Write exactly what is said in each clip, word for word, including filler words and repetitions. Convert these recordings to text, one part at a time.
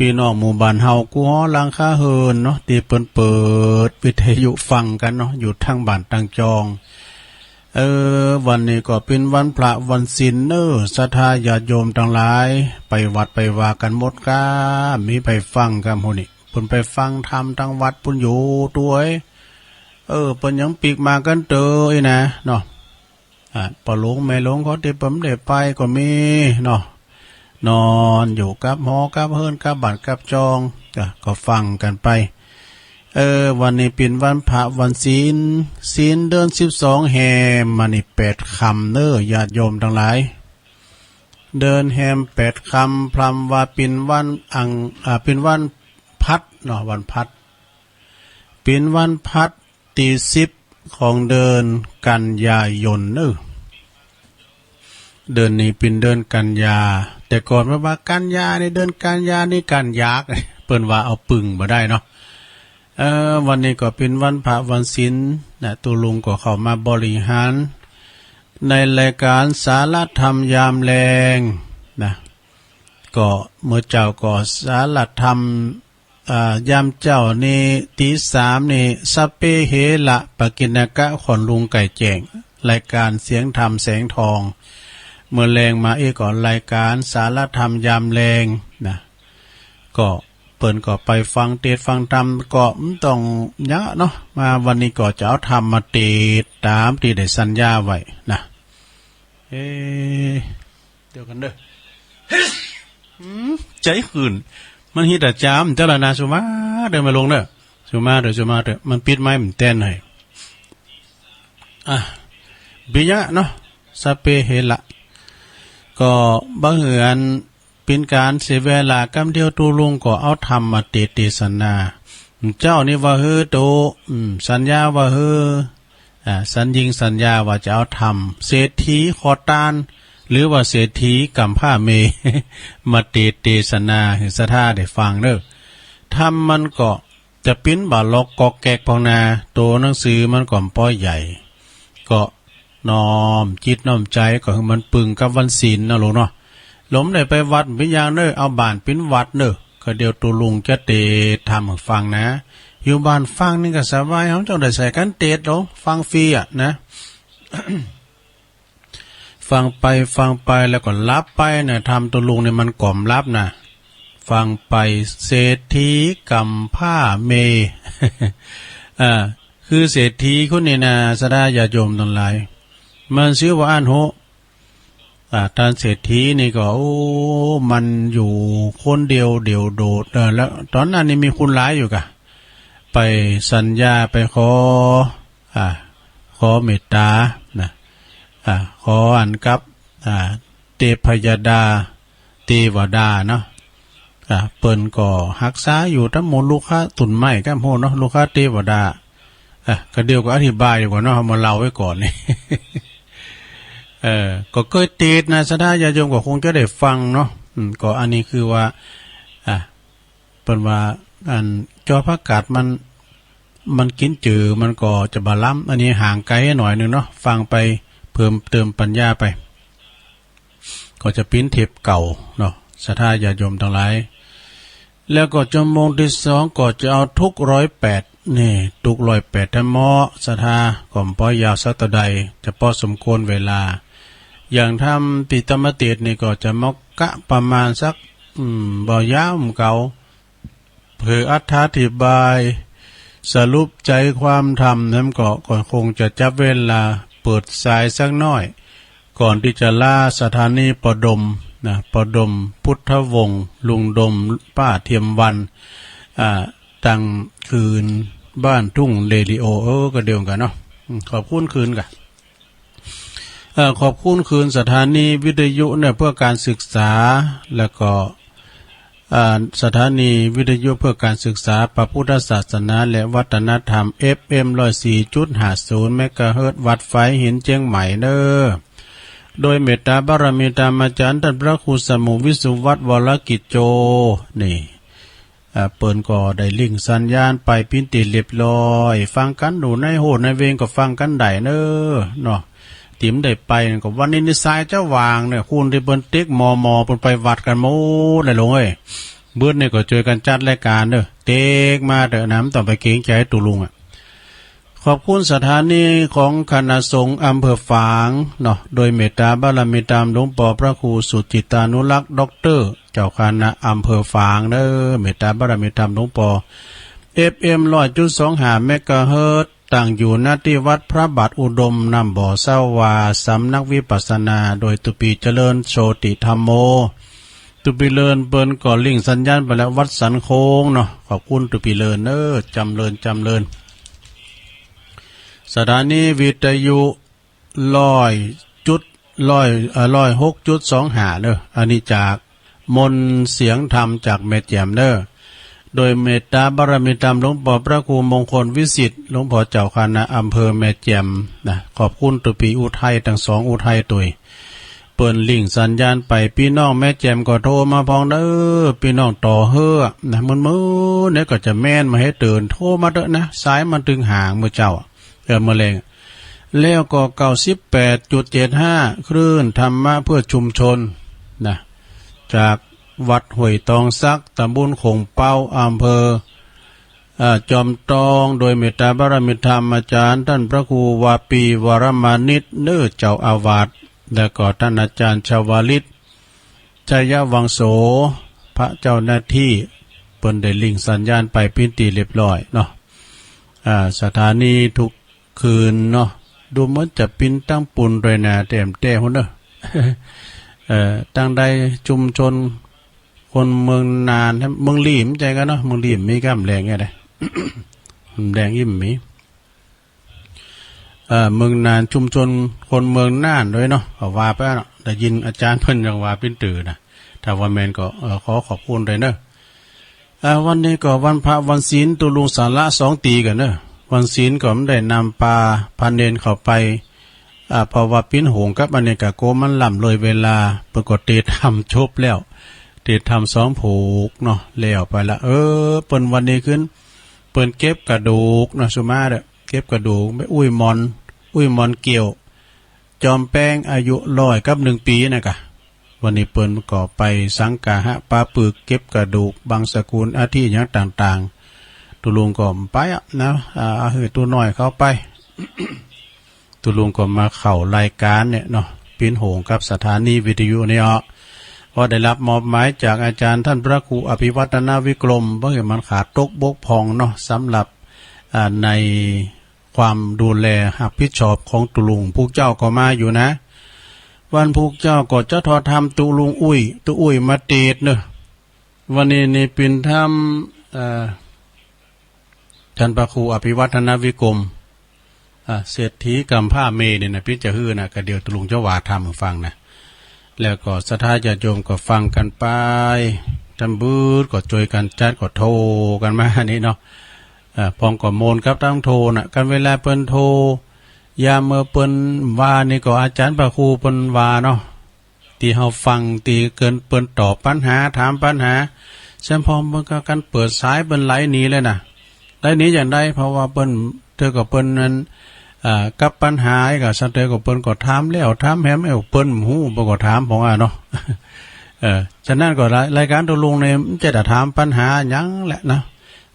ปี้น้องหมู่บ้านเฮากู้หอหลังคาเฮือนเนาะ ตี้เปิ้นเปิดวิทยุฟังกั๋นเนาะ อยู่ตางบ้านตางจอง เออ วันนี้ก็เป๋นวันพระวันศีลเนาะ ศรัทธาญาติโยมตังหลาย ไปวัดไปวากั๋นหมดก้า มีใผฟังก้า หมู่นี้ เปิ้นไปฟังธรรมตางวัดปู้นอยู่ตวย เออ เปิ้นยังปิ๊กมากั๋นเต๊อะอี้นะเนาะ อ่ะ ป้อหลวงแม่หลวงเขาตี้เปิ้นบ่ได้ไปก็มีเนาะ นอนอยู่กับหอกับเฮือนกับบ้านกับจอง จ้ะ ก็ฟังกั๋นไป เออ วันนี้เป๋นวันพระวันศีล ศีลเดือนสิบสองแฮมมานี่แปดค่ำเนาะ ญาติโยมตังหลาย เดือนแฮมแปดค่ำ พร่ำว่าเป๋นวันอัง อ่า เป๋นวันพลัดเนาะ วันพลัด เป๋นวันพลัด ตี้สิบของเดือนกันยายนเนาะ เดือนนี้เป๋นเดือนกันยา แต่ก่อนเปิ้นว่ากันยานี่ เดือนกันยานี่กันยาก เปิ้นว่าเอาปึ้งบ่ได้เนาะ เออ วันนี้ก็เป๋นวันพระวันศีลนะ ตุ๊ลุงก็เข้ามาบริหารในรายการสารธรรมยามแลงนะ ก็เมื่อเจ๊าก็สารธรรม อ่า ยามเจ๊านี่ ตีสามนี่ สัพเพเหระ ปกิณณกะ ของลุงไก่แจ้ง รายการเสียงธรรมแสงทอง เมื่อแลงมาอี้ก็รายการสารธรรมยามแลงนะ ก็เปิ้นก็ไปฟังเตสน์ฟังธรรม ก็บ่ต้องเยียะเนาะ มาวันนี้ก็จะเอาธรรมมาเตสน์ต๋ามตี้ได้สัญญาไว้นะ เอ๊ะ เดี๋ยวกั๋นเน่อ หืม ใจ๋หื่น มันฮิตอะจาม เจ้าละนา สุมาเต๊อะ มาลงเน่อ สุมาเต๊อะ สุมาเต๊อะ มันปิดไมค์มันแตนให้ อ่ะ บ่เยียะเนาะ สัพเพเหระ ก็บ่หื้ออันเป๋นก๋านเสียเวลา กำเดียวตุ๊ลุงก็เอาธรรมมาเตสน์เตสนา เจ๊านี่ว่าหื้อโต อืม สัญญาว่าหื้อ อ่า สัญญิงสัญญาว่าจะเอาธรรม เศรษฐีขอตาน หรือว่าเศรษฐีก๋ำพร้าเมย์ มาเตสน์เตสนาหื้อศรัทธาได้ฟังเน่อ ธรรมมันก็จะปิ้นบ่าล็อกก๊อกแก๊กปองนา โตหนังสือมันก็บ่ใหญ่ ก็น้อมจิตน้อมใจ๋ก็หื้อมันปึงกับวันศีลเนาะลูกเนาะ ลมได้ไปวัดปิ้นอย่างเน่อ เอาบ้านปิ้นวัดเน่อ ก็เดี๋ยวตุ๊ลุงจะเตสน์ธรรมหื้อฟังนะ อยู่บ้านฟังนี่ก็สบาย เฮาจ้องได้ใส่กั๋นเตสน์ลง ฟังฟรีอะนะ ฟังไปฟังไปแล้วก็หลับไปนะ ธรรมตุ๊ลุงนี่มันก่อมหลับนะ ฟังไป เศรษฐีก๋ำพร้าเมย์ อ่า คือเศรษฐีคนนี้นะ ศรัทธาญาติโยมตังหลาย มันจื้อว่าอั้นโฮ อ่า ต้านเศรษฐีนี่ก็ โอ้ มันอยู่คนเดียวเดี่ยวโดด เออ แล้วต๋อนนั้นนี่มีคนหลายอยู่ก่ะ ไปสัญญา ไปขอ อ่า ขอเมตต๋านะ อ่า ขออันกับ อ่า เทพยดา เทวดาเนาะ อ่า เปิ้นก็ฮักษาอยู่ตามหมู่ลูกค้าตุ๊นไม้ก้า โหเนาะ ลูกค้าเทวดา อ่ะ ก็เดี๋ยวก็อธิบายดีกว่าเนาะ เอามาเล่าไว้ก่อนนี่ เออ ก็เกยเตสน์นะ ศรัทธาญาติโยมก็คงจะได้ฟังเนาะ อืม ก็อันนี้คือว่า อ่ะ เปิ้นว่า อันจอประกาศมัน มันกิ๋นจื้อ มันก็จะบ่ล้ำ อันนี้ห่างไก๋หน่อยนึ่งเนาะ ฟังไปเพิ่มเติมปัญญาไป ก็จะปิ้นเทปเก่าเนาะ ศรัทธาญาติโยมตังหลาย แล้วก็ชั่วโมงตี้สองก็จะเอาทุกข์ร้อยแปด นี่ ทุกข์ร้อยแปดธรรมะ ศรัทธา ก็บ่ยาวสักเต้าใด จะพอสมควรเวลา อย่างธรรมตี้ธรรมเตสน์นี่ก็จะมากะประมาณสัก อืม บ่ยาวเก่า เปื้ออรรถาธิบาย สรุปใจ๋ความธรรมนั้นก็ ก็คงจะจับเวลาเปิดสายสักหน้อย ก่อนตี้จะลาสถานีป้อดมนะ ป้อดมพุทธวงศ์ ลุงดม ป้าเทียมวรรณ อ่า ตังคืนบ้านทุ่งเรดิโอ เออ ก็เดียวกั๋นเนาะ อืม ขอบคุณคืนก่ะ เอ่อ ขอบคุณคืนสถานีวิทยุเนี่ยเพื่อการศึกษา แล้วก็ อ่า สถานีวิทยุเพื่อการศึกษาพระพุทธศาสนาและวัฒนธรรม เอฟเอ็ม ร้อยสี่จุดห้าศูนย์ เมกะเฮิรตซ์ วัดฝายหินเจียงใหม่เน้อ โดยเมตตาบารมีธรรมอาจ๋ารย์ต้านพระครูสมุห์วิสุวัฒน์ วรกิจโจ นี่ อ่า เปิ้นก็ได้ลิงก์สัญญาณไปปิ้นตี้เรียบร้อย ฟังกั๋นอยู่ในโฮในเวงก็ฟังกั๋นได้เน้อ เนาะ ตี้บ่ได้ไปนั่นก็วันนี้นิสายจะว่างเนี่ย คนตี้เปิ้นเต็กมอมอเปิ้นไปวัดกั๋นหมดเลยลูกเอ้ย บึ้นนี่ก็จ้วยกั๋นจัดรายก๋านเน่อ เต๊กมาเต๊อะนะ บ่ต้องไปเกรงใจ๋ตุ๊ลุงอะ ขอบคุณสถานีของคณะสงฆ์อำเภอฝางเนาะ โดยเมตตาบารมีธรรมหลวงป้อพระครูสุจิตตานุรักษ์ ด็อกเตอร์ เจ้าคณะอำเภอฝางเน่อ เมตตาบารมีธรรมหลวงป้อ เอฟเอ็ม ร้อยจุดสองห้า เมกะเฮิรตซ์ ตั้งอยู่ ณ ตี้วัดพระบาทอุดม น้ำบ่อเศร้าหว่า สำนักวิปัสสนา โดยตุ๊ปีเจริญโชติธัมโม ตุ๊ปีเจริญเปิ้นก็ลิงก์สัญญาณไปแล้ว วัดสันโค้งเนาะ ขอบคุณตุ๊ปีเจริญเน่อ จ๋ำเริญ จ๋ำเริญ สถานีวิทยุ ร้อยจุด ร้อย เอ่อ ร้อยหกจุดสองห้าเน่อ อันนี้จากมนต์เสียงธรรมจากแม่แจ่มเน่อ โดยเมตตาบารมีธรรมหลวงป้อพระครูมงคลวิสิทธิ์ หลวงป้อเจ้าคณะอำเภอแม่แจ่มนะ ขอบคุณตุ๊ปีอุทัย ตึงสองอุทัยตวย เปิ้นลิงก์สัญญาณไป ปี้น้องแม่แจ่มก็โทรมาพ่องเน่อ ปี้น้องต่อเฮ้อนะ มื้อๆ เนี่ยก็จะแม่นมาหื้อเติ่น โทรมาเต๊อะนะ สายมันตึงห่างเมื่อเจ๊า เออ เมื่อแลง แล้วก็ เก้าสิบแปดจุดเจ็ดห้า คลื่นธรรมะเพื่อชุมชนนะ จากวัดห้วยตองสัก ตำบลโข่งเป๊า อำเภอ เอ่อ จอมตอง โดยเมตตาบารมีธรรมอาจ๋ารย์ต้านพระครูวาปีวรมานิตเน่อ เจ้าอาวาส แล้วก็ต้านอาจ๋ารย์ชวาลิต ชัยวังโส พระเจ้าหน้าตี้ เปิ้นได้ลิงก์สัญญาณไปเป๋นตี้เรียบร้อยเนาะ อ่า สถานีทุกคืนเนาะ ดูเหมือนจะปิ้นตังปุ้นตวยนะ แต้มแต๊ฮู้เน่อ เอ่อ ตังใดชุมชนคนเมืองน่าน เมืองลี้บ่ใจ้กั๋นเนาะ เมืองลี้มีก้าแหล่งเนี่ยนะ แหล่งอี้บ่มี เอ่อ เมืองน่าน ชุมชนคนเมืองน่านตวยเนาะ ก็ว่าไปเนาะ ได้ยินอาจ๋ารย์เปิ้นยังว่าปิ้นตื้อนะ ถ้าว่าแม่นก็ เอ่อ ขอขอบคุณตวยเน่อ เอ่อ วันนี้ก็วันพระวันศีล ตุ๊ลุงสละสองตี๋กั๋นเน่อ วันศีลก็บ่ได้นำปาพระเณรเข้าไป อ่า เพราะว่าปิ้นโหงกับอันนี้ก็กั๋วมันล้ำเลยเวลา เปิ้นก็เตศน์ธรรมจบแล้ว เตศน์ธรรมสองผูกเนาะ แล้วไปละ เออ เปิ้นวันนี้ขึ้น เปิ้นเก็บกระดูกเนาะ สุมาเต๊อะ เก็บกระดูก ไปอุ้ยหมอน อุ้ยหมอนเกี้ยว จอมแป้งอายุร้อยกับหนึ่งปี๋นะกะ วันนี้เปิ้นก็ไปสังฆาหะปาปึก เก็บกระดูกบังสกุลอัฐิหยังต่างๆ ตุ๊ลุงก็บ่ไปอะนะ อ่า เอาหื้อตุ๊น้อยเข้าไป ตุ๊ลุงก็มาเข้ารายก๋านเนี่ยเนาะ ปิ้นโหงกับสถานีวิทยุเนี่ย เพราะได้รับมอบหมายจากอาจ๋ารย์ต้านพระครูอภิวัฒนวิกรม เปิ้นหื้อมันขาดตกบกพร่องเนาะ สำหรับ อ่า ในความดูแลฮับผิดชอบของตุ๊ลุง พุกเจ้าก็มาอยู่นะ วันพุกเจ้าก็จะทอดธรรมตุ๊ลุงอุ้ย ตุ๊อุ้ยมาเตศน์เน่อ วันนี้นี่ปิ้นธรรม เอ่อ ต้านพระครูอภิวัฒนวิกรม อ่า เศรษฐีกำพร้าเมย์เนี่ยนะ ปิ้นจะหื้อนะ ก็เดี๋ยวตุ๊ลุงจะว่าธรรมหื้อฟังนะ แล้วก็ศรัทธาญาติโยมก็ฟังกั๋นไป ต้านบืดก็จ้วยกั๋นจัด ก็โทรกั๋นมานี่เนาะ อ่า พ่องก็โมนกับตังโทรนะ กั๋นเวลาเปิ้นโทร ยามเมื่อเปิ้นว่านี่ก็อาจ๋ารย์พระครูเปิ้นว่าเนาะ ตี้เฮาฟัง ตี้เปิ้น เปิ้นตอบปัญหา ถามปัญหา แซมพ่องเปิ้นก็กั๋นเปิดสายเปิ้นไหลหนีเลยนะ ไหลหนีอย่างใด เพราะว่าเปิ้น เตื้อก็เปิ้นนั้น อ่า กับปัญหาก็ ซั้นเตื้อก็เปิ้นก็ถามแล้วถามแหม เอ้า เปิ้นบ่ฮู้ เปิ้นก็ถามพ่องอะเนาะ เออ ฉะนั้นก็ราย รายก๋านตุ๊ลุงเนี่ย มันจะได้ถามปัญหาหยังแหละนะ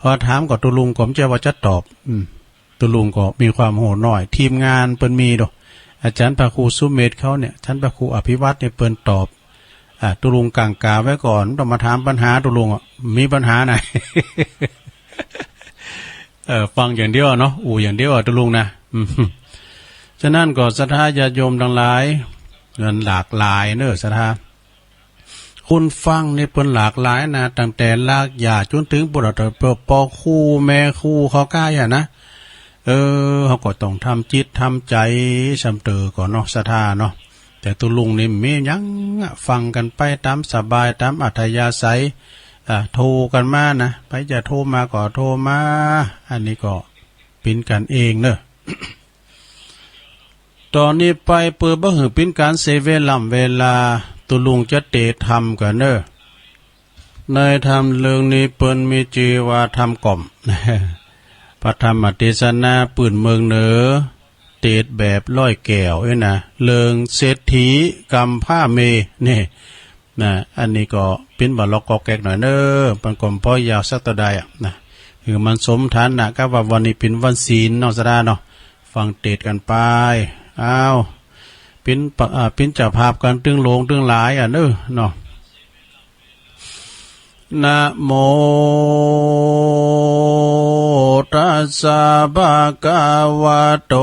พอถามก็ตุ๊ลุงก็บ่ใจ้ว่าจะตอบ อืม ตุ๊ลุงก็มีความฮู้น้อย ทีมงานเปิ้นมีโด อาจ๋ารย์พระครูสุเมธเขาเนี่ย ต้านพระครูอภิวัฒน์เนี่ยเปิ้นตอบ อ่า ตุ๊ลุงกั๋งขาไว้ก่อน บ่ต้องมาถามปัญหาตุ๊ลุงอะ มีปัญหาไหน เออ ฟังอย่างเดียวเนาะ อู้อย่างเดียวอะตุ๊ลุงนะ อืม ฉะนั้นก็ศรัทธาญาติโยมตังหลาย มันหลากหลายเน่อศรัทธา คนฟังนี่เปิ้นหลากหลายนะ ตั้งแต่รากหญ้าจ๋นเถิงปุ้นอะ เถิงป้อครูแม่ครูเขาก้าอะนะ เออ เฮาก็ต้องทำจิตทำใจ๋ ซ้ำเตื้อก่อนเนาะ ศรัทธาเนาะ แต่ตุ๊ลุงนี่มีหยังอะ ฟังกั๋นไปต๋ามสบาย ต๋ามอัธยาศัย อ่า โทรกั๋นมานะ ใผจะโทรมาก็โทรมา อันนี้ก็เป๋นกั๋นเองเน่อ ต่อนี้ไปเปื้อบ่หื้อเป๋นก๋านเสียเวล่ำเวลา ตุ๊ลุงจะเตศน์ธรรมกั๋นเน่อ ในธรรมเรื่องนี้เปิ้นมีจื้อว่าธรรมก่อม พระธรรมเตสนาปื้นเมืองเหนือ เตศน์แบบร้อยแก้วนี่นะ เรื่องเศรษฐีกำพร้าเมย์นี่ นะ อันนี้ก็ปิ้นบ่าล็อกก็แก๊กหน่อยเน้อ มันก็บ่ยาวสักเต้าใดอะนะ หื้อมันสมฐานะกับว่าวันนี้เป๋นวันศีลเนาะ สะดาเนาะ ฟังเตสน์กั๋นไป อ้าว ปิ้นปะ อ่า ปิ้นเจ้าภาพกั๋นตึงหลวงตึงหลายอะเน้อเนาะ นะโม ตัสสะ ภะคะวะโต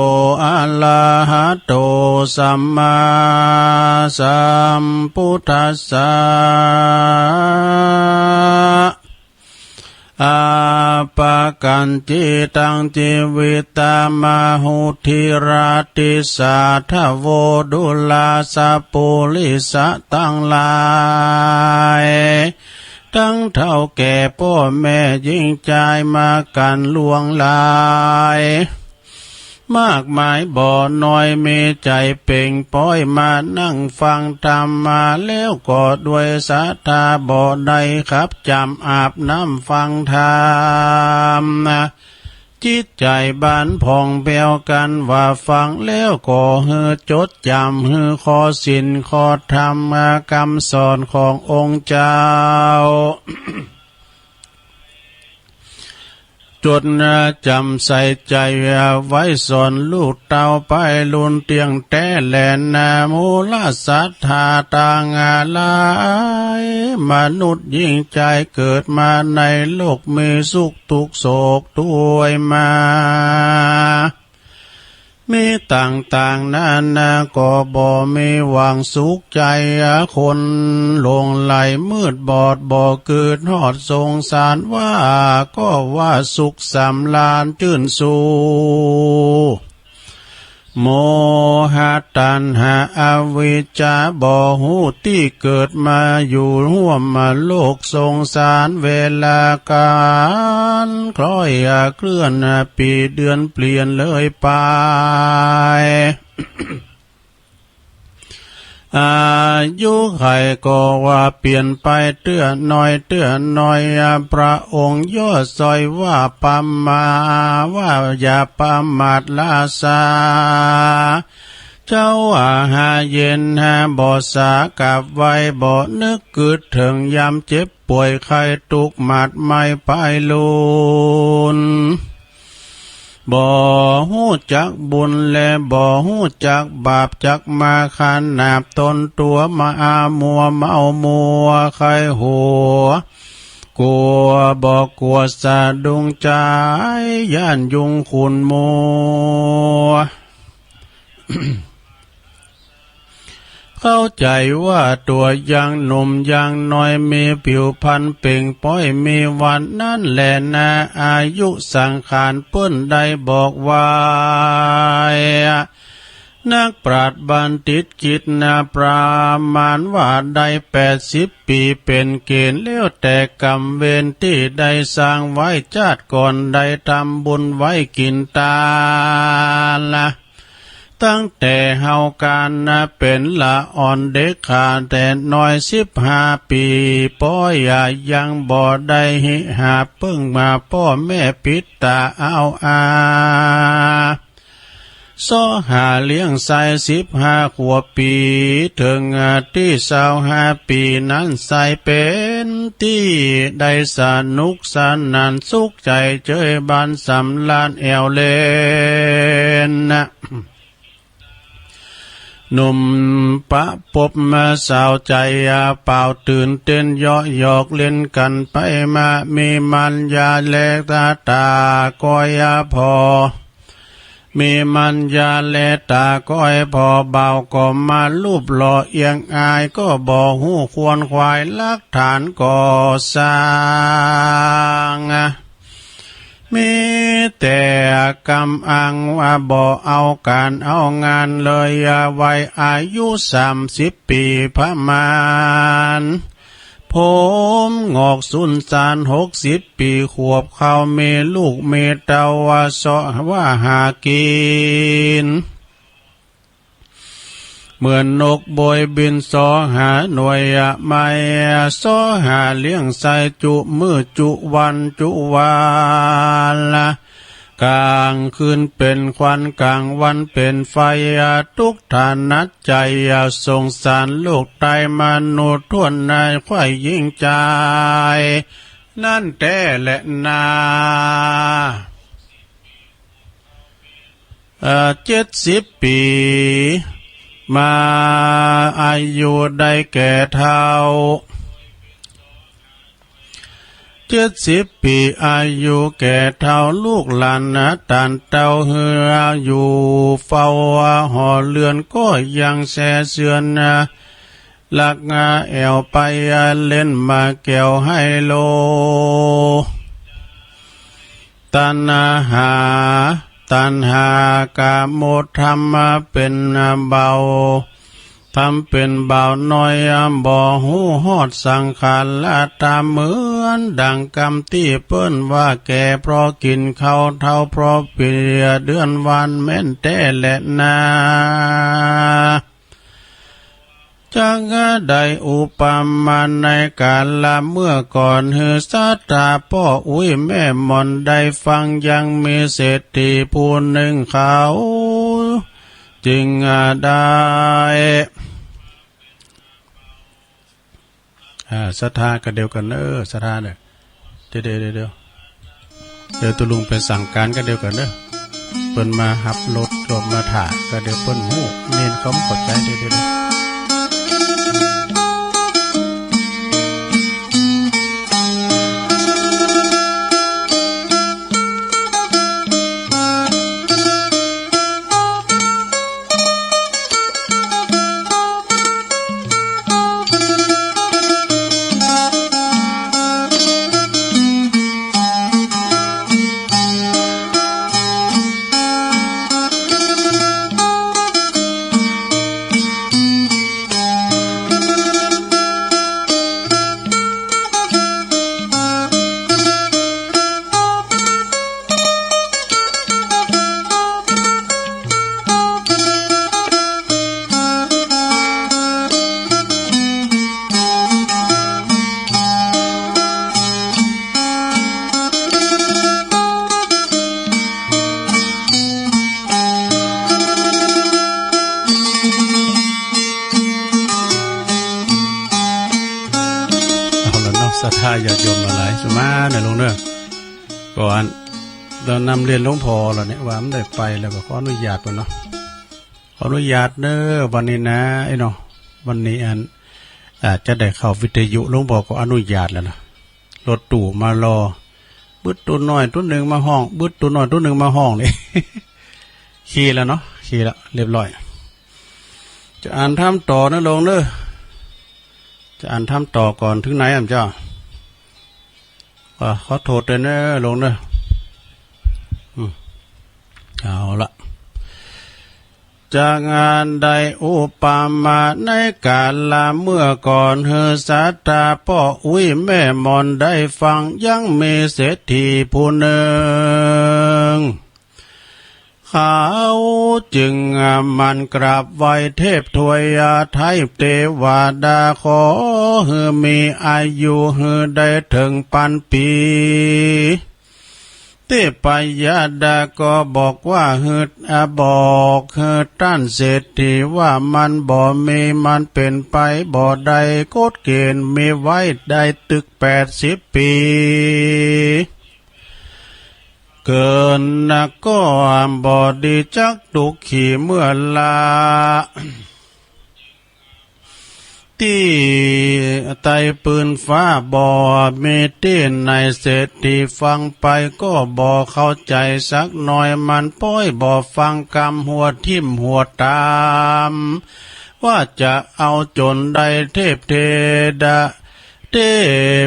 อะระหะโต สัมมาสัมพุทธัสสะ อาปะกัญจิตัง จีวิตะมะหุ ทิราติสา ทะโว ดูราสะ ปุริสะตังหลาย ตังเฒ่าแก่ป้อแม่ญิงจายมากั๋นหลวงหลาย มากมายบ่น้อย มีใจ๋เป่งป๊อย มานั่งฟังธรรมมาแล้วก็ด้วยศรัทธา บ่ได้ขับจ๋ำอาบน้ำฟังธรรม จิตใจ๋บานผ่องแผ้วกั๋นว่า ฟังแล้วก็หื้อจดจ๋ำ หื้อคอศีลคอธรรม กำสอนขององค์เจ้า จดจ๋ำใส่ใจ๋ไว้ สอนลูกเต้าไปรุ่นเตี้ยงแต๊แลนา มูลศรัทธาตังหลาย มนุษย์ญิงจายเกิดมาในโลก มีสุขทุกข์โศกถ้วยมา มีต่างๆ นานา ก็บ่มีหวังสุขใจ๋ คนหลงไหลมืดบอด บ่กึ๊ดฮอดสงสาร ว่าก็ว่าสุขสำราญจื้นชู โมหะตัณหาอวิชชา บ่ฮู้ตี้เกิดมาอยู่ฮ่วมโลกสงสาร เวลากั๋นคล้อยเคลื่อน ปี๋เดือนเปลี่ยนเลยไป อายุไขก็ว่าเปลี่ยนไปเตื้อน้อยเตื้อน้อย พระองค์ย่อสร้อยว่าประมาท ว่าอย่าประมาทราษา เจ้าอาหาเย็นหาบ่สากลับไว บ่นึกกึ๊ดเถิงยามเจ็บป่วยไข้ตุ๊กข์หมัดไหม้ป้ายลูน บ่ฮู้จักบุญและบ่ฮู้จักบาป จักมาขนาบตนตั๋วมาอามัวเมามัวใค่หัว กั๋วบ่กั๋วสะดุ้งใจ๋ ย้านยุงขุ่นมัว เข้าใจ๋ว่าตั๋วยังหนุ่มยังน้อย มีผิวพรรณเป่งป๊อย มีวันนั้นแลนา อายุสังขารเปิ้นได้บอกไว้ นักปราชญ์บัณฑิตกึ๊ดนาประมาณว่าได้แปดสิบปี๋เป๋นเกณฑ์ แล้วแต่กรรมเวรตี้ได้สร้างไว้จาติก่อน ได้ทำบุญไว้กิ๋นตานละ ตั้งแต่เฮาก๋านนาเป๋นละอ่อนเด็กขาแต่น้อย สิบห้าปี๋ป๊อย ยังบ่ได้หาเปิ้งมาป้อแม่ปิดต๋าเอาอา เซาะหาเลี้ยงใส่ สิบห้าขวบปี๋เถิงตี้ซาวห้าปี๋นั้นใส่ เป๋นตี้ได้สนุกสนานสุขใจ๋เจยบานสำราญแอ่วเล่น หนุ่มปะปบมาสาวใจ๋เป่าตื่นเต้นเยาะหยอกเล่นกั๋นไปมา มีมัญญาแลต๋าก้อยผ่อ มีมัญญาแลต๋าก้อยผ่อ บ่าวก็มาลูบหล่อเอียงอาย ก็บ่ฮู้ควนขวายหลักฐานก่อสร้าง มีแต่กำอ้างว่าบ่เอาก๋านเอางานเลย วัยอายุสามสิบปี๋ประมาณ ผมหงอกสุนสาน หกสิบปี๋ขวบเข้า มีลูกมีเต้าว่าเซาะว่าหากิ๋น เหมือนนกโบยบินเซาะหาหน่วยไม้ เซาะหาเลี้ยงใส่จุมื้อจุวันจุวันละ กลางคืนเป๋นควัน กลางวันเป๋นไฟ ทุกข์ถนัดใจ๋ สงสารลูกไตรมนุษย์ถ้วน ใคร่หญิงจาย นั้นแต๊แลนา เอ่อ เจ็ดสิบปี๋ มาอายุได้แก่เฒ่า เจ็ดสิบปี๋ อายุแก่เฒ่า ลูกหลานนะ ต้านเต้าเฮืออยู่เฝ้าหอเฮือน ก็ยังแส่เสื้อนะ ลักแอ่วไปเล่นมาแก้วไฮโล ตัณหา ตัณหากาโมธรรมเป๋นบ่าว ธรรมเป๋นบ่าวน้อย บ่ฮู้ฮอดสังขารธรรม เหมือนดังกำตี้เปิ้นว่าแก่เพราะกิ๋นข้าว เฒ่าเพราะเปียเดือนวัน แม่นแต๊แลนา จักได้อุปมาในกาละเมื่อก่อน หื้อศรัทธาป้ออุ๊ยแม่หม่อนได้ฟัง ยังมีเศรษฐีผู้นึ่งเขา จึงได้ อ่า ศรัทธากั๋นเดียวกั๋นเน้อ ศรัทธาเน้อ เดี๋ยว เดี๋ยว เดี๋ยว เดี๋ยว เดี๋ยวตุ๊ลุงไปสั่งก๋านกั๋นเดียวกั๋นเน้อ เปิ้นมาฮับรถก็มาถ่า ก็เดี๋ยวเปิ้นฮู้ เณรเขาบ่เข้าใจ๋ เดี๋ยว เดี๋ยว เดี๋ยว เอาละเนาะ ศรัทธาญาติโยมหลายๆ สุมาเน้อลุงเน้อ ก่อน เฮานำเรียนหลวงพ่อแล้วเนี่ย ว่ามันได้ไปแล้วก็ขออนุญาตก่อนเนาะ ขออนุญาตเน้อ วันนี้นะ ไอ้เนาะ วันนี้อัน อาจจะได้เข้าวิทยุ หลวงพ่อก็อนุญาตแล้วนะ รถตู้มารอ บึดตั๋วน้อยตั๋วนึ่งมาฮ้อง บึดตั๋วน้อยตั๋วนึ่งมาฮ้องนี่ ขี่แล้วเนาะ ขี่แล้ว เรียบร้อย จะอ่านธรรมต่อเน้อลุงเน้อ จะอ่านธรรมต่อก่อน เถิงไหนอะเจ้า อ่า ขอโทษตวยเน้อลุงเน้อ อืม เอาละ จักได้อุปมาในกาละเมื่อก่อน หื้อศรัทธาป้ออุ๊ยแม่หม่อนได้ฟัง ยังมีเศรษฐีผู้นึ่ง เขาจึงหมั่นกราบไหว้เทพทวยไทยเตวดา ขอหื้อมีอายุหื้อได้เถิงปันปี๋ เทพยดาก็บอกว่าหื้อ อ่า บอกหื้อต้านเศรษฐีว่ามันบ่มี มันเป๋นไปบ่ได้ กฎเกณฑ์มีไว้ได้ตึกแปดสิบปี๋ เกินนะก็บ่ดีจักตุ๊กขีเมื่อละ ตี้ใต้ปื้นฟ้าบ่มีตี้ไหน เศรษฐีฟังไปก็บ่เข้าใจ๋สักหน่อย มันป๊อยบ่ฟังกำ หัวทิ่มหัวต๋าม ว่าจะเอาจ๋นได้เทพเทดา เท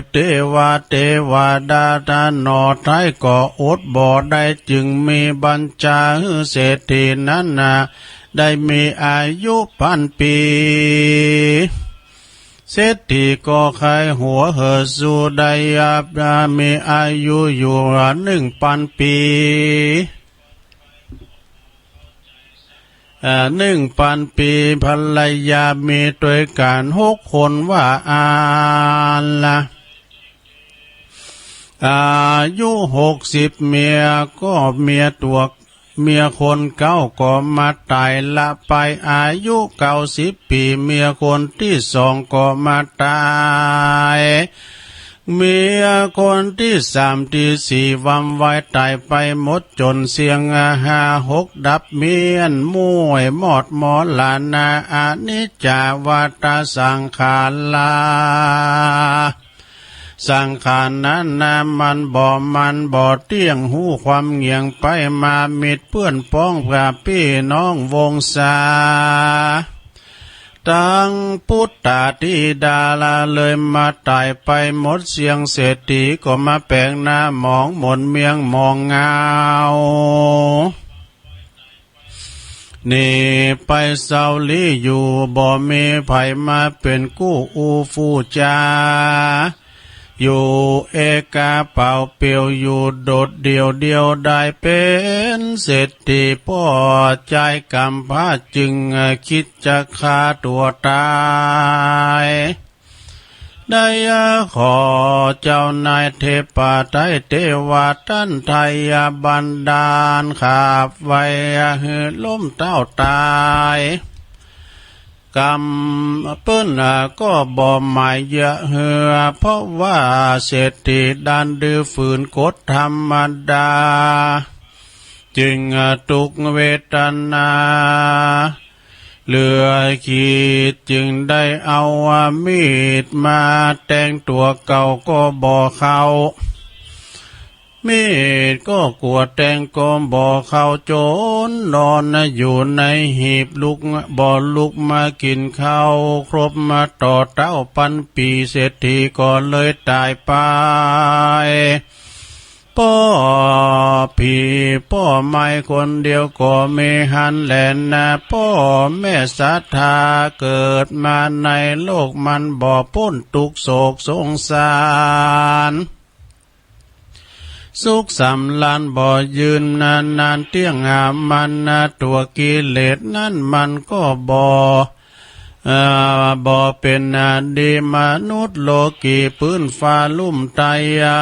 พเตวาเตวดาตาหน่อไท้ก็อดบ่ได้ จึงมีบัญชาหื้อเศรษฐีนั้นนะ ได้มีอายุปันปี๋ เศรษฐีก็ใค่หัวหื้อสูได้ อ่า มีอายุอยู่นึ่งปันปี๋ เอ่อ นึ่งปันปี๋ ภรรยามีตวยกั๋นหกคนว่าอั้นละ อายุหกสิบ เมียก็เมียตั๋ว เมียคนเก๊าก็มาต๋ายละไป อายุเก้าสิบปี๋ เมียคนตี้สองก็มาต๋าย เมียคนตี้สามตี้สี่วำวายต๋ายไปหมด จ๋นเสี้ยงห้าหกดับ เมี้ยนม้วยมอดมรณา อนิจจาวัตตาสังขารา สังขารนั้นนะ มันบ่ มันบ่เตี้ยง ฮู้ความเหงียงไปมา มิตรเปื้อนป๊อง พวกปี้น้องวงศา ตังปุตตาธิดาละเลยมาต๋ายไปหมดเสี้ยง เศรษฐีก็มาแป๋งหน้าหมองหมนเมียงหมองเหงา หนีไปเซาลี้อยู่ บ่มีใผมาเป๋นกู้อู้ฟู่จ๋า อยู่เอกาเปล่าเปลี่ยว อยู่โดดเดี่ยวเดียวดาย เป๋นเศรษฐีป้อจายก๋ำพร้า จึงกึ๊ดจะฆ่าตั๋วต๋าย ได้ขอเจ้านายเทพาไท้เตวาต้านไทยบันดาล ขับไวหื้อล้มเต้าต๋าย ก๋ำเปิ้นก็บ่หมายเยื่อเฮือ เพราะว่าเศรษฐีดันดื้อฝืนกฎธรรมดา จึงตุ๊กเวทนา เหลือขีด จึงได้เอามีดมาแตงตั๋วเก่าก็บ่เข้า มีดก็กั๋วแตงก็บ่เข้า จ๋นนอนอยู่ในหีบ ลุก บ่ลุกมากิ๋นข้าวครบมาต่อเต้าปันปี๋ เศรษฐีก็เลยต๋ายไป ป้อผีป้อไม้คนเดียวก็มีหั้นแหละนา ป้อแม่ศรัทธาเกิดมาในโลกมันบ่ป๊นตุ๊กข์โศกสงสาร สุขสำราญบ่ยืนนานๆ เตี้ยงหามันนา ตั๋วกิเลสนั้นมันก็บ่ เอ่อ บ่เป๋นนาดี มนุษย์โลกีปื้นฟ้าลุ่มไตยะ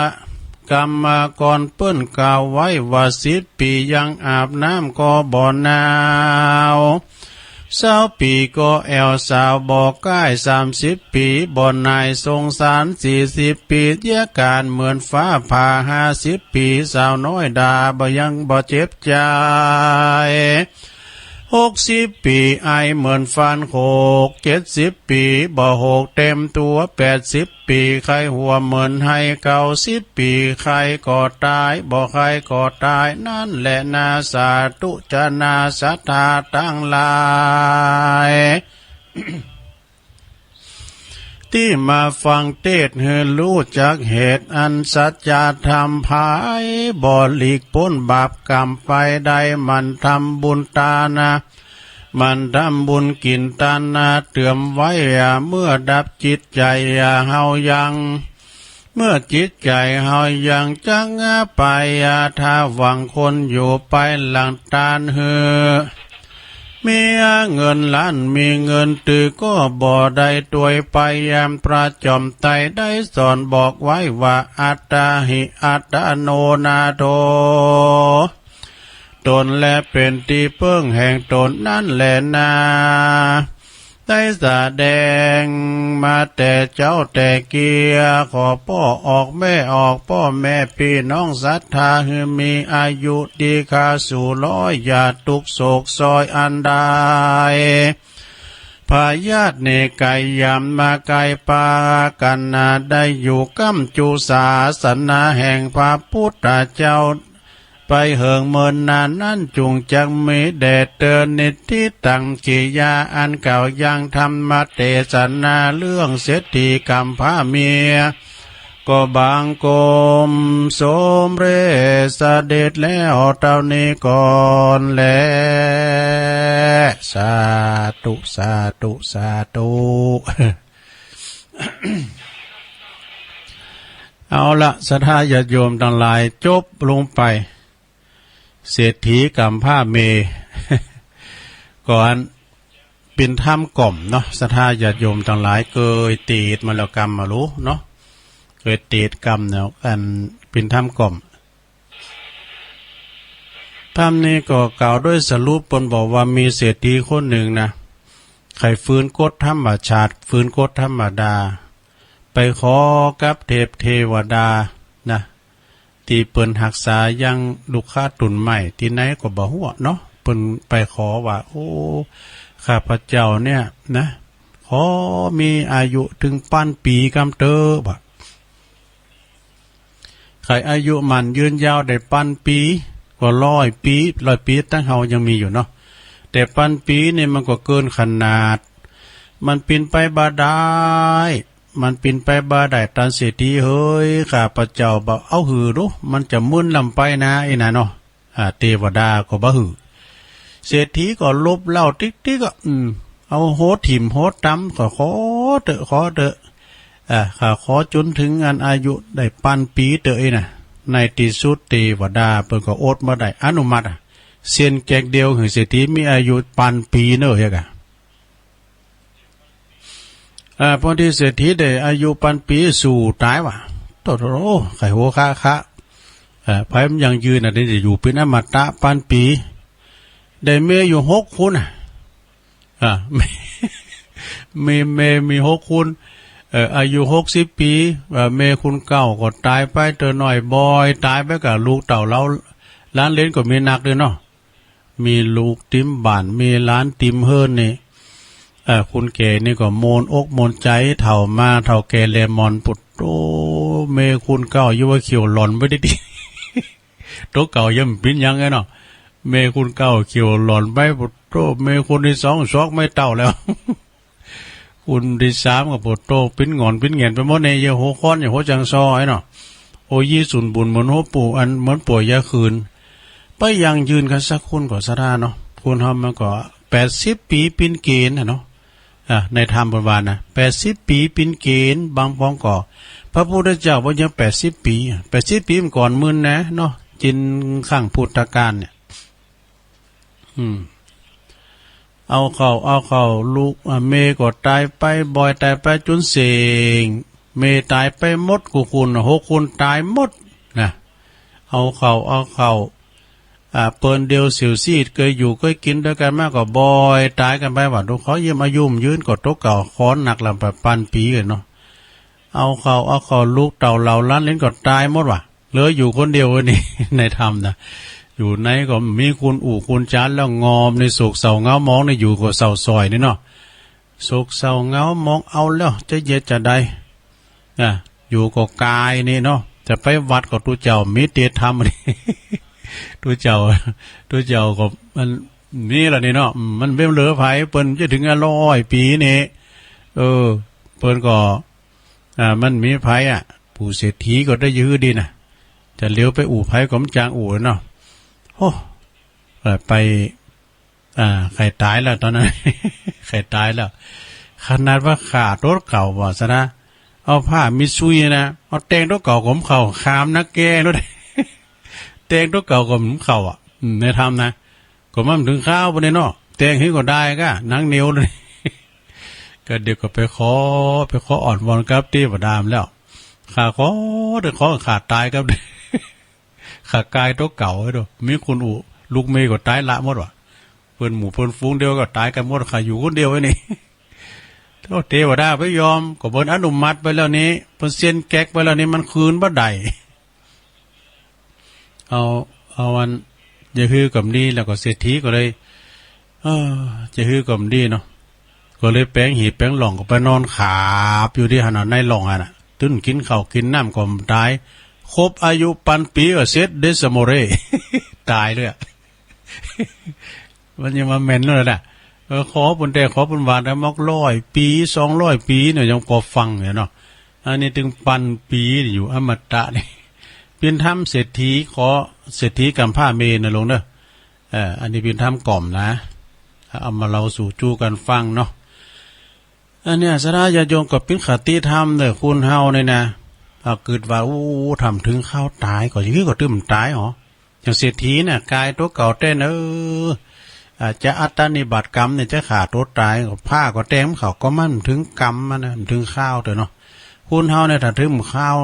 กรรมกรเปิ้นกล่าวไว้ว่า สิบปี๋ยังอาบน้ำก็บ่หนาว ซาวปี๋ก็แอ่วสาวบ่ก้าย สามสิบปี๋บ่หน่ายสงสาร สี่สิบปี๋เยียะก๋านเหมือนฟ้าผ่า ห้าสิบปี๋สาวน้อยด่าบ่ยังบ่เจ็บใจ๋ หกสิบปี๋ไอเหมือนฟันโขก เจ็ดสิบปี๋บ่โหกเต็มตั๋ว แปดสิบปี๋ไข้หัวเหมือนไห้ เก้าสิบปี๋ใครก็ต๋าย บ่ใครก็ต๋าย นั้นแหละนา สาธุจะนาศรัทธาตังหลาย ตี้มาฟังเตสน์หื้อฮู้จักเหตุอันสัจธรรม ใผบ่หลีกป๊นบาปกรรมไปได้ หมั่นทำบุญตานะ หมั่นทำบุญกิ๋นตานะ เตรียมไว้เมื่อดับจิตใจ๋เฮายัง เมื่อจิตใจ๋เฮายังจักไป ถ้าหวังคนอยู่ไปหลังตานหื้อ มีเงินล้านมีเงินตื้อก็บ่ได้ตวยไป ยามพระจอมไตรได้สอนบอกไว้ว่า อัตตาหิอัตโนนาโถ ตนแลเป๋นตี้เปิ้งแห่งตนนั้นแหละนา ได้แสดงมาแต่เจ๊าแต่เกีย ขอป้อออกแม่ออก ป้อแม่ปี้น้องศรัทธา หื้อมีอายุดีคาสู่ร้อย อย่าตุ๊กข์โศกซอยอันใด พยาธิเนรไกรยามมาไกลปากั๋นนา ได้อยู่ก้ำจูศาสนาแห่งพระปุทธเจ้า ไปเหิงเมินนานนั้น จุ่งจักมีแด่เตอ นิทธิตัง กิริยาอันกล่าวยังธรรมเตสนาเรื่องเศรษฐีกัมภะเมีย ก็บังคมสมเร็จเสด็จแล้วเต้านี้ก่อนแล สาธุ สาธุ สาธุ เอาละ ศรัทธาญาติโยมตังหลาย จบลงไป เศรษฐีกัมภะเม ก่อนเป๋นธรรมกล่อมเนาะ ศรัทธาญาติโยมตังหลาย เกยติดมาแล้วกำมาลูเนาะ เกยติดกำเนาะ อัน ปิณฑธรรมกล่อม ธรรมนี้ก็กล่าวโดยสรุป เปิ้นบอกว่ามีเศรษฐีคนนึ่งนะ ใค่ฝืนกฎธรรมชาติ ฝืนกฎธรรมดา ไปขอกับเทพเทวดานะ ตี้เปิ้นฮักษายังลูกค้าตุ๊นไม้ตี้ไหนก็บ่ฮู้เนาะ เปิ้นไปขอว่า โอ้ ข้าพเจ้าเนี่ยนะ ขอมีอายุเถิงปันปี๋กำเต๊อะ ว่า ใค่อายุมั่นยืนยาวได้ปันปี๋ ก็ร้อยปี๋ ร้อยปี๋ตังเฮายังมีอยู่เนาะ แต่ปันปี๋นี่มันก็เกินขนาด มันเป๋นไปบ่ได้ มันเป๋นไปบ่ได้ ต้านเศรษฐีเหย ข้าพเจ้าบ่เอาหื้อดู มันจะมึนล้ำไปนะ อี้นะเนาะ อ่า เทวดาก็บ่หื้อ เศรษฐีก็ลบเล้าติ๊กๆ ก็ อืม เอาหัวถิ่มหัวตำ ก็ขอเต๊อะ ขอเต๊อะ อ่า ข้าขอจ๋นเถิงอันอายุได้ปันปี๋เต๊อะ อี้นะ ในตี้สุดเทวดาเปิ้นก็อดบ่ได้ อนุมัติอะ เซ็นแก๊กเดียวหื้อเศรษฐีมีอายุปันปี๋เน่อ เฮียกะ อ่า พอตี้เศรษฐีได้อายุปันปี๋ สู้ตายว่ะ โธ่ๆ ใค่หัวคะๆ เอ่อ ไผมันยั่งยืนน่ะ ได้อยู่เป๋นอมตะปันปี๋ ได้เมย์อยู่หกคนน่ะ อ่า มี มีเมย์มีหกคน เอ่อ อายุหกสิบปี๋ เอ่อ เมย์คนเก่าก็ต๋ายไปเต๊อะน้อย บ่อยต๋ายไป ก็ลูกเต้าเหล่าหลานเหลนก็มีนักเตื้อเนาะ มีลูกเต็มบ้าน มีหลานเต็มเฮือนนี่ เอ่อ คนแก่นี่ก็โมนอกโมนใจ๋ เฒ่ามาเฒ่าแก่แลหมอน โผดโธ่ เมย์คนเก่าอยู่ว่าเขียวหล่อนไปติดๆ ตั๋วเก่ายังบ่เป๋นหยังไงเนาะ เมย์คนเก่าเขียวหล่อนไป โผดโธ่ เมย์คนตี้สองซอกไม้เต้าแล้ว คนตี้สามก็โผดโธ่ เป๋นหง่อนเป๋นแหง่นไปหมดเนี่ย เยียะหัวค้อน เยียะหัวจังซอไอ้เนาะ โอ้ ยี่สุนบุญเหมือนหัวปู่ อันเหมือนป่วยยาคืน ไปยั่งยืนกั๋นสักคนก็สะท้าเนาะ คนเฮามันก็แปดสิบปี๋เป๋นเกณฑ์น่ะเนาะ อ่ะ ในธรรมเปิ้นว่านะ แปดสิบปี๋เป๋นเกณฑ์ บางปองก็ พระพุทธเจ้าว่ายังแปดสิบปี๋ แปดสิบปี๋มันก่อนมึนนะเนาะ จินครั้งพุทธกาลเนี่ย อืม เอาเข้า เอาเข้า ลูก อ่ะ เมย์ก็ต๋ายไป บ่อยต๋ายไป จ๋นเส้ง เมย์ต๋ายไปหมดกู้คน หกคนต๋ายหมดนะ เอาเข้า เอาเข้า อ่า เปิ้นเดียวเสี่ยวซี้ เกยอยู่เกยกิ๋นตวยกั๋นมาก็บ่อยต๋ายกั๋นไปว่ะ ดูเขายิ่มอายุยืนก็ตั๋วเก่า ขอนักละปันปี๋เลยเนาะ เอาเข้า เอาเข้า ลูกเต้าเหล่าหลานเหลนก็ต๋ายหมดว่ะ เหลืออยู่คนเดียวนี่ ในธรรมนะ อยู่ในก็มีคนอู้คนจ๋าแล้ว งอมในโศกเศร้าเหงาหมอง ในอยู่ก็เศร้าส้อยนี่เนาะ โศกเศร้าเหงาหมองเอาแล้ว จะเยียะจาใด อ่ะ อยู่ก็กายนี่เนาะ จะไปวัดก็ตุ๊เจ้ามีเตธรรมนี่ ตุ๊เจ้า ตุ๊เจ้าก็มันมีละนี่เนาะ อืม มันบ่เหลือใผ เปิ้นจะเถิงร้อยปี๋นี่ เออ เปิ้นก็ อ่า มันมีใผอะ ปู่เศรษฐีก็ได้ยื้อดีนะ จะเหลียวไปอู้ใผก็บ่จางอู้เนาะ โอ้ เอ่อ ไป อ่า ใค่ต๋ายแล้วต๋อนนั้น ใค่ต๋ายแล้ว ขนาดว่าฆ่าตั๋วเก่าว่าซะนะ เอาผ้ามิตรซุยนะ เอาแต่งตั๋วเก่าก็บ่เข้า ขามนักแก้แล้ว แต่งตั๋วเก่าก็บ่เข้าอ่ะ อืม ในธรรมนะ ก็มันเถิงคราวปะเนี่ยเนาะ แต่งหื้อก็ได้ก้า หนังเหนียวเลย ก็เดี๋ยวก็ไปขอ ไปขออ้อนวอนกับเตวดามาแล้ว ข้าขอเต๊อะ ขอข้าต๋ายกับ ข้ากายตั๋วเก่าไว้ดู มีคนอู้ ลูกเมย์ก็ต๋ายละหมดว่ะ เปิ้นหมู่เปิ้นฝูงเดียวก็ต๋ายกั๋นหมด ข้าอยู่คนเดียวไอ้นี่ โธ่ เตวดาบ่ยอม ก็เปิ้นอนุมัติไปแล้วนี่ เปิ้นเซ็นแก๊กไปแล้วนี่ มันคืนบ่ได้ เอา เอาอัน จะหื้อก่ำดี แล้วก็เศรษฐีก็เลย เออ จะหื้อก่ำดีเนาะ ก็เลยแป๋งหีบแป๋งหล่อง ก็ไปนอนขาบอยู่ตี้หั้นน่ะ ในหล่องหั้นน่ะ ตึงกิ๋นข้าวกิ๋นน้ำก็บ่ต๋าย ครบอายุปันปี๋ก็เสร็จ เดสโมเร ต๋ายเลยอะ มันยังมาแม่นนั่นแหละนะ เออ ขอเปิ้นแต่ ขอเปิ้นว่าแต่มอกร้อยปี๋ สองร้อยปี๋เนี่ย ยังปอฟังอยู่เนาะ อันนี้เถิงปันปี๋อยู่ อมตะนี่ เป๋นธรรมเศรษฐี ขอเศรษฐีก๋ำพร้าเมย์นะหลวงเด้อ เออ อันนี้เป๋นธรรมกล่อมนะ เอามาเล่าสู่จู้กั๋นฟังเนาะ อันเนี้ย ศรัทธาญาติโยม ก็เป๋นคติธรรมเน่อ คนเฮาเนี่ยนะ เอากึ๊ดว่า โอ้ ถ้าเถิงคราวต๋าย ก็อย่างนี้ก็ตึงต๋ายหรอ อย่างเศรษฐีน่ะ กายตั๋วเก่าแต๊เน่อ อ่า จะอัตตานิบาตกรรมเนี่ย จะฆ่าตั๋วต๋าย ผ้าก็แต่งบ่เข้า ก็มันเถิงกรรมมันนะ มันเถิงคราวเต๊อะเนาะ คนเฮาเนี่ย ถ้าเถิงคราว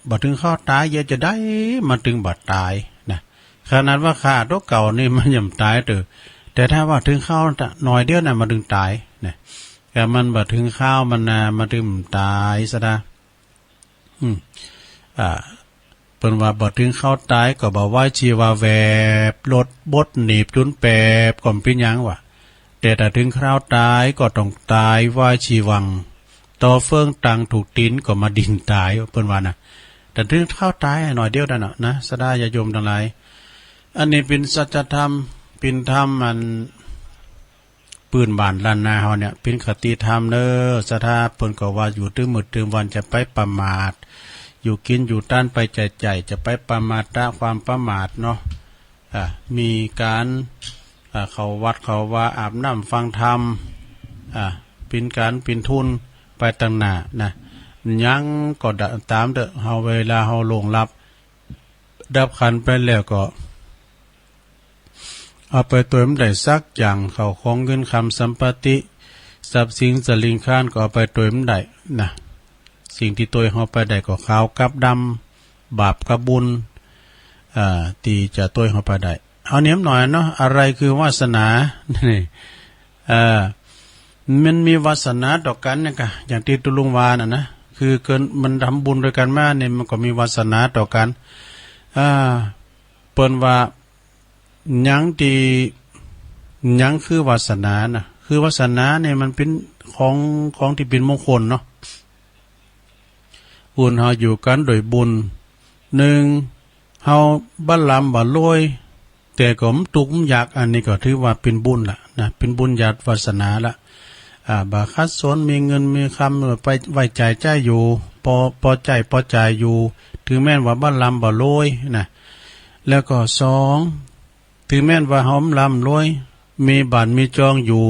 บ่เถิงคราวต๋าย เยียะจาใดมันเถิงบ่ต๋ายนะ ขนาดว่าฆ่าตั๋วเก่านี่มันยังบ่ต๋ายเต๊อะ แต่ถ้าว่าเถิงคราวหน่อยเดียวนะมันเถิงต๋ายนะ แต่มันบ่เถิงคราวมันนะ มันเถิงบ่ต๋ายซะนะ อืม อ่า เปิ้นว่าบ่เถิงคราวต๋ายก็บ่วายชีวาแวบ ลดบดหนีบจุนแปบ ก็บ่เป๋นหยังว่า แต่ถ้าเถิงคราวต๋ายก็ต้องต๋ายวายชีวัง ต่อเฟืองตังถูกตี๋นก็มาดิ้นต๋าย เปิ้นว่านะ แต่เถิงคราวต๋ายหน่อยเดียวนั่นน่ะนะ ศรัทธาญาติโยมตังหลาย อันนี้เป๋นสัจธรรม เป๋นธรรมอัน ปื้นบ้านล้านนาเฮาเนี่ย เป๋นคติธรรมเน่อ ศรัทธา เปิ้นก็ว่าอยู่ตึงมื้อตึงวันจะไปประมาท อยู่กิ๋นอยู่ตานไปใจ๋ๆ จะไปประมาทตะ ความประมาทเนาะ อ่ะ มีก๋าน อ่ะ เข้าวัดเข้าวา อาบน้ำฟังธรรม อ่ะ เป๋นก๋านเป๋นทุนไปตังหน้านะ หยังก็ต๋ามเต๊อะ เฮาเวลาเฮาล่วงลับ ดับขันธ์ไปแล้วก็ เอาไปตวยบ่ได้สักอย่าง เข้าของเงินคำสัมปติ ทรัพย์สินสะหลิงคลานก็เอาไปตวยบ่ได้นะ สิ่งตี้ตวยเฮาไปได้ก็ขาวกับดำ บาปกับบุญ อ่า ตี้จะตวยเฮาไปได้ เอาเนียมหน่อยเนาะ อะไรคือวาสนา นี่ อ่า มันมีวาสนาต่อกั๋นเนี่ยกะ อย่างตี้ตุ๊ลุงว่าน่ะนะ คือเกิน มันทำบุญตวยกั๋นมาเนี่ย มันก็มีวาสนาต่อกั๋น อ่า เปิ้นว่า หยังตี้ หยังคือวาสนาน่ะ คือวาสนาเนี่ยมันเป๋นของ ของตี้เป๋นมงคลเนาะ คนเฮาอยู่กั๋นโดยบุญ นึ่ง เฮาบ่ร่ำบ่รวย แต่ก็บ่ตุ๊กข์บ่ยาก อันนี้ก็ถือว่าเป๋นบุญละนะ เป๋นบุญญาติวาสนาละ อ่า บ่ขัดสน มีเงินมีคำ เออ ไปไว้ใจ๊ใจ๊อยู่ ปอ ปอใจ๊ปอจ่ายอยู่ ถึงแม้นว่าบ่ร่ำบ่รวยนะ แล้วก็สอง ถึงแม้นว่าเฮาบ่ร่ำรวย มีบ้านมีจองอยู่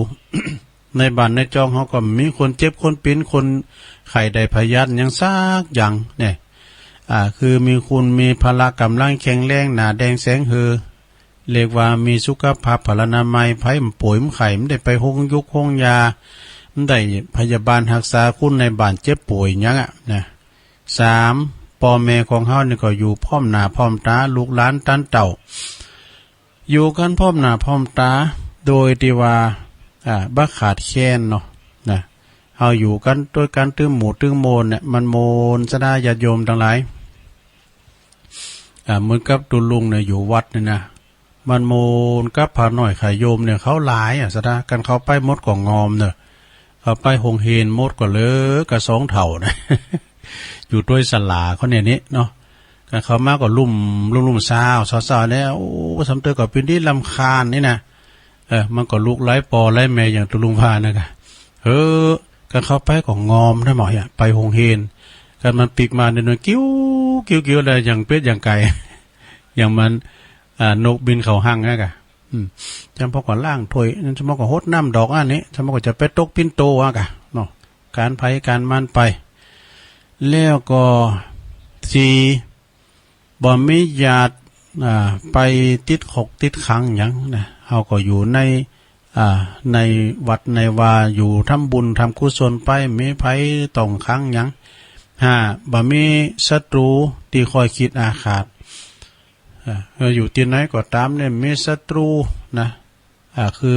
ในบ้านในจองเฮาก็มีคนเจ็บคนเป๋น คนไข้ได้พยาธิหยังสักอย่างเนี่ย อ่า คือมีคนมีพละก๋ำลังแข็งแรง หน้าแด่งแสงเหือ เรียกว่ามีสุขภาพพลานามัย ใผบ่ป่วยบ่ไข้ บ่ได้ไปโฮงยุกโฮงยา บ่ได้พยาบาลฮักษาคนในบ้านเจ็บป่วยหยังอะนะ สาม ป้อแม่ของเฮานี่ก็อยู่พร้อมหน้าพร้อมต๋า ลูกหลานตันเต้า อยู่กั๋นพร้อมหน้าพร้อมต๋า โดยตี้ว่า อ่า บ่ขาดแคลนเนาะ นะ เฮาอยู่กั๋นตวยกั๋นตึงหมู่ตึงโมนเนี่ย มันโมนศรัทธาญาติโยมตังหลาย อ่า เหมือนกับตุ๊ลุงเนี่ยอยู่วัดนี่นะ มันโมนกับพระน้อยขายโยมเนี่ย เขาหลายอะศรัทธา กันเขาไปหมดก็งอมเน่อ เขาไปโฮงเฮนหมดก็เหลือกะสองเฒ่านะ อยู่ตวยศาลาเขาเนี่ยนี่เนาะ กันเขามาก็ลุ่ม ลุ่มๆ ซาวๆ เนี่ย โอ้ สำเตอก็เป๋นตี้รำคาญนี่นะ เออ มันก็ลูกไร้ป้อไร้แม่อย่างตุ๊ลุงว่านะกะ เออ กันเขาไปก็งอมนะหมออะ ไปโฮงเฮน กันมันปิ๊กมาเนี่ย กิ้ว กิ้ว กิ้ว ได้อย่างเป็ดอย่างไก่ อย่างมัน อ่า นกบินเข้าฮังนะกะ อืม จำเพาะก็ล้างถ้วย จำเพาะก็ฮดน้ำดอกอันนี้ จำเพาะก็จะไปตกปิ่นโตอะกะ เนาะ ก๋านใผก๋านมันไป แล้วก็สี่ บ่มีญาติ อ่า ไปติดคุกติดขังหยังนะ เฮาก็อยู่ใน อ่า ในวัดในวา อยู่ทำบุญทำกุศลไป บ่มีใผต้องขังหยัง ห้า บ่มีศัตรูตี้คอยคิดอาฆาต อ่า เฮาอยู่ตี้ไหนก็ต๋ามเนี่ย มีศัตรูนะ อ่า คือ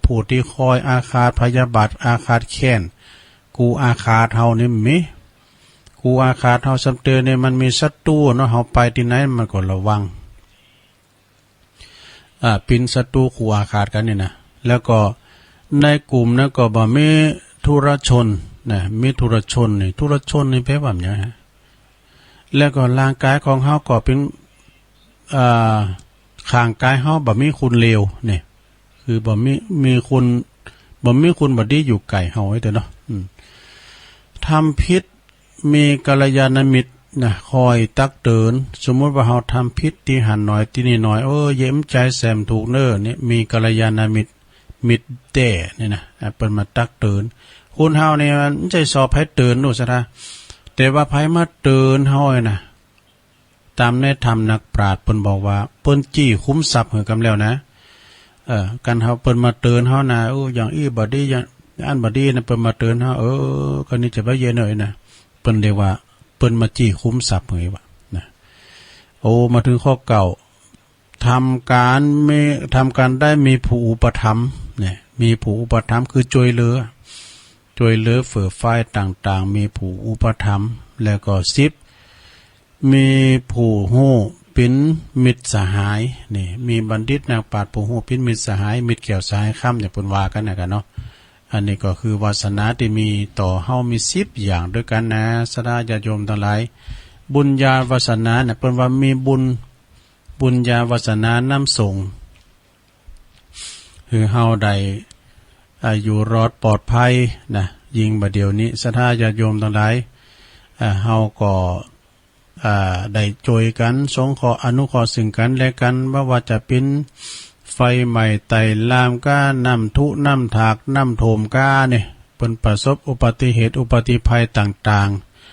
ผู้ตี้คอยอาฆาตพยาบาท อาฆาตแค้น กู่อาฆาตเฮานี่บ่มี กู่อาฆาตเฮาสำเตอเนี่ย มันมีศัตรูเนาะ เฮาไปตี้ไหนมันก็ระวัง อ่า เป๋นศัตรูกู่อาฆาตกั๋นนี่นะ แล้วก็ในกลุ่มนั้นก็บ่มีทุรชนนะ มีทุรชนนี่ ทุรชนนี่แปลว่าหยังฮะ แล้วก็ร่างก๋ายของเฮาก็เป๋น อ่า ข้างก๋ายเฮาบ่มีคนเลวเนี่ย คือบ่มี มีคน บ่มีคนบ่ดีอยู่ใก้เฮาไอ้เต๊อะเนาะ อืม ทำผิด มีกัลยาณมิตรนะ คอยตักเตือน สมมุติว่าเฮาทำผิดตี้หั้นหน่อยตี้นี่หน่อย เออ เยียะใจ๋แซมถูกเน่อ เนี่ย มีกัลยาณมิตร มิตรแต๊เนี่ยนะ อ่ะ เปิ้นมาตักเตือน คนเฮาเนี่ยมันบ่ใจ้ส่อใผเตือนโน้นซะนะ แต่ว่าใผมาเตือนเฮาเนี่ยนะ ต๋ามในธรรมนักปราชญ์เปิ้นบอกว่า เปิ้นจี้ขุมทรัพย์หื้อกำแล้วนะ เออ กันเฮา เปิ้นมาเตือนเฮานะ โอ้ อย่างอี้บ่ดี อย่างอั้นบ่ดีนะ เปิ้นมาเตือนเฮา เออ ก็นี่จะบ่เยียะเน่อนะ เปิ้นเรียกว่า ปิ้นมาจี้ขุมทรัพย์เหยว่า นะ โอ้ มาเถิงข้อเก้า ทำก๋านมี ทำก๋านได้มีผู้อุปถัมภ์ เนี่ย มีผู้อุปถัมภ์คือจ้วยเหลือ จ้วยเหลือเฟื่อฟายต่างๆ มีผู้อุปถัมภ์ แล้วก็สิบ มีผู้ฮู้เป๋นมิตรสหาย นี่ มีบัณฑิตนักปราชญ์ผู้ฮู้เป๋นมิตรสหาย มิตรแก้วสหายคำ อย่างเปิ้นว่ากั๋นนะ กั๋นเนาะ อันนี้ก็คือวาสนาตี้มีต่อเฮามีสิบอย่างตวยกั๋นนะ ศรัทธาญาติโยมตังหลาย บุญญาวาสนาเนี่ย เปิ้นว่ามีบุญ บุญญาวาสนานำส่ง หื้อเฮาได้ อ่า อยู่รอดปลอดภัยนะ ยิ่งบ่าเดี่ยวนี้ ศรัทธาญาติโยมตังหลาย อ่า เฮาก็ อ่า ได้จ้วยกั๋น สงเคราะห์อนุเคราะห์ซึ่งกั๋นและกั๋น บ่ว่าจะเป๋นไฟไหม้ไต้ลามก้า น้ำถุน้ำถาก น้ำท่วมก้าเนี่ย เปิ้นประสบอุบัติเหตุอุบัติภัยต่าง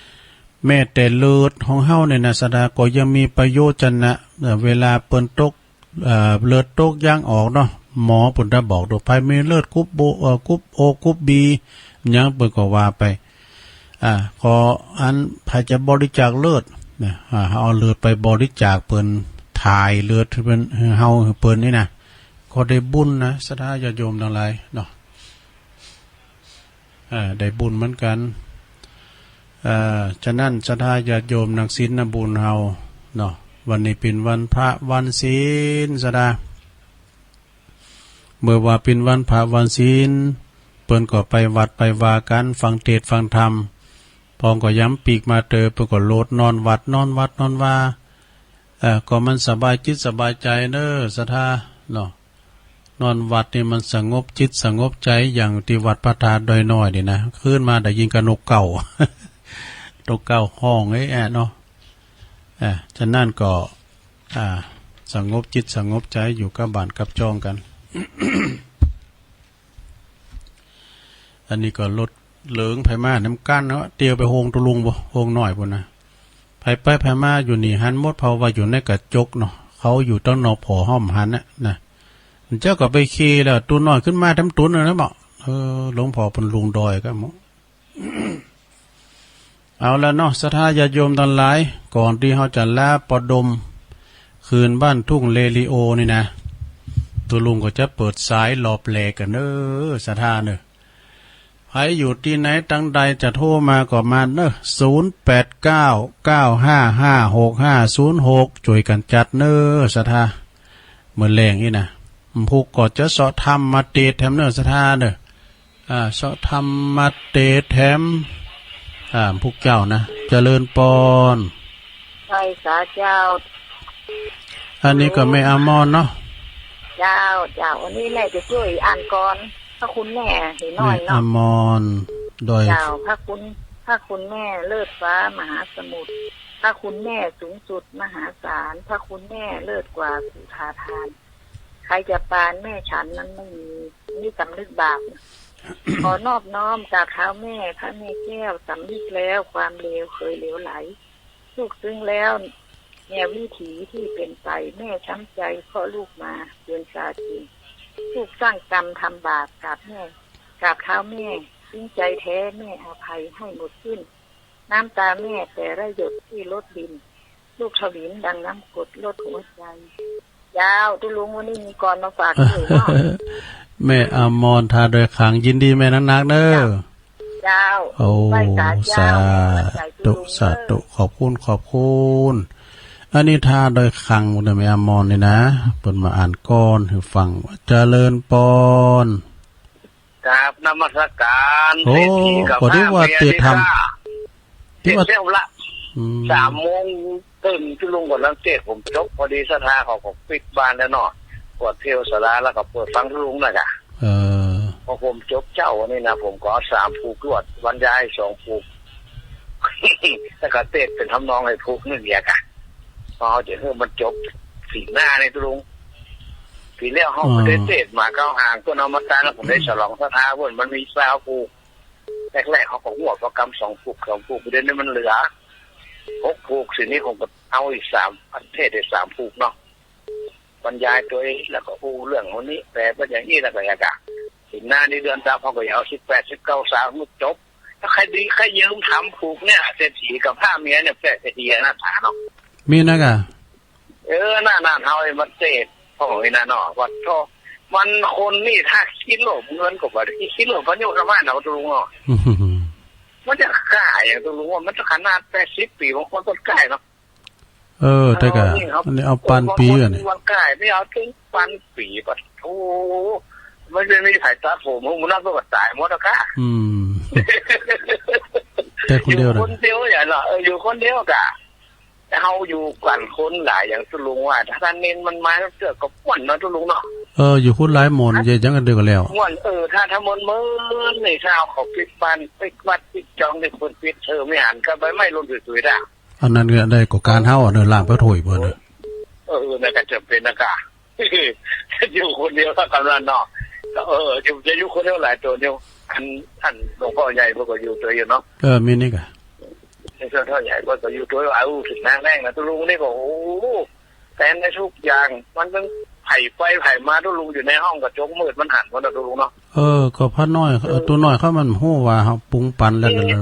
ๆ แม้แต่เลือดของเฮาเนี่ยนะ ศรัทธา ก็ยังมีประโยชนะ เอ่อ เวลาเปิ้นตก เอ่อ เลือดตกยางออกเนาะ หมอเปิ้นจะบอก ดู ใผมีเลือดกรุ๊ปโอ เอ่อ กรุ๊ปโอ กรุ๊ปบี หยังเปิ้นก็ว่าไป อ่า ขออันใผจะบริจาคเลือดนะ อ่า เอาเลือดไปบริจาคเปิ้น ถ่ายเลือดหื้อเปิ้น หื้อเฮา หื้อเปิ้นนี่นะ ก็ได้บุญนะ ศรัทธาญาติโยมตังหลายเนาะ อ่า ได้บุญเหมือนกั๋น อ่า ฉะนั้น ศรัทธาญาติโยมนักศีลนักบุญเฮาเนาะ วันนี้เป๋นวันพระวันศีล ศรัทธา เมื่อว่าเป๋นวันพระวันศีล เปิ้นก็ไปวัดไปวากั๋น ฟังเทศน์ฟังธรรม ปองก็ยามปีกมาเตอ เปิ้นก็โลดนอนวัด นอนวัดนอนวา เอ่อ ก็มันสบายจิตสบายใจ๋เนาะ ศรัทธาเนาะ นอนวัดนี่มันสงบจิตสงบใจ๋ อย่างตี้วัดพระธาตุดอยน้อยนี่นะ คืนมาได้ยินกับนกเก๊า นกเก๊าฮ้องเอ๊ะแอะเนาะ อ่า ฉะนั้นก็ อ่า สงบจิตสงบใจ๋ อยู่กับบ้านกับจ้องกั๋น อันนี้ก็รถเหลืองไผมานำกั๋นเนาะ เตียวไปโฮงตุ๊ลุงบ่ โฮงน้อยปู้นนะ ไผไปไผมาอยู่นี่หันหมด เพราะว่าอยู่ในกระจกเนาะ เขาอยู่ตังนอกผ่อห้อมหันน่ะนะ เจ้าก็ไปขี่แล้ว ตุ๊น้อยขึ้นมาแถมตุ๊นน่ะนะบอก เออ หลวงพ่อเปิ้นลุงดอยก็หมด เอาละเนาะ ศรัทธาญาติโยมตังหลาย ก่อนตี้เฮาจะลาปะดมคืนบ้านทุ่งเรดิโอนี่นะ ตุ๊ลุงก็จะเปิดสายรอบแรกกั๋นเน้อ ศรัทธาเน้อ ใผอยู่ตี้ไหนตังใดจะโทรมาก็มาเน้อ ศูนย์แปดเก้า เก้าห้าห้า หกห้าศูนย์หก จ้วยกั๋นจัดเน้อ ศรัทธา เมื่อแลงนี่นะ พุกก็จะเซาะธรรมเตสน์แถมเน้อ ศรัทธาเน้อ อ่า เซาะธรรมเตสน์แถม อ่า พุกเจ้านะ เจริญปอน ไหว้สาเจ้า อันนี้ก็แม่อมรเนาะ เจ้า เจ้า อันนี้แม่จะจ้วยอ่านกลอน พระคุณแม่หน้อยเนาะ แม่อมร ดอย เจ้า พระคุณ พระคุณแม่เลิศฟ้ามหาสมุทร พระคุณแม่สูงสุดมหาศาล พระคุณแม่เลิศกว่าสุธาทาน ใครจะปานแม่ฉันนั้นไม่มี นี่สำนึกบาป ขอนอบน้อมกราบเท้าแม่ พระแม่แก้ว สำนึกแล้วความเลวเคยเหลวไหล ลูกซึ้งแล้วแนววิถีที่เป็นไป แม่ช้ำใจเพราะลูกมาเกินกาลจริง ลูกสร้างกรรมทำบาป กราบแม่ กราบเท้าแม่ ซึ้งใจแท้แม่อภัยให้หมดสิ้น น้ำตาแม่แต่ละหยดที่ลดริน ลูกถวิลดังน้ำกรดลดหัวใจ เจ้า ตุ๊ลุงวันนี้มีกลอนมาฝากด้วยเนาะ แม่อมร ท่าดอยขัง ยินดีแม่นักๆ เน้อ เจ้า โอ้ ไหว้สาเจ้า สาธุ สาธุ ขอบคุณ ขอบคุณ อันนี้ท่าดอยขัง แม่อมรนี่นะ เปิ้นมาอ่านกลอนหื้อฟัง เจริญปอน กราบนมัสการ โอ้ เศรษฐีกับ พอดีว่า พระเมีย เตรียมทำ นี่ค่ะ ที่ว่า เตรียมละ อืม สามโมงครึ่งตุ๊ลุงก่อน หลังเตรียมผมจบ พอดีศรัทธาเขาก็ปิดบ้านแล้วเนาะ เปิดเทวสาราแล้วก็เปิดฟังตุ๊ลุงนะกะ เออ พอผมจบเจ๊าอันนี้นะ ผมก็เอาสามผูกลวด บรรยายสองผูก แล้วก็เตสน์เป๋นทำนองหื้อผูกนึ่งเดียวกะ พอเฮาจะหื้อมันจบ ปีหน้านี่ตุ๊ลุง ปีแล้วเฮา อ๋อ ก็ได้เตสน์มาเก้าหาง เปิ้นเอามาตั้ง แล้วผมได้ฉลองศรัทธาเปิ้น มันมีซาวผูก แรกๆ เขาก็หัวประกำสองผูก สองผูก เดี๋ยวนี้มันเหลือหกผูก สินี้ผมก็เอาอีกสาม เตสน์ได้สามผูกเนาะ บรรยายตวย แล้วก็อู้เรื่องคนนี้ แปลเป๋นอย่างนี้ แล้วก็อย่างกะ ปีหน้านี่เดือนดำ เขาก็จะเอาสิบแปด สิบเก้า ซาว หื้อจบ ถ้าใผดีใผยืมถามผูกเนี่ย เศรษฐีกับผ้าเมียเนี่ย แปะเศรษฐีอนาถาเนาะ มีนะก่ะ เออ นั่นๆ เฮาไอ้มาเสพของไอ้นั่นเนาะ ว่าโธ่ มันคนนี่ถ้าคิดโลภเงินก็บ่ได้คิดโลภ มันอยู่ประมาณนั้น ตกลงเนาะ อื้อหือ มันจะกล้าอย่างตกลงว่า มันจะขนาดแปดสิบปี๋ บางคนก็กล้าเนาะ เออ แต่ก่ะ เอานี่ครับ อันนี้เอาปานปี๋อะนี่ บางคนมันกล้า ไม่เอาถึงปานปี๋ ปะโธ่ มันไม่มีใผตัดผม มันนั่นก็ต๋ายหมดอะค่ะ อืม แต่คนเดียวนะ อยู่คนเดียวอย่างเนาะ เออ อยู่คนเดียวก่ะ แต่เฮาอยู่กั๋นคนหลายอย่างตกลงว่า ถ้าต้านเณรมันมาเตื้อก็ม่วนเนาะตกลงเนาะ เออ อยู่คนหลายหม่อน เอ๊ะ เยอะจังกันเดียวกันแล้ว ม่วน เออ ถ้า ถ้าม่วนๆ นี่ ถ้าเอาเขาปิดบ้าน ปิดวัด ปิดจอง นี่คนปิดเทอมไม่หัน ก็ใบไม้หล่นสวยๆ อ่ะ อันนั้นก็ได้ก่อก๋านเฮาอะเนาะ ล้างผ้าถ้วยเปิ้นน่ะ เออ นั่นก็จะเป๋นนะก่ะ อยู่คนเดียวสักกำนันเนาะ เออ จะ จะอยู่คนเดียวหลายตั๋วเดียว อัน อันหลวงพ่อใหญ่เปิ้นก็อยู่ตั๋วอยู่เนาะ เออ มีนี่ก่ะ หลวงพ่อใหญ่เปิ้นก็อยู่ตั๋ว เอา ถืกนางแดงนะ ตกลงนี่ก็ โอ้โห แตนได้ทุกอย่าง มันตึงไผไปไผมา ตกลงอยู่ในห้องกระจกมืด มันหันหมดนะตกลงเนาะ เออ ก็พระน้อย เออ เออ ตั๋วน้อยเขามันฮู้ว่าเฮาปรุงปันแล้วนั่นแหละ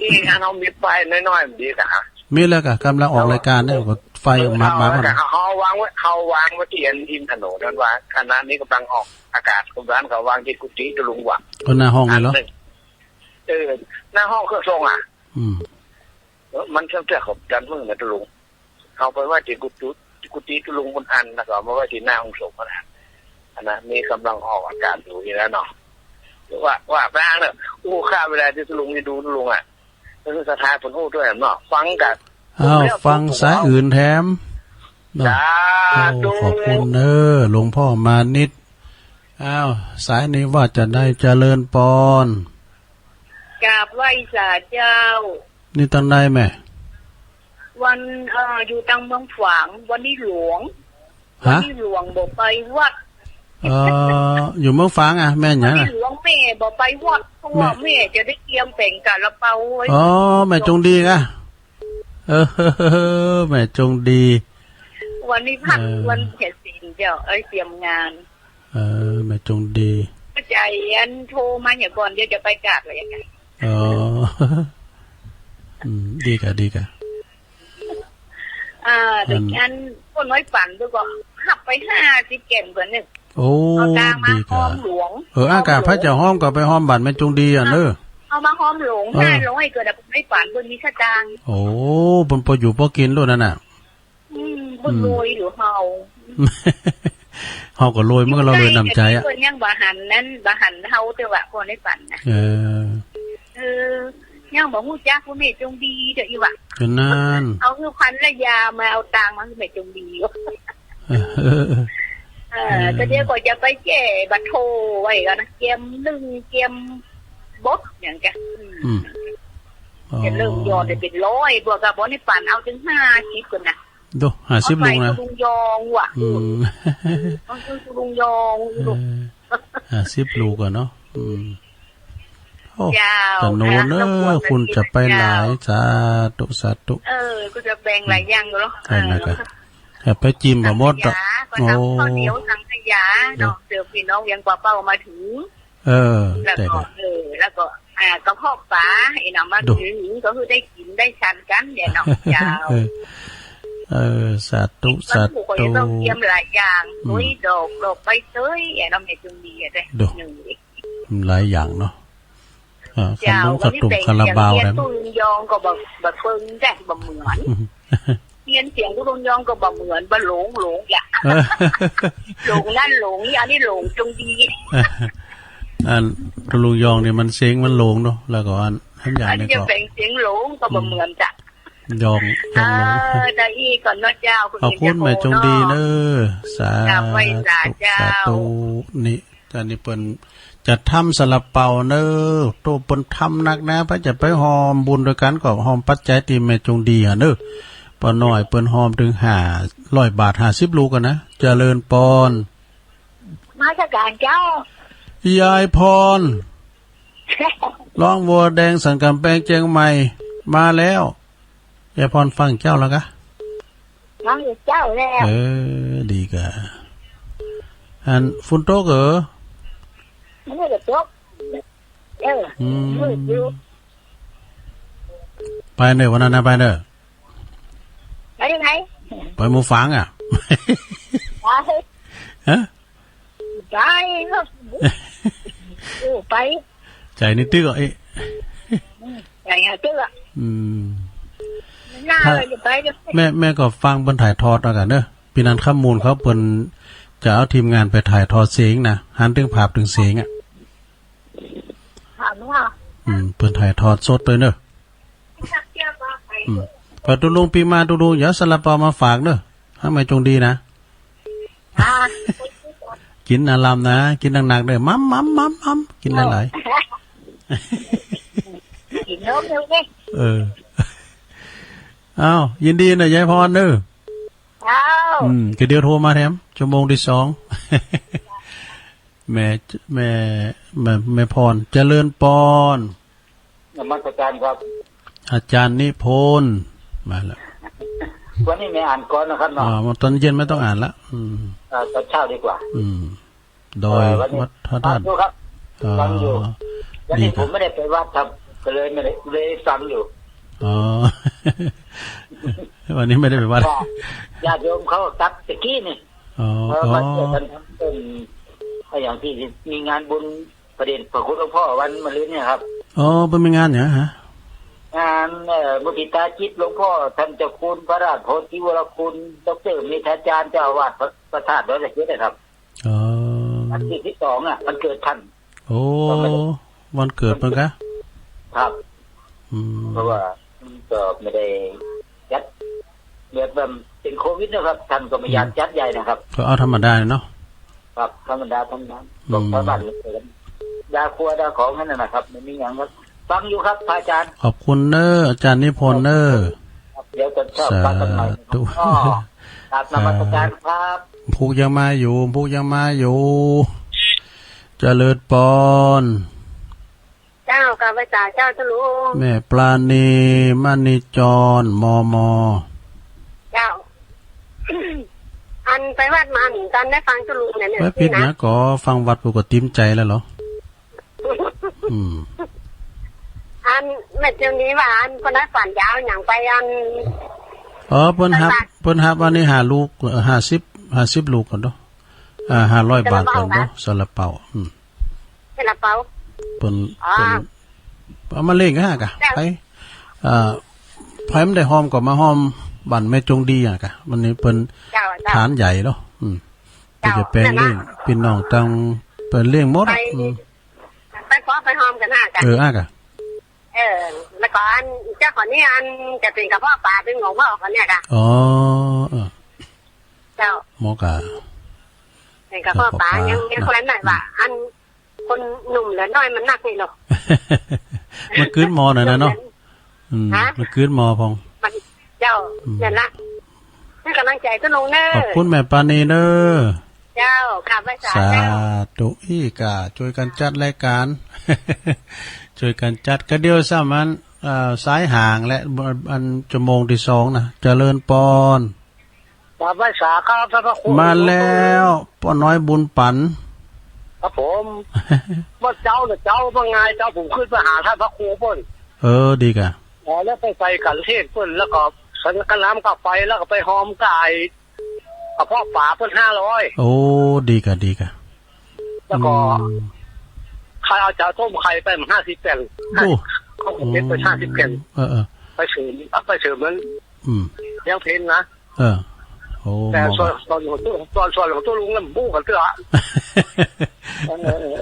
นี่ นี่ อันเฮามีป้ายน้อยๆ มันดีก่ะ มีแล้วก่ะ กำลังออกรายการเนี่ย ก็ไฟ เออ มา เอา มา มา เฮาวางไว้ เฮาวางไว้ตี้อันริมถนนนั่นว่า ขณะนี้ก่ำลังออกอากาศ กำลังเขาวางตี้กุฏิตกลงว่า ก็หน้าห้องนี่เหรอ อันนึ่ง เออ หน้าห้องเครื่องทรงอ่ะ อืม เออ มันเชื่อมเชื่อมกับดันมือนะตกลง เอาไปไว้ตี้กุฏิ กุฏิตกลงบนอัน แล้วก็เอามาไว้ตี้หน้าห้องสงฆ์นะ อันนั้นนี่กำลังออกอากาศอยู่นี่นะเนาะ ว่า ว่าไปอ้างเนาะ อู้ ข้าเวลาตี้ตกลงจะดูตกลงอ่ะ เออ ศรัทธาเปิ้นฮู้ด้วยเนาะ ฟังก่ะ อ้าว ฟังสายอื่นแถมเนาะ สาธุ โอ้ ขอบคุณเน้อ หลวงพ่อมานิต อ้าว สายนี้ว่าจะได้ เจริญปอน กราบไหว้สาเจ้า นี่ตังใดแม่ วัน เอ่อ อยู่ตังเมืองฝาง วันนี้หลวง ฮะ วันนี้หลวงบ่ไปวัด เอ่อ อยู่เมืองฝางอะ แม่หยัง วันนี้หลวงแม่บ่ไปวัด เพราะว่าแม่ แม่จะได้เตรียมแป๋งซาลาเปาไว้ อ๋อ แม่จงดีอะ เออ แม่จงดี วันนี้พัก เออ วันถือศีลเจ้า เอ้ย เตรียมงาน เออ แม่จงดี เข้าใจ๋ อันโทรมาเหียก่อน เดี๋ยวจะไปกราบเลย อ๋อ อืม ดีก่ะ ดีก่ะ อ่า อัน เดี๋ยวอันคนน้อยฝันดูก่อน หับไปห้าสิบแก่นก่อนเนี่ย โอ้ เอาตางมา ดีก่ะ หอมหลวง เออ อากาศ หอมหลวง พระเจ้าหอมก็ไปหอมบ้านแม่จงดีอะเนาะ เอามาหอมหลวง เออ ห้าร้อยก่อนนะ ไม่ฝันเปิ้นมีสตางค์ โอ้ เปิ้นพออยู่พอกิ๋นโลดนั่นน่ะ อืม เปิ้น อืม รวยอยู่เฮา เฮาก็รวย มันก็เรารวยน้ำใจ๋อะ เปิ้นยังบ่หันนั้น บ่หันเฮาเตื้อว่าคนในฝันนะ เออ เออ ยังบ่ฮู้จักว่าแม่จงดีเตื้ออีหว่า ก็นั่น เอาคือภรรยามาเอาตางมาคือแม่จงดี เออ เออ เออ ก็เดี๋ยวก็จะไปแก้บัตรโทรไว้ก่อนนะ เกียมนึ่ง เกียมบดหยังกะ อืม อืม อ๋อ จะเริ่มยอดได้เป๋นร้อย บวกกับบ่ได้ปันเอาเถิงห้าสิบก่อนนะ โด ห้าสิบลูกนะ เอาไปลุงยองว่ะ อืม เอาไปลุงยอง เออ ห้าสิบลูกก่อนเนาะ อืม โอ้ เจ้า ตะโนนเอ้ย รบกวน คุณจะไปหลาย เจ้า สาธุ สาธุ เออ ก็จะแบ่งหลายอย่างอยู่เนาะ เออ นั่นน่ะก็ เออ อย่าไปจิ้มบ่หมดดอก สังขยา ก็ทำ โอ้ ข้าวเหนียวสังขยาเนาะ เนาะ เดี๋ยวพี่น้องเวียงป่าเป้ามาถึง เออ แล้วก็ แต่ก็ เออ แล้วก็ อ่า กระเพาะปลา ไอ้น้องมา โด ถึงก็คือได้กิ๋นได้ฉันกั๋นเนี่ยเนาะ เจ้า เออ เออ สาธุ สาธุ ก็ต้องเตรียมหลายอย่าง อืม โอ้ย ดอก ดอกใบเตย ไอ้น้องแม่จงดีอะเด้ โด หนึ่ง หลายอย่างเนาะ อ่า เจ้า ขนม วันนี้ ข้าวต้ม แต่ง คาราบาว เสียง นะ เตียนตู้ลุงยองก็บ่ บ่เปิงได้ บ่เหมือน เตียนเสียงตู้ลุงยองก็บ่เหมือน บ่หลง หลงอย่า เออ หลงนั่นหลงนี่ อันนี้หลงจงดี อันตู้ลุงยองนี่มันเสียงมันหลงเนาะ แล้วก็อัน อันอย่าง อันนี้ นี้ จะ ก็ แต่งเสียงหลงก็บ่เหมือนจ้ะ อืม ยอง ยองหลง เออ แต่อี้ก่อนเนาะเจ้า คุณ ขอบคุณ เห็นจะ แม่จงดี โกเนาะ เน้อ สา กราบไหว้สา ธุ เจ้า สาธุ นี่ อันนี้เปิ้นจะทำซาลาเปาเน้อ โตเปิ้นทำนักนะ เปิ้นจะไปฮอมบุญตวยกั๋นก็ฮอมปัจจัยตี้แม่จงดีอะเน้อ ป้าน้อยเปิ้นฮอมเถิงห้าร้อยบาท ห้าสิบลูกก่อนนะ เจริญปอน นมัสก๋านเจ้า ยายพร ร้องบัวแดงสันก๋ำแปงเจียงใหม่ มาแล้ว ยายพรฟังเจ้าแล้วกะ ฟังอยู่เจ้าแล้ว เออ ดีกะ อันฝนตกเหรอ มันก็ตก เออ อืม มืดอยู่ ไปเน่อ วันนั้นนะ ไปเน่อ ไปตี้ไหน ไปหมู่ฝางอะ ไป ฮะ ไปก็ โอ้ ไป ใจ๋นี่ตึกอะ เอ๊ะ ใจ๋นี่ตึกอะ อืม หน้า ถ้า เลยจะไปจะ แม่ แม่ก็ฟังเปิ้นถ่ายทอดเอากั๋นเน่อ ปี๋นั้นค่ำมูนเขาเปิ้นจะเอาทีมงานไปถ่ายทอดเสียงนะ หันเถิงภาพเถิงเสียงอะ ถามว่า อืม เปิ้นถ่ายทอดสดตวยเน่อ อืม พอตุ๊ลุงปิ๊กมา ตุ๊ลุงอย่าเอาซาลาเปามาฝากเน่อ หาแม่จงดีนะ อ่า กิ๋นนะลำนะ กิ๋นหนักๆ เน่อ มัม มัม มัม มัม กิ๋นหลายๆ กิ๋นนมอยู่นี่ เออ อ้าว ยินดีเน่อ ยายพรเน่อ อ้าว อืม ก็เดี๋ยวโทรมาแถม ชั่วโมงตี้สอง แม่ แม่ แม่ แม่พร เจริญปอน นมัสการครับ อาจ๋ารย์นิพนธ์ มาแล้ว วันนี้ไม่อ่านก่อนนะครับเนาะ อ่า ตอนเย็นไม่ต้องอ่านละ อืม อ่า ตอนเช้าดีกว่า อืม ดอย เอ่อ วันนี้ วัดพระธาตุ ฟังอยู่ครับ อ่า ฟังอยู่ วันนี้ ดีครับ ผมไม่ได้ไปวัดครับ ก็เลยไม่ได้ เลยฟังอยู่ อ๋อ วันนี้ไม่ได้ไปวัด ว่าญาติโยมเขาตัดตะกี้นี่ อ๋อ เออ อ๋อ มาช่วยกันทำต้น อย่างที่มีงานบุญ พระเดชพระคุณหลวงพ่อวันมะรืนเนี่ยครับ อ๋อ เปิ้นมีงานหยังฮะ งาน เอ่อ มุทิตาจิตหลวงพ่อท่านเจ้าคุณพระราชโพธิวรคุณ ด็อกเตอร์เมธาจารย์ เจ้าอาวาสพระ พระธาตุดอยสะเก็ดนะครับ อ๋อ วันตี้สิบสองอะ วันเกิดท่าน โอ้ ก็ไม่ได้ วันเกิดเปิ้นกา ครับ อืม เพราะว่าก็ไม่ได้จัด แบบว่าเป๋นโควิดนะครับ ท่านก็ไม่อยาก อืม จัดใหญ่นะครับ ก็เอาธรรมดาเนาะ ครับ ธรรมดา ธรรมดา อืม ของชาวบ้านเฉยๆ ดาครัวดาของแค่นั้นนะครับ ไม่มีหยังครับ ฟังอยู่ครับ พระอาจารย์ ขอบคุณเน่อ อาจ๋ารย์นิพนธ์เน่อ ครับ เดี๋ยวตอนเช้า สาธุ ฟังกันใหม่นะครับ อ๋อ กราบนมัสการครับ พุกยังมาอยู่ พุกยังมาอยู่ เจริญปอน เจ้า กราบไหว้สาเจ้าตุ๊ลุง แม่ปราณี มณีจร มม เจ้า อันไปวัดมาเหมือนกั๋น ได้ฟังตุ๊ลุงเนี่ย ไม่ผิดนะ นี่นะ ก็ฟังวัดปูก็ติ๋มใจ๋แล้วเหรอ อืม อันแม่เตียวนี้ว่า อันเปิ้นได้ฝันยาวหยังไป อัน เออ เปิ้นฮับ ไปวัด เปิ้นฮับอันนี้ห้าลูก เอ่อ ห้าสิบ ห้าสิบลูกก่อนเนาะ อ่า ห้าร้อยบาทก่อนเนาะ ซาลาเปา ซาลาเปา อืม ซาลาเปา เปิ้น อ๋อ เปิ้น เอามาเล่งกั๋นฮะกะ เจ้า ไป เอ่อ ใผบ่ได้ฮอมก็มาฮอมบ้านแม่จงดีอะกะ วันนี้เปิ้น เจ้า เจ้า ฐานใหญ่เนาะ อืม เจ้า เปิ้นจะแปลงเล่ง นั่นน่ะ ปี้น้องตัง เปิ้นเล่งหมดอะ ไป อืม ไปป๊อไปฮอมกั๋นฮะกะ เออ อะกะ เออ แล้วก็อัน เจ้าคนนี้อันจะเป๋นกระเพาะป๋า เป๋นหงอกบ่ออกอันเนี่ยกะ อ๋อ เออ เจ้า หมอกะ เป๋นกระเพาะป๋า กระเพาะป๋า ยัง ยังคนนั้นหน่อยว่า อืม อัน คนหนุ่มเหลือน้อยมันนักนี่เนาะ มันกลืนหม้อหน่อยนะเนาะ อืม ฮะ มันกลืนหม้อพอง มัน เจ้า อืม เนี่ยนะ ให้ก๋ำลังใจ๋ตุ๊ลุงเน่อ ขอบคุณแม่ปราณีเน่อ เจ้า กราบไหว้สา สา เจ้า ธุ อี้ก่า จ้วยกั๋นจัดรายก๋าน จ้วยกั๋นจัด ก็เดี๋ยวซ้ำอัน เอ่อ สายห่างและ อันชั่วโมงตี้สองนะ เจริญปอน กราบไหว้สาครับ ท่านพระครู มาแล้ว ป้อน้อยบุญปั๋น ครับผม เมื่อเจ๊าเนี่ยเจ๊า เมื่อไงเจ๊า ผมขึ้นไปหาท่านพระครูเปิ้น เออ ดีก่ะ อ๋อ แล้วไปใส่ขันเทศเปิ้น แล้วก็ฉันกับน้ำกาแฟ แล้วก็ไปฮอมกับไอ้กระเพาะป๋าเปิ้นห้าร้อย โอ้ ดีก่ะ ดีก่ะ แล้วก็ อืม ใครเอาเจ๊าต้มไข่ไปห้าสิบแผ่น โอ้ เขาก็เก็บไปห้าสิบแผ่น เออ เออ ไปเสริม ไปเสริมมัน อืม ยังเพลนนะ เออ โอ้ แต่ส่วน มองว่า ส่วนของตุ๊ ส่วน ส่วนของตุ๊ลุงนั้นบู๊กั๋นเตื้อ เออ เออ เออ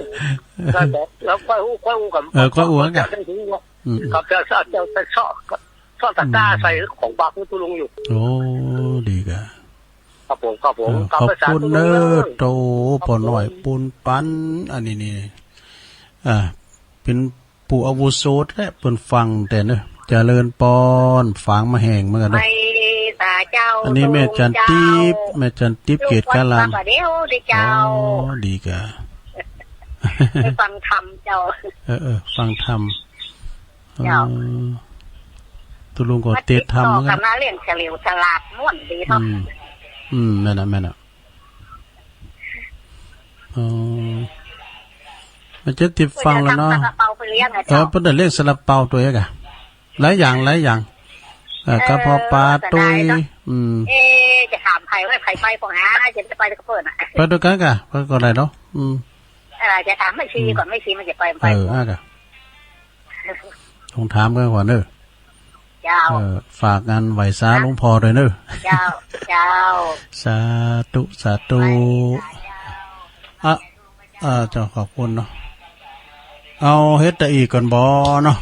แล้ว แล้วค่อยอู้ ค่อยอู้กั๋น เออ ค่อยอู้กั๋น จะได้รู้ว่า อืม ครับ จะ จะ จะ จะเซาะ เซาะตะกร้า อืม ใส่ของฝากตุ๊ลุงอยู่ โอ้ ดีก่ะ ครับผม ครับผม เออ กราบไหว้สาตุ๊ลุงเน่อ ขอบคุณเน่อ โต ครับผม ป้อน้อยบุญปั๋น อันนี้นี่ อ่า เป๋น ผู้อาวุโสและเปิ้นฟังแต่เน่อ เจริญปอน ฝางมาแหงเหมือนกั๋นเน่อ ไหว้สาเจ้า อันนี้แม่จันทิพย์ ตุ๊ลุงเจ้า แม่จันทิพย์ เกตกาลาม ลูกวัดป่าเดียวเด้อเจ้า อ๋อ ดีก่ะ ไปฟังธรรมเจ้า เออ เออ ฟังธรรม เจ้า เออ ตุ๊ลุงก็เตรียมธรรมเหมือนกั๋น มาติดต่อกั๋นมาเล่นเฉลียวฉลาดม่วนดีเนาะ อืม อืม แม่นน่ะ แม่นน่ะ อ๋อ มันจะติดฟังแล้วเนาะ เปิ้นจะทำซาลาเปาไปเลี้ยงอะ เออ เจ้า เปิ้นจะเลี้ยงซาลาเปาตวยอะกะ หลายอย่าง หลายอย่าง เออ เออ กระเพาะปลา เออ ตุ๊ย เสียดายเนาะ อืม เอ๊ะ จะถามใผว่าใผไปก่อนหา จะได้ไปกับเปิ้นน่ะ ไปตวยกั๋นก่ะ ไปก่อนได้เนาะ อืม เออ จะถามแม่ชีก่อน อืม แม่ชีมันจะไป เออ ไปก่อน อ่ะก่ะ ต้องถามกั๋นก่อนเน่อ เจ้า เออ ฝากงานไหว้สาหลวงพ่อตวยเน่อ เจ้า เจ้า สาธุ สาธุ ไป อ่ะ เออ เจ้า ขอบคุณเนาะ เอาเฮ็ดตะอี้ก่อนบ่เนาะ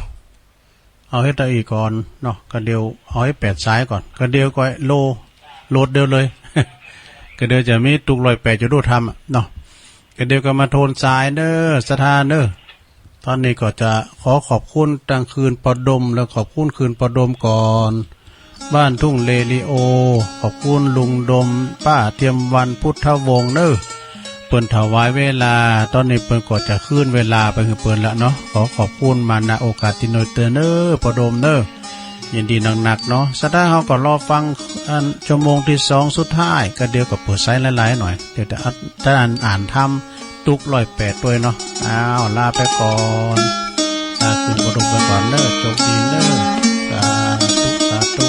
เอาเฮ็ดตะอี้ก่อนเนาะ ก็เดี๋ยวเอาหื้อแปดสายก่อน ก็เดี๋ยวก็โหลด โหลดเดี๋ยวเลย ก็เดี๋ยวจะมีตุ๊กร้อยแปดจะดูธรรมอะเนาะ ก็เดี๋ยวก็มาโทนสายเน่อ ศรัทธาเน่อ ตอนนี้ก็จะขอขอบคุณตังคืนปอดม และขอบคุณคืนปอดมก่อน บ้านทุ่งเรดิโอ ขอบคุณลุงดม ป้าเทียมวรรณ พุทธวงศ์เน่อ เปิ้นถวายเวลา ตอนนี้เปิ้นก็จะคืนเวลาไปหื้อเปิ้นละเนาะ ขอขอบคุณมา ณ โอกาสตี้นี้เน่อ ปอดมเน่อ ยินดีนักๆ เนาะ ศรัทธาเฮาก็รอฟังอันชั่วโมงตี้สองสุดท้าย ก็เดี๋ยวก็เปิดสายหลายๆ หน่อย เดี๋ยวจะอัด จะอ่าน อ่านธรรม ตุ๊กร้อยแปดตวยเนาะ อ้าว ลาไปก่อน ลาคืนปอดมไปก่อนเน่อ โชคดีเน่อ สาธุ สาธุ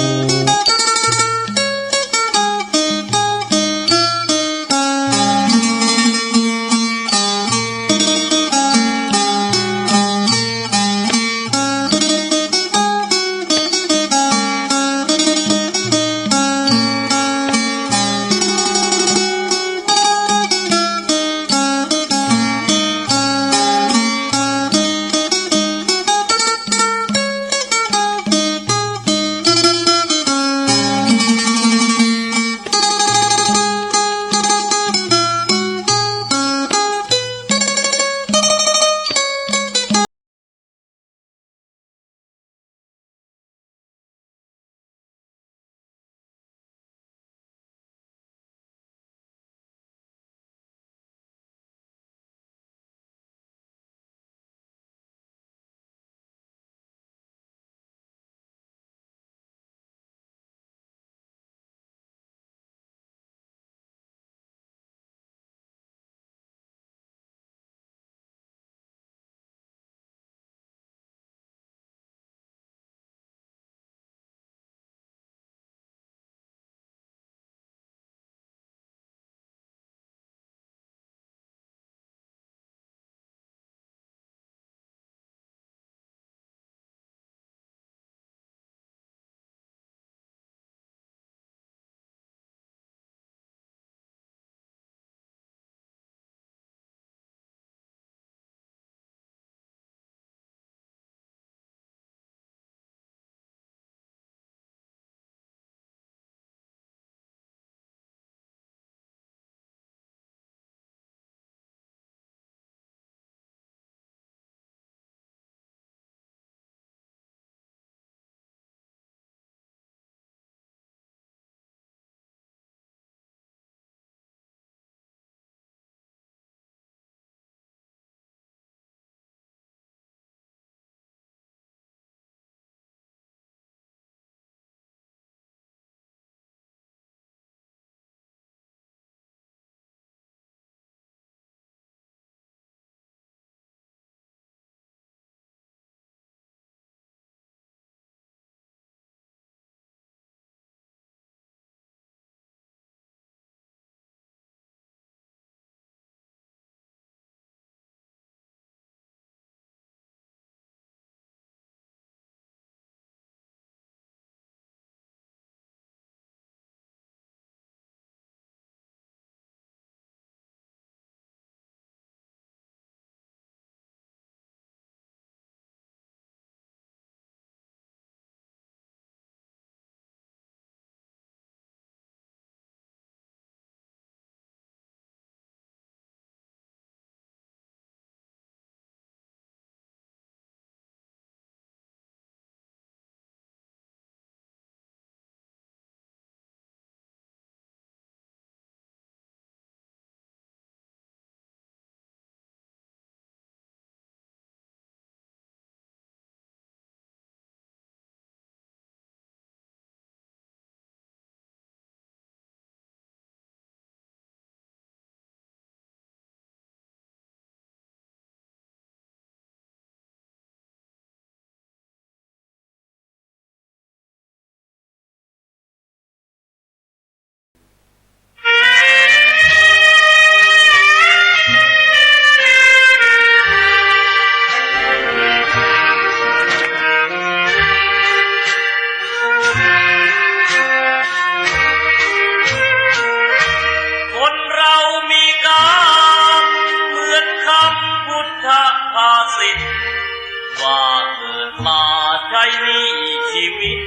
นี่ชีวิต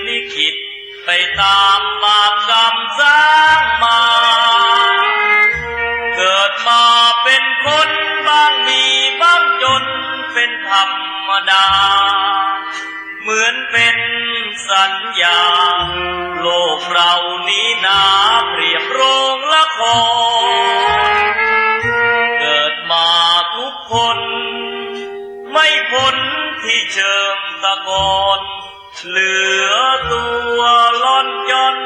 ลิขิตไปต๋ามบาปกรรมสร้างมา เกิดมาเป๋นคนบ้างดีบ้างจนเป๋นธรรมดา เหมือนเป๋นสัญญา โลกเฮานี้นาเปรียบโรงละคร เกิดมาทุกคน ไม่พ้นตี้เชิงตะกอน เหลือตั๋วล่อนจ้อน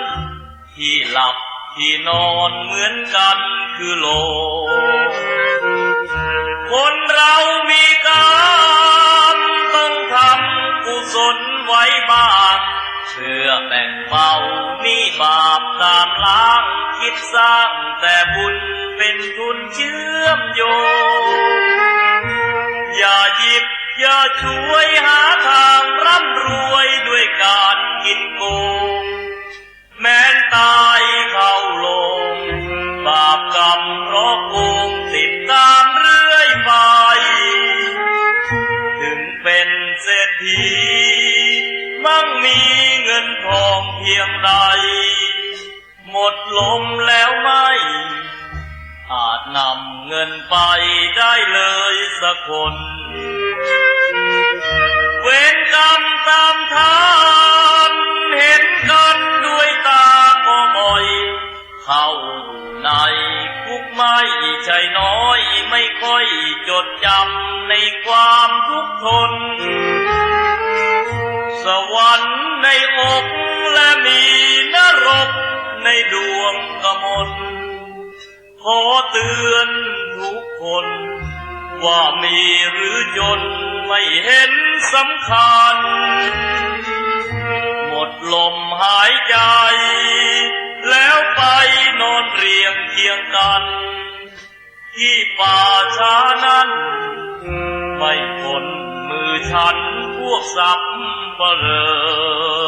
ตี้หลับตี้นอนเหมือนกั๋นคือโลก คนเฮามีกรรมต้องทำกุศลไว้บ้าง เพื่อแบ่งเบาหนี้บาปต๋ามล้าง คิดสร้างแต่บุญเป๋นทุนเชื่อมโยง อย่าหยิบอย่าฉวยหาทางร่ำรวยด้วยก๋านกิ๋นโกง แม้นต๋ายเข้าโลง บาปกรรมเพราะโกงติดต๋ามเรื่อยไป ถึงเป๋นเศรษฐี มั่งมีเงินทองเพียงใด หมดลมแล้วไม่ อาจนำเงินไปได้เลยสักคน เวรกรรมต๋ามทัน เห็นกั๋นด้วยต๋าก็บ่อย เข้าอยู่ในคุกไม่ใช่น้อย ไม่ค่อยจดจ๋ำในความทุกข์ทน สวรรค์ในอกและมีนรกในดวงกมล ขอเตือนทุกคน ว่ามีหรือจนไม่เห็นสำคัญ หมดลมหายใจ แล้วไปนอนเรียงเคียงกั๋น ตี้ป่าช้านั้น ไม่พ้นมือฉันพวกสัปเหร่อ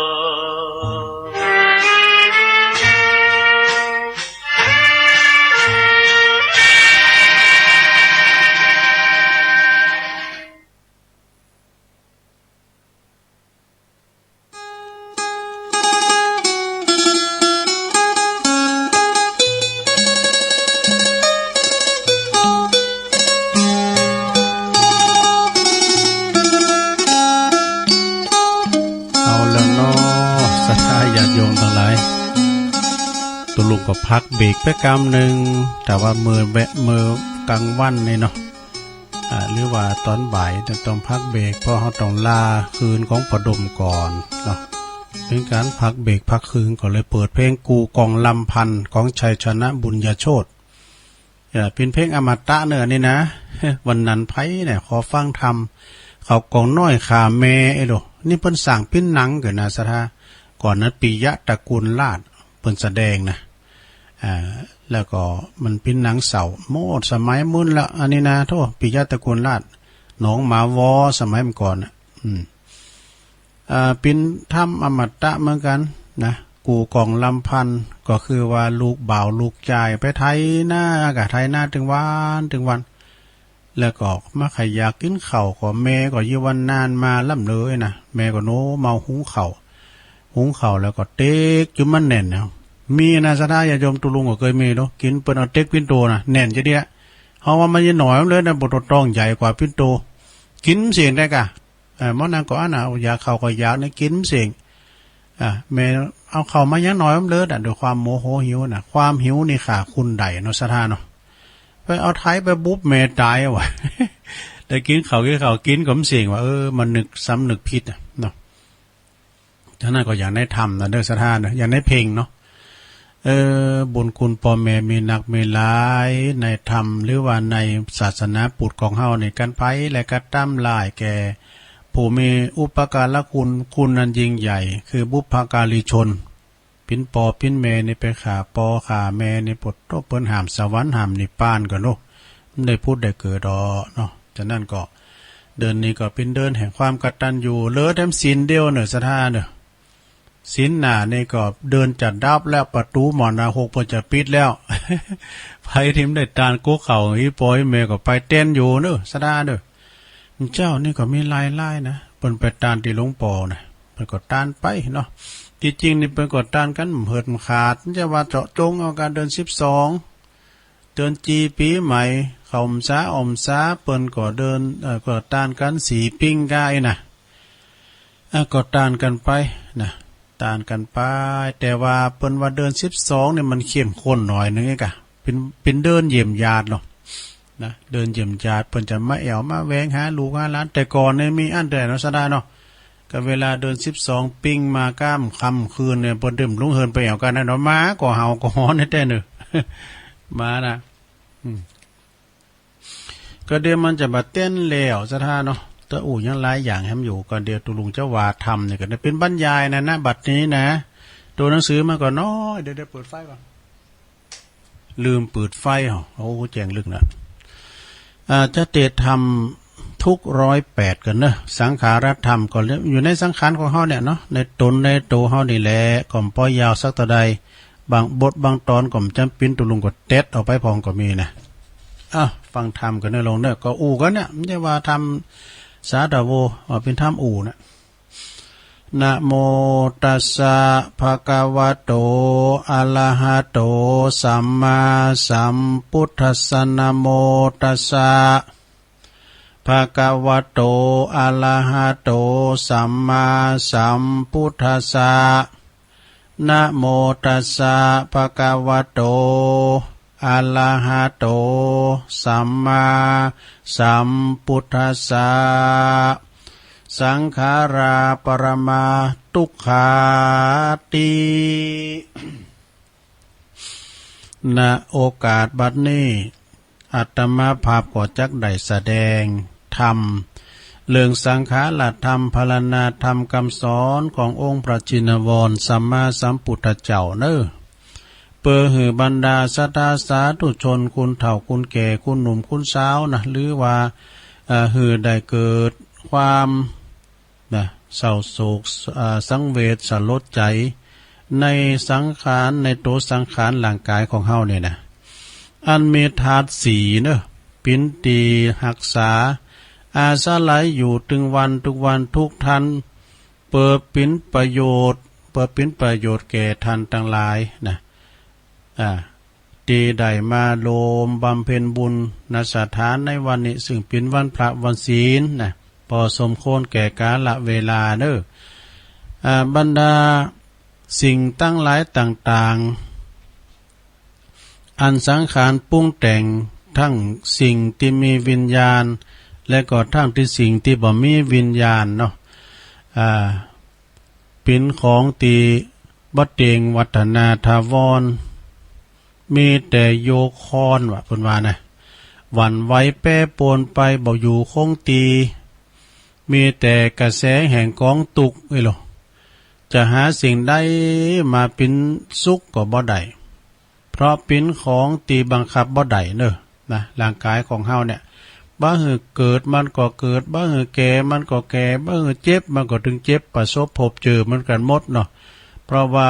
เอาละเนาะ ศรัทธาญาติโยมตังหลาย ตุ๊ลุงก็พักเบรกไปกำนึ่ง แต่ว่าเมื่อแวะ เมื่อกั๋งวันนี่เนาะ อ่า หรือว่าต๋อนบ่ายต้องพักเบรก เพราะเฮาต้องลาคืนของป้อดมก่อนเนาะ เป๋นก๋านพักเบรกพักคืน ก็เลยเปิดเพลงกู่กล่องลำพันธ์ของชัยชนะบุญญโชติ เอ่อ เป๋นเพลงอมตะเน่อนี่นะ วันนั้นไผเนี่ยขอฟังธรรม เขากองน้อยขาแม่ไอ้โหล นี่เปิ้นสร้างเป๋นหนังเกิดนะศรัทธา ก่อนนั้นปิยะตระกูลราชเปิ้นแสดงนะ อ่า แล้วก็มันเป๋นหนังเศร้า โม้สมัยมึนละ อันนี้นะ โธ่ ปิยะตระกูลราช หนองหมาวอ สมัยเมื่อก่อนน่ะ อืม อ่า เป๋นธรรมอมตะเหมือนกั๋นนะ กู่กล่องลำพันธ์ ก็คือว่าลูกบ่าวลูกจายไปไถนาก่ะ ไถนาตึงวันตึงวัน แล้วก็มาใค่อยากกิ๋นข้าว ก็แม่ก็อยู่วันนานมาล้ำเลยนะ แม่ก็โน้เมาหุงข้าว หุงข้าวแล้วก็เต็กจุ่มมันแหน่นเนาะ มีนะศรัทธาญาติโยม ตุ๊ลุงก็เกยมีเนาะ กิ๋นเปิ้นเอาเต็กปิ่นโตนะ แหน่นจะเดีย เฮาว่ามันยังหน่อยมันเลยนะ บ่ต้องใหญ่กว่าปิ่นโต กิ๋นเสียงได้ก่ะ เอ่อ หมอนังก็อั้นน่ะ เอาอยากข้าวก็อยากเนี่ย กิ๋นเสียง อ่ะ แม่เอาข้าวมายังหน่อยมันเลยอ่ะ ด้วยความโมโหหิวน่ะ ความหิวนี่ฆ่าคนได้เนาะศรัทธาเนาะ ไปเอาไถไปบุบแม่ตายว่ะ ได้กิ๋นข้าว กิ๋นข้าว กิ๋นก็มันเสียงว่ะ เออ มันนึกสำนึกผิดอ่ะเนาะ ฉะนั้นก็อย่างในธรรมนะเด้อศรัทธาเด้อ อย่างในเพลงเนาะ เออ บุญคุณป้อแม่มีนักมีหลาย ในธรรมหรือว่าในศาสนาพุทธของเฮานี่ คันใผแลกระตำร้ายแก่ผู้มีอุปการะคุณ คุณอันยิ่งใหญ่ คือบุพการีชน เป๋นป้อเป๋นแม่นี่ไปฆ่าป้อฆ่าแม่นี่ ปะโถ เปิ้นห้ามสวรรค์ห้ามนิพพานก่อเนาะ บ่ได้ผุดได้เกิดดอกเนาะ ฉะนั้นก็เดือนนี้ก็เป๋นเดือนแห่งความกตัญญู เหลือแถมศีลเดียวเน่อศรัทธาเน่อ ศีลหน้านี่ก็เดือนจะดับแล้ว ประตู๋หม้อนรกเปิ้นจะปิดแล้ว ใผตี้บ่ได้ตานกุ๊กข้าว อี่ป้ออี่แม่ก็ไปแตนอยู่เน่อศรัทธาเน่อ เจ้านี่ก็มีรายได้นะ พ ปิ้นไปตานตี้หลวงป้อนะ เปิ้นก็ตานไปเนาะ ตี้จริงนี่เปิ้นก็ตานกั๋นเหิดขาด จะว่าเจาะจงเอากาเดือนสิบสอง เดือนจี๋ปี๋ใหม่ เข้าพรรษาออกพรรษา เปิ้นก็เดิน เอ่อ ก็ตานกั๋นสี่ปิ้งก้าอี้นะ อ่ะ ก็ตานกั๋นไปนะ ตานกั๋นไป แต่ว่าเปิ้นว่าเดือนสิบสองเนี่ยมันเข้มข้นหน่อยนึ่งไอ้กะ เป๋น เป๋นเดือนเยี่ยมญาติเนาะ นะ เดือนเยี่ยมญาติ เปิ้นจะมาแอ่วมาแหวงหาลูกหาหลาน แต่ก่อนเนี่ยมีอั้นแต่เนาะ สะดาเนาะ ก็เวลาเดือนสิบสองปิ้งมาก้ามค่ำคืนเนี่ย เปิ้นเตรียมลุกเฮือนไปแอ่วกั๋นนะเนาะ หมาก็เห่าก็หอนแต๊ๆ เน่อ หมานะ อืม ก็เดี๋ยวมันจะบ่าเต้นแล้ว สะดาเนาะ ตะอู้ยังหลายอย่างแหมอยู่ ก็เดี๋ยวตุ๊ลุงจะว่าธรรมเนี่ย ก็ได้เป๋นบรรยายนะ ณ บัดนี้นะ ตั๋วหนังสือมันก็น้อย เดี๋ยว เดี๋ยวเปิดไฟก่อน ลืมเปิดไฟ อ้าว โอ้ แจ้งลึกนะ อ่า จะเตะธรรมทุกร้อยแปดกั๋นเนอะ สังขารธรรมก็อยู่ในสังขารของเฮาเนี่ยเนาะ ในต๋นในตั๋วเฮานี่แหละ ก็บ่ยาวสักเต้าใด บางบทบางตอนก็บ่จ๋ำเป๋น ตุ๊ลุงก็เต็ดออกไปพ่องก็มีนะ อ้าว ฟังธรรมกั๋นเนอะ ลงเนอะ ก็อู้กั๋นเนี่ย บ่ใจ้ว่าธรรมสาธารณะ ว่าเป๋นธรรมอู้นะ นะโมตัสสะ ภะคะวะโต อะระหะโต สัมมาสัมพุทธัสสะ นะโมตัสสะ ภะคะวะโต อะระหะโต สัมมาสัมพุทธัสสะ นะโมตัสสะ ภะคะวะโต อะระหะโต สัมมาสัมพุทธัสสะ สังขารา ปะระมา ทุกขาติ ณ โอกาสบัดนี้ อาตมาภาพก็จักได้แสดงธรรม เรื่องสังขารธรรม พรรณนาธรรม กำสอนขององค์พระชินวรสัมมาสัมพุทธเจ้าเนอะ เปื้อหื้อบรรดาศรัทธาสาธุชน คุณเฒ่าคุณแก่ คุณหนุ่มคุณสาวนะ หรือว่า เอ่อ หื้อได้เกิดความ นะ เศร้าโศก อ่า สังเวชสลดใจ๋ ในสังขาร ในตั๋วสังขารร่างก๋ายของเฮาเนี่ยนะ อันมีธาตุสี่เนอะ เป๋นตี้ฮักษา อาศัยอยู่ตึงวัน ทุกวัน ทุกท่าน เปื้อเป๋นประโยชน์ เปื้อเป๋นประโยชน์แก่ท่านตังหลายนะ อ่า ตี้ได้มาโฮมบำเพ็ญบุญ ณ สถานในวันนี้ ซึ่งเป๋นวันพระวันศีลนะ ปอสมควรแก่กาละเวลาเนอะ อ่า บรรดาสิ่งตังหลายต่างๆ อันสังขารปรุงแต่ง ตึงสิ่งตี้มีวิญญาณ และก็ตึงตี้สิ่งตี้บ่มีวิญญาณเนาะ อ่า เป๋นของตี้บ่เต็งวัฒนาถาวร มีแต่โยคอนว่า เปิ้นว่านะ หวั่นไหวแปรปรวนไป บ่อยู่คงตี้ มีแต่กระแสแห่งก๋องตุ๊กข์ เอ้ยโหละ จะหาสิ่งใดมาเป๋นสุขก็บ่ได้ เพราะเป๋นของตี้บังคับบ่ได้เนอะ นะ ร่างก๋ายของเฮาเนี่ย บ่หื้อเกิดมันก็เกิด บ่หื้อแก่มันก็แก่ บ่หื้อเจ็บมันก็ตึงเจ็บ ประสบพบเจอเหมือนกั๋นหมดเนาะ เพราะว่า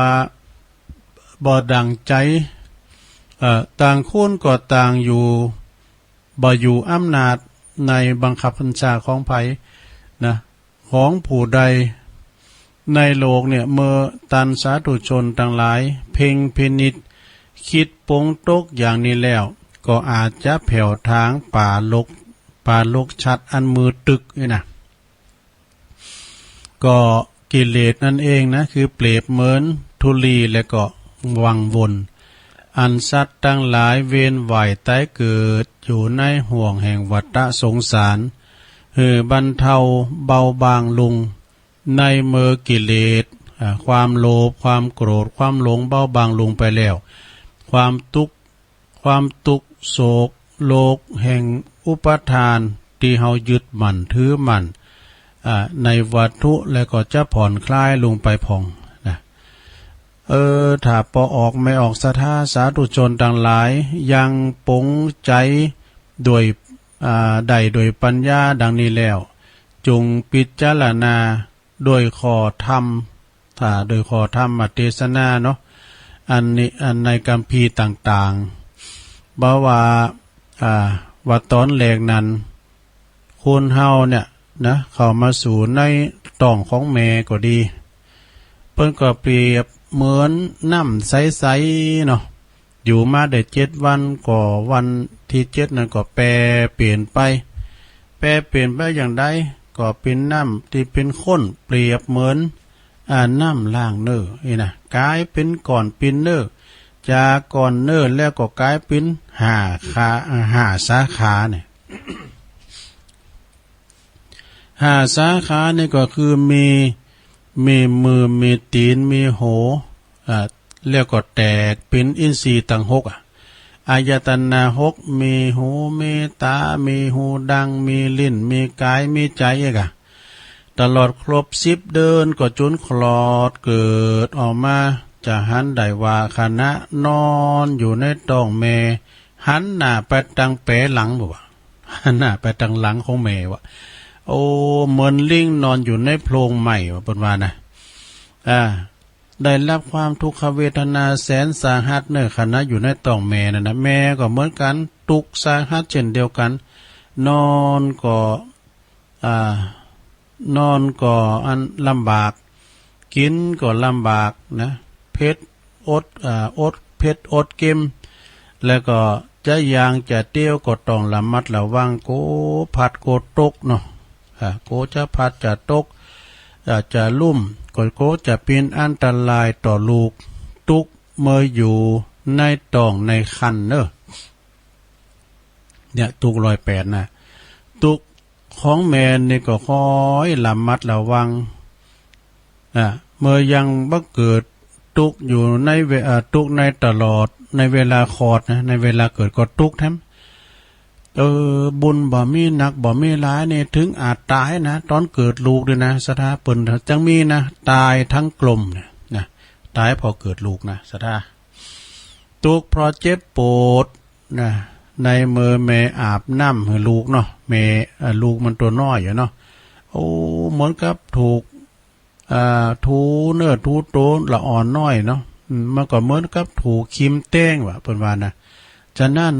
บ่ดั่งใจ๋ เอ่อ ต่างคนก็ต่างอยู่ บ่อยู่อำนาจในบังคับบัญชาของใผนะ ของผู้ใดในโลกเนี่ย เมื่อต้านสาธุชนตังหลายเพ่งพินิจ กึ๊ดปรงตกอย่างนี้แล้ว ก็อาจจะแผวถางป๋าลก ป๋าลกชัดอันมืดตึ๊กนี่นะ ก็กิเลสนั่นเองนะ คือเปรียบเหมือนธุลีและก็วังวน อันสัตว์ตังหลายเวียนว่ายต๋ายเกิดอยู่ในห้วงแห่งวัฏสงสาร หื้อบรรเทาเบาบางลง ในเมื่อกิเลส อ่า ความโลภ ความโกรธ ความหลงเบาบางลงไปแล้ว ความตุ๊กข์ ความตุ๊กข์โศกโรคแห่งอุปาทานตี้เฮายึดมั่นถือมั่น อ่า ในวัตถุและก็จะผ่อนคลายลงไปพ่องนะ เออ ถ้าปอออกแม่ออกศรัทธาสาธุชนตังหลาย ยังปรงใจ๋โดย อ่า ได้โดยปัญญาดังนี้แล้ว จงพิจารณาโดยข้อธรรม ถ้าโดยข้อธรรมเตสนาเนาะ อันนี้ อันในคัมภีร์ต่างๆ บ่ว่า อ่า ว่าต๋อนแรกนั้น คนเฮาเนี่ย นะ เข้ามาสู่ในต๊องของแม่ก็ดี เปิ้นก็เปรียบเหมือนน้ำใสๆ เนาะ อยู่มาได้เจ็ดวันก็วันตี้เจ็ดนั้นก็แปรเปลี่ยนไป แปรเปลี่ยนไปอย่างใด ก็เป๋นน้ำตี้เป๋นข้น เปรียบเหมือน อ่า น้ำล้างเนื้อนี่นะ ก๋ายเป๋นก้อนปิ้นเนื้อ จากก้อนเนื้อแล้วก็ก๋ายเป๋นห้าขา อ่า ห้าสาขาเนี่ย ห้าสาขานี่ก็คือมี มีมือ มีตี๋น มีหัว อ่า แล้วก็แตกเป๋นอินทรีย์ตังหกอะ อายตนะหก มีหู มีต๋า มีฮูดัง มีลิ้น มีก๋าย มีใจ๋อะ ตลอดครบสิบเดือนก็จุ๋นคลอดเกิดออกมา จะหันได้ว่าขณะนอนอยู่ในต๊องแม่ หันหน้าไปตางแป๋หลังบ่วะ หันหน้าไปตางหลังของแม่วะ โอ้ เหมือนลิงนอนอยู่ในโพรงไม้วะ เปิ้นว่านะ อ่า ได้รับความทุกขเวทนาแสนสาหัสเน่อ ขณะอยู่ในต๊องแม่นั่นนะ แม่ก็เหมือนกั๋น ตุ๊กข์สาหัสเช่นเดียวกั๋น นอนก็ อ่า นอนก็อันลำบาก กิ๋นก็ลำบากนะ เพ็ดอด อ่า อดเพ็ดอดเค็ม แล้วก็จะย่างจะเตียวก็ต้องระมัดระวัง กั๋วพลัดกั๋วตกเนาะ อ่า กั๋วจะพลัดจะตก อ่า จะลุ่ม ก็กั๋วจะเป๋นอันตรายต่อลูก ตุ๊กข์เมื่ออยู่ในต๊องในครรภ์เน่อ เนี่ย ตุ๊กข์ร้อยแปดนะ ตุ๊กข์ของแม่นี่ก็ค่อยระมัดระวัง อ่า เมื่อยังบ่เกิด ตุ๊กข์อยู่ในเว อ่า ตุ๊กข์ในตลอด ในเวลาคลอดนะ ในเวลาเกิดก็ตุ๊กข์แถม เออ บุญบ่มีนักบ่มีหลายนี่ เถิงอาจต๋ายนะ ต๋อนเกิดลูกนี่นะ ศรัทธา เปิ้นจังมีนะ ต๋ายตึงกลมเนี่ยนะ ต๋ายผ่อเกิดลูกนะ ศรัทธา ตุ๊กข์เพราะเจ็บปวดนะ ในเมื่อแม่อาบน้ำหื้อลูกเนาะ แม่ เอ่อ ลูกมันตั๋วน้อยอยู่เนาะ โอ้ เหมือนกับถูก อ่า ถูเนื้อถูตั๋วละอ่อนน้อยเนาะ อืม มันก็เหมือนกับถูกครีมแต๊งวะ เปิ้นว่านะ ฉะนั้น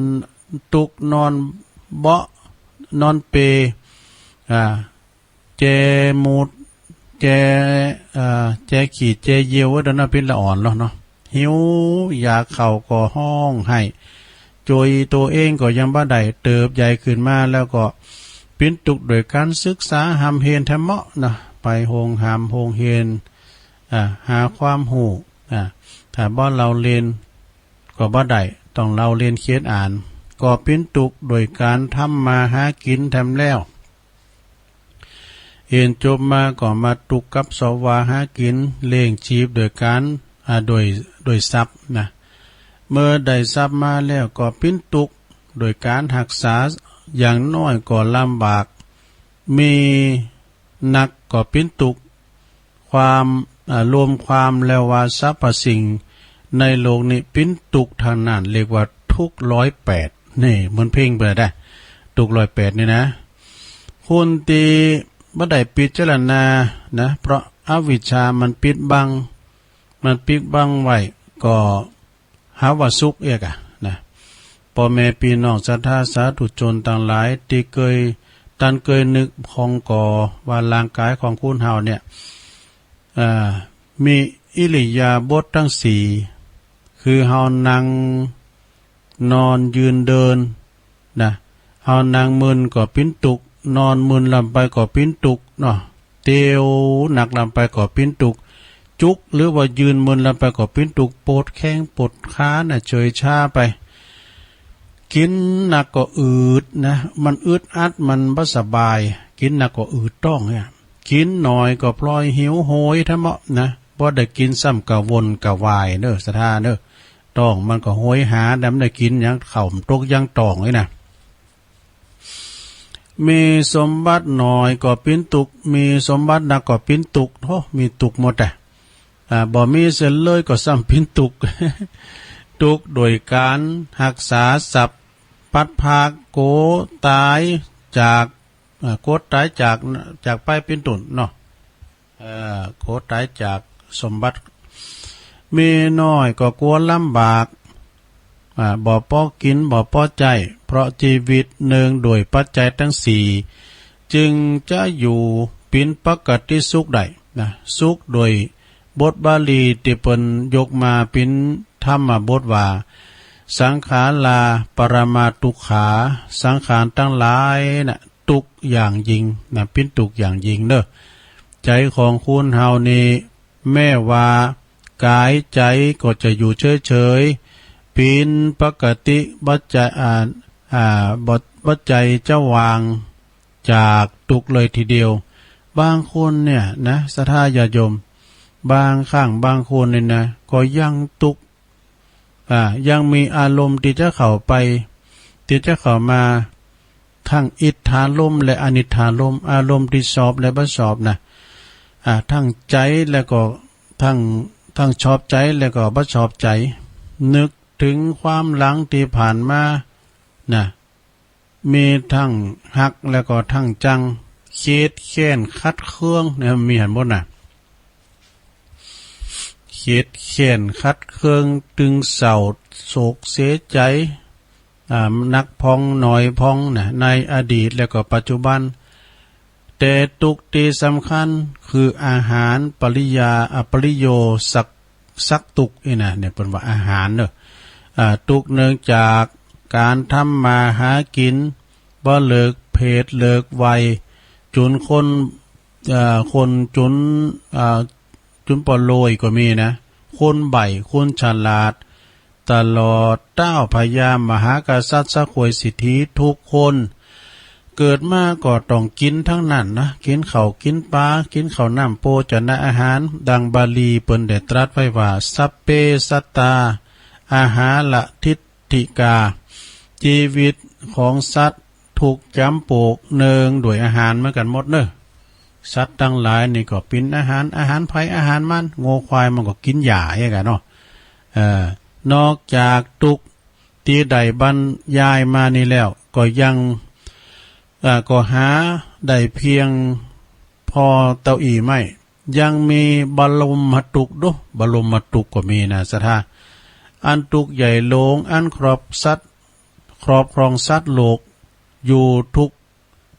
ตุ๊กข์นอนเบาะ นอนเปล อ่า แจมูตร แจ เอ่อ แจขี้แจเยี่ยวไว้ตอนนั้นเป๋นละอ่อนแล้วเนาะ หิว อยากข้าวก็ฮ้องไห้ จ้วยตั๋วเองก็ยังบ่ได้ เติบใหญ่ขึ้นมาแล้วก็เป๋นตุ๊กข์โดยก๋านศึกษาฮ่ำเฮนแถมเมาะนะ ไปโฮงฮ่ำโฮงเฮน อ่า หาความฮู้ อ่า ถ้าบ่เล่าเรียนก็บ่ได้ ต้องเล่าเรียนเขียนอ่าน ก็เป๋นตุ๊กข์โดยก๋านทำมาหากิ๋นแถมแล้ว เฮียนจบมาก็มาตุ๊กข์กับเสาะหว่าหากิ๋น เลี้ยงจีพโดยก๋าน อ่า โดย โดยทรัพย์นะ เมื่อได้ทรัพย์มาแล้วก็เป๋นตุ๊กข์โดยก๋านฮักษา อย่างน้อยก็ลำบาก มีนักก็เป๋นตุ๊กข์ ความ อ่า รวมความแล้วว่าสรรพสิ่งในโลกนี้เป๋นตุ๊กข์ตังนั้น เรียกว่าตุ๊กข์ร้อยแปด นี่ เหมือนเพลงเปิ้นได้ ตุ๊กข์ร้อยแปดนี่นะ คนตี้บ่ได้ปิจารณานะ เพราะอวิชชามันปิดบัง มันปิดบังไว้ ก็หาว่าสุขเอียกอะนะ ป้อแม่ปี้น้องศรัทธาสาธุชนตังหลายตี้เกย ตันเกยนึกผ่องก่อว่าร่างก๋ายของคนเฮาเนี่ย อ่า มีอิริยาบถตังสี่ คือเฮานั่ง นอน ยืน เดิน นะ เฮานั่งมึนก็เป๋นตุ๊กข์ นอนมึนลำไปก็เป๋นตุ๊กข์เนาะ เตียวหนักลำไปก็เป๋นตุ๊กข์ จุกหรือว่ายืนมึนลำไปก็เป๋นตุ๊กข์ ปวดแข้งปวดขาน่ะ เฉื่อยชาไป กิ๋นหนักก็อืดนะ มันอึดอัด มันบ่สบาย กิ๋นหนักก็อืดต๊องเนี่ย กิ๋นหน้อยก็พลอยหิวโหยแถมเมาะนะ บ่ได้กิ๋นซ้ำกระวนกระวายเน่อ ศรัทธาเน่อ ต๊องมันก็โหยหา ดำได้กิ๋นหยัง ข้าวมันตกยังต๊องนี่นะ มีสมบัติหน้อยก็เป๋นตุ๊กข์ มีสมบัติหนักก็เป๋นตุ๊กข์ โอ้ มีตุ๊กข์หมดอะ อ่า บ่มีเสียเลยก็ซ้ำเป๋นตุ๊กข์ ตุ๊กข์โดยก๋านฮักษาทรัพย์ พลัดพราก กั๋วต๋ายจาก อ่า กั๋วต๋ายจาก จากไปเป๋นต้นเนาะ เอ่อ กั๋วต๋ายจากสมบัติ มีหน้อยก็กั๋วลำบาก อ่า บ่ปอกิ๋น บ่ปอใจ๊ เพราะจีวิตเนืองโดยปัจจัยตังสี่ จึงจะอยู่เป๋นปกติสุขได้ นะ สุขโดยบทบาลีตี้เปิ้นยกมาเป๋นธรรมบทว่า สังขารา ปรมาทุกขา สังขารตังหลายนะ ตุ๊กข์อย่างยิ่งนะ เป๋นตุ๊กข์อย่างยิ่งเน่อ ใจ๋ของคนเฮานี่ แม้ว่ากายใจ๋ก็จะอยู่เฉยๆ เป๋นปกติ บ่ใจ้ อ่า อ่า บ่ บ่ใจ้จะว่างจากตุ๊กข์เลยทีเดียว บางคนเนี่ยนะ ศรัทธาญาติโยม บางครั้งบางคนนี่นะ ก็ยังตุ๊กข์ อ่า ยังมีอารมณ์ตี้จะเข้าไป ตี้จะเข้ามา ตึงอิทธารมณ์และอนิทธารมณ์ อารมณ์ตี้ชอบและบ่ชอบนะ อ่า ตึงใจ๋แล้วก็ ตึง ตึงชอบใจ๋แล้วก็บ่ชอบใจ๋ นึกเถิงความหลังตี้ผ่านมานะ มีตึงฮักแล้วก็ตึงจัง เคียดแค้นขัดเคืองเนี่ย มีหันบ่นะ เคียดแค้นขัดเคือง ตึงเศร้าโศกเสียใจ๋ อ่า นักพ่องน้อยพ่องนะ ในอดีตแล้วก็ปัจจุบัน แต่ตุ๊กข์ตี้สำคัญคืออาหาร ปริยา อ่า ปริโย สัก สักตุ๊กข์นี่นะ เนี่ยเปิ้นว่าอาหารเน่อ อ่า ตุ๊กข์เนื่องจากก๋านทำมาหากิ๋น บ่เลิกเพศเลิกวัย จุนคน อ่า คนจุน อ่า จุนปอโลยก็มีนะ คนใบ้ คนฉลาด ตลอดเต๊าพญามหากษัตริย์สะขวยสิทธิทุกคน เกิดมาก็ต้องกิ๋นตึงนั้นนะ กิ๋นข้าวกิ๋นป๋า กิ๋นข้าวน้ำโภชนาอาหาร ดังบาลีเปิ้นได้ตรัสไว้ว่า สัพเพสัตตา อาหาระทิฏฐิกา จีวิตของสัตว์ ถูกจ๋ำปวกเนืองด้วยอาหารเหมือนกั๋นหมดเน่อ สัตว์ตังหลายนี่ก็เป๋นอาหาร อาหารใผอาหารมัน งัวควายมันก็กิ๋นหญ้าอย่างกั๋นเนาะ เอ่อ นอกจากตุ๊กข์ตี้ได้บรรยายมานี่แล้ว ก็ยัง เอ่อ ก็หาได้เพียงผ่อเต้าอี้ไม้ ยังมีบรมมตุ๊กข์เน่อ บรมมตุ๊กข์ก็มีนะศรัทธา อันตุ๊กข์ใหญ่หลวง อันครอบสัตว์ ครอบครองสัตว์โลก อยู่ทุก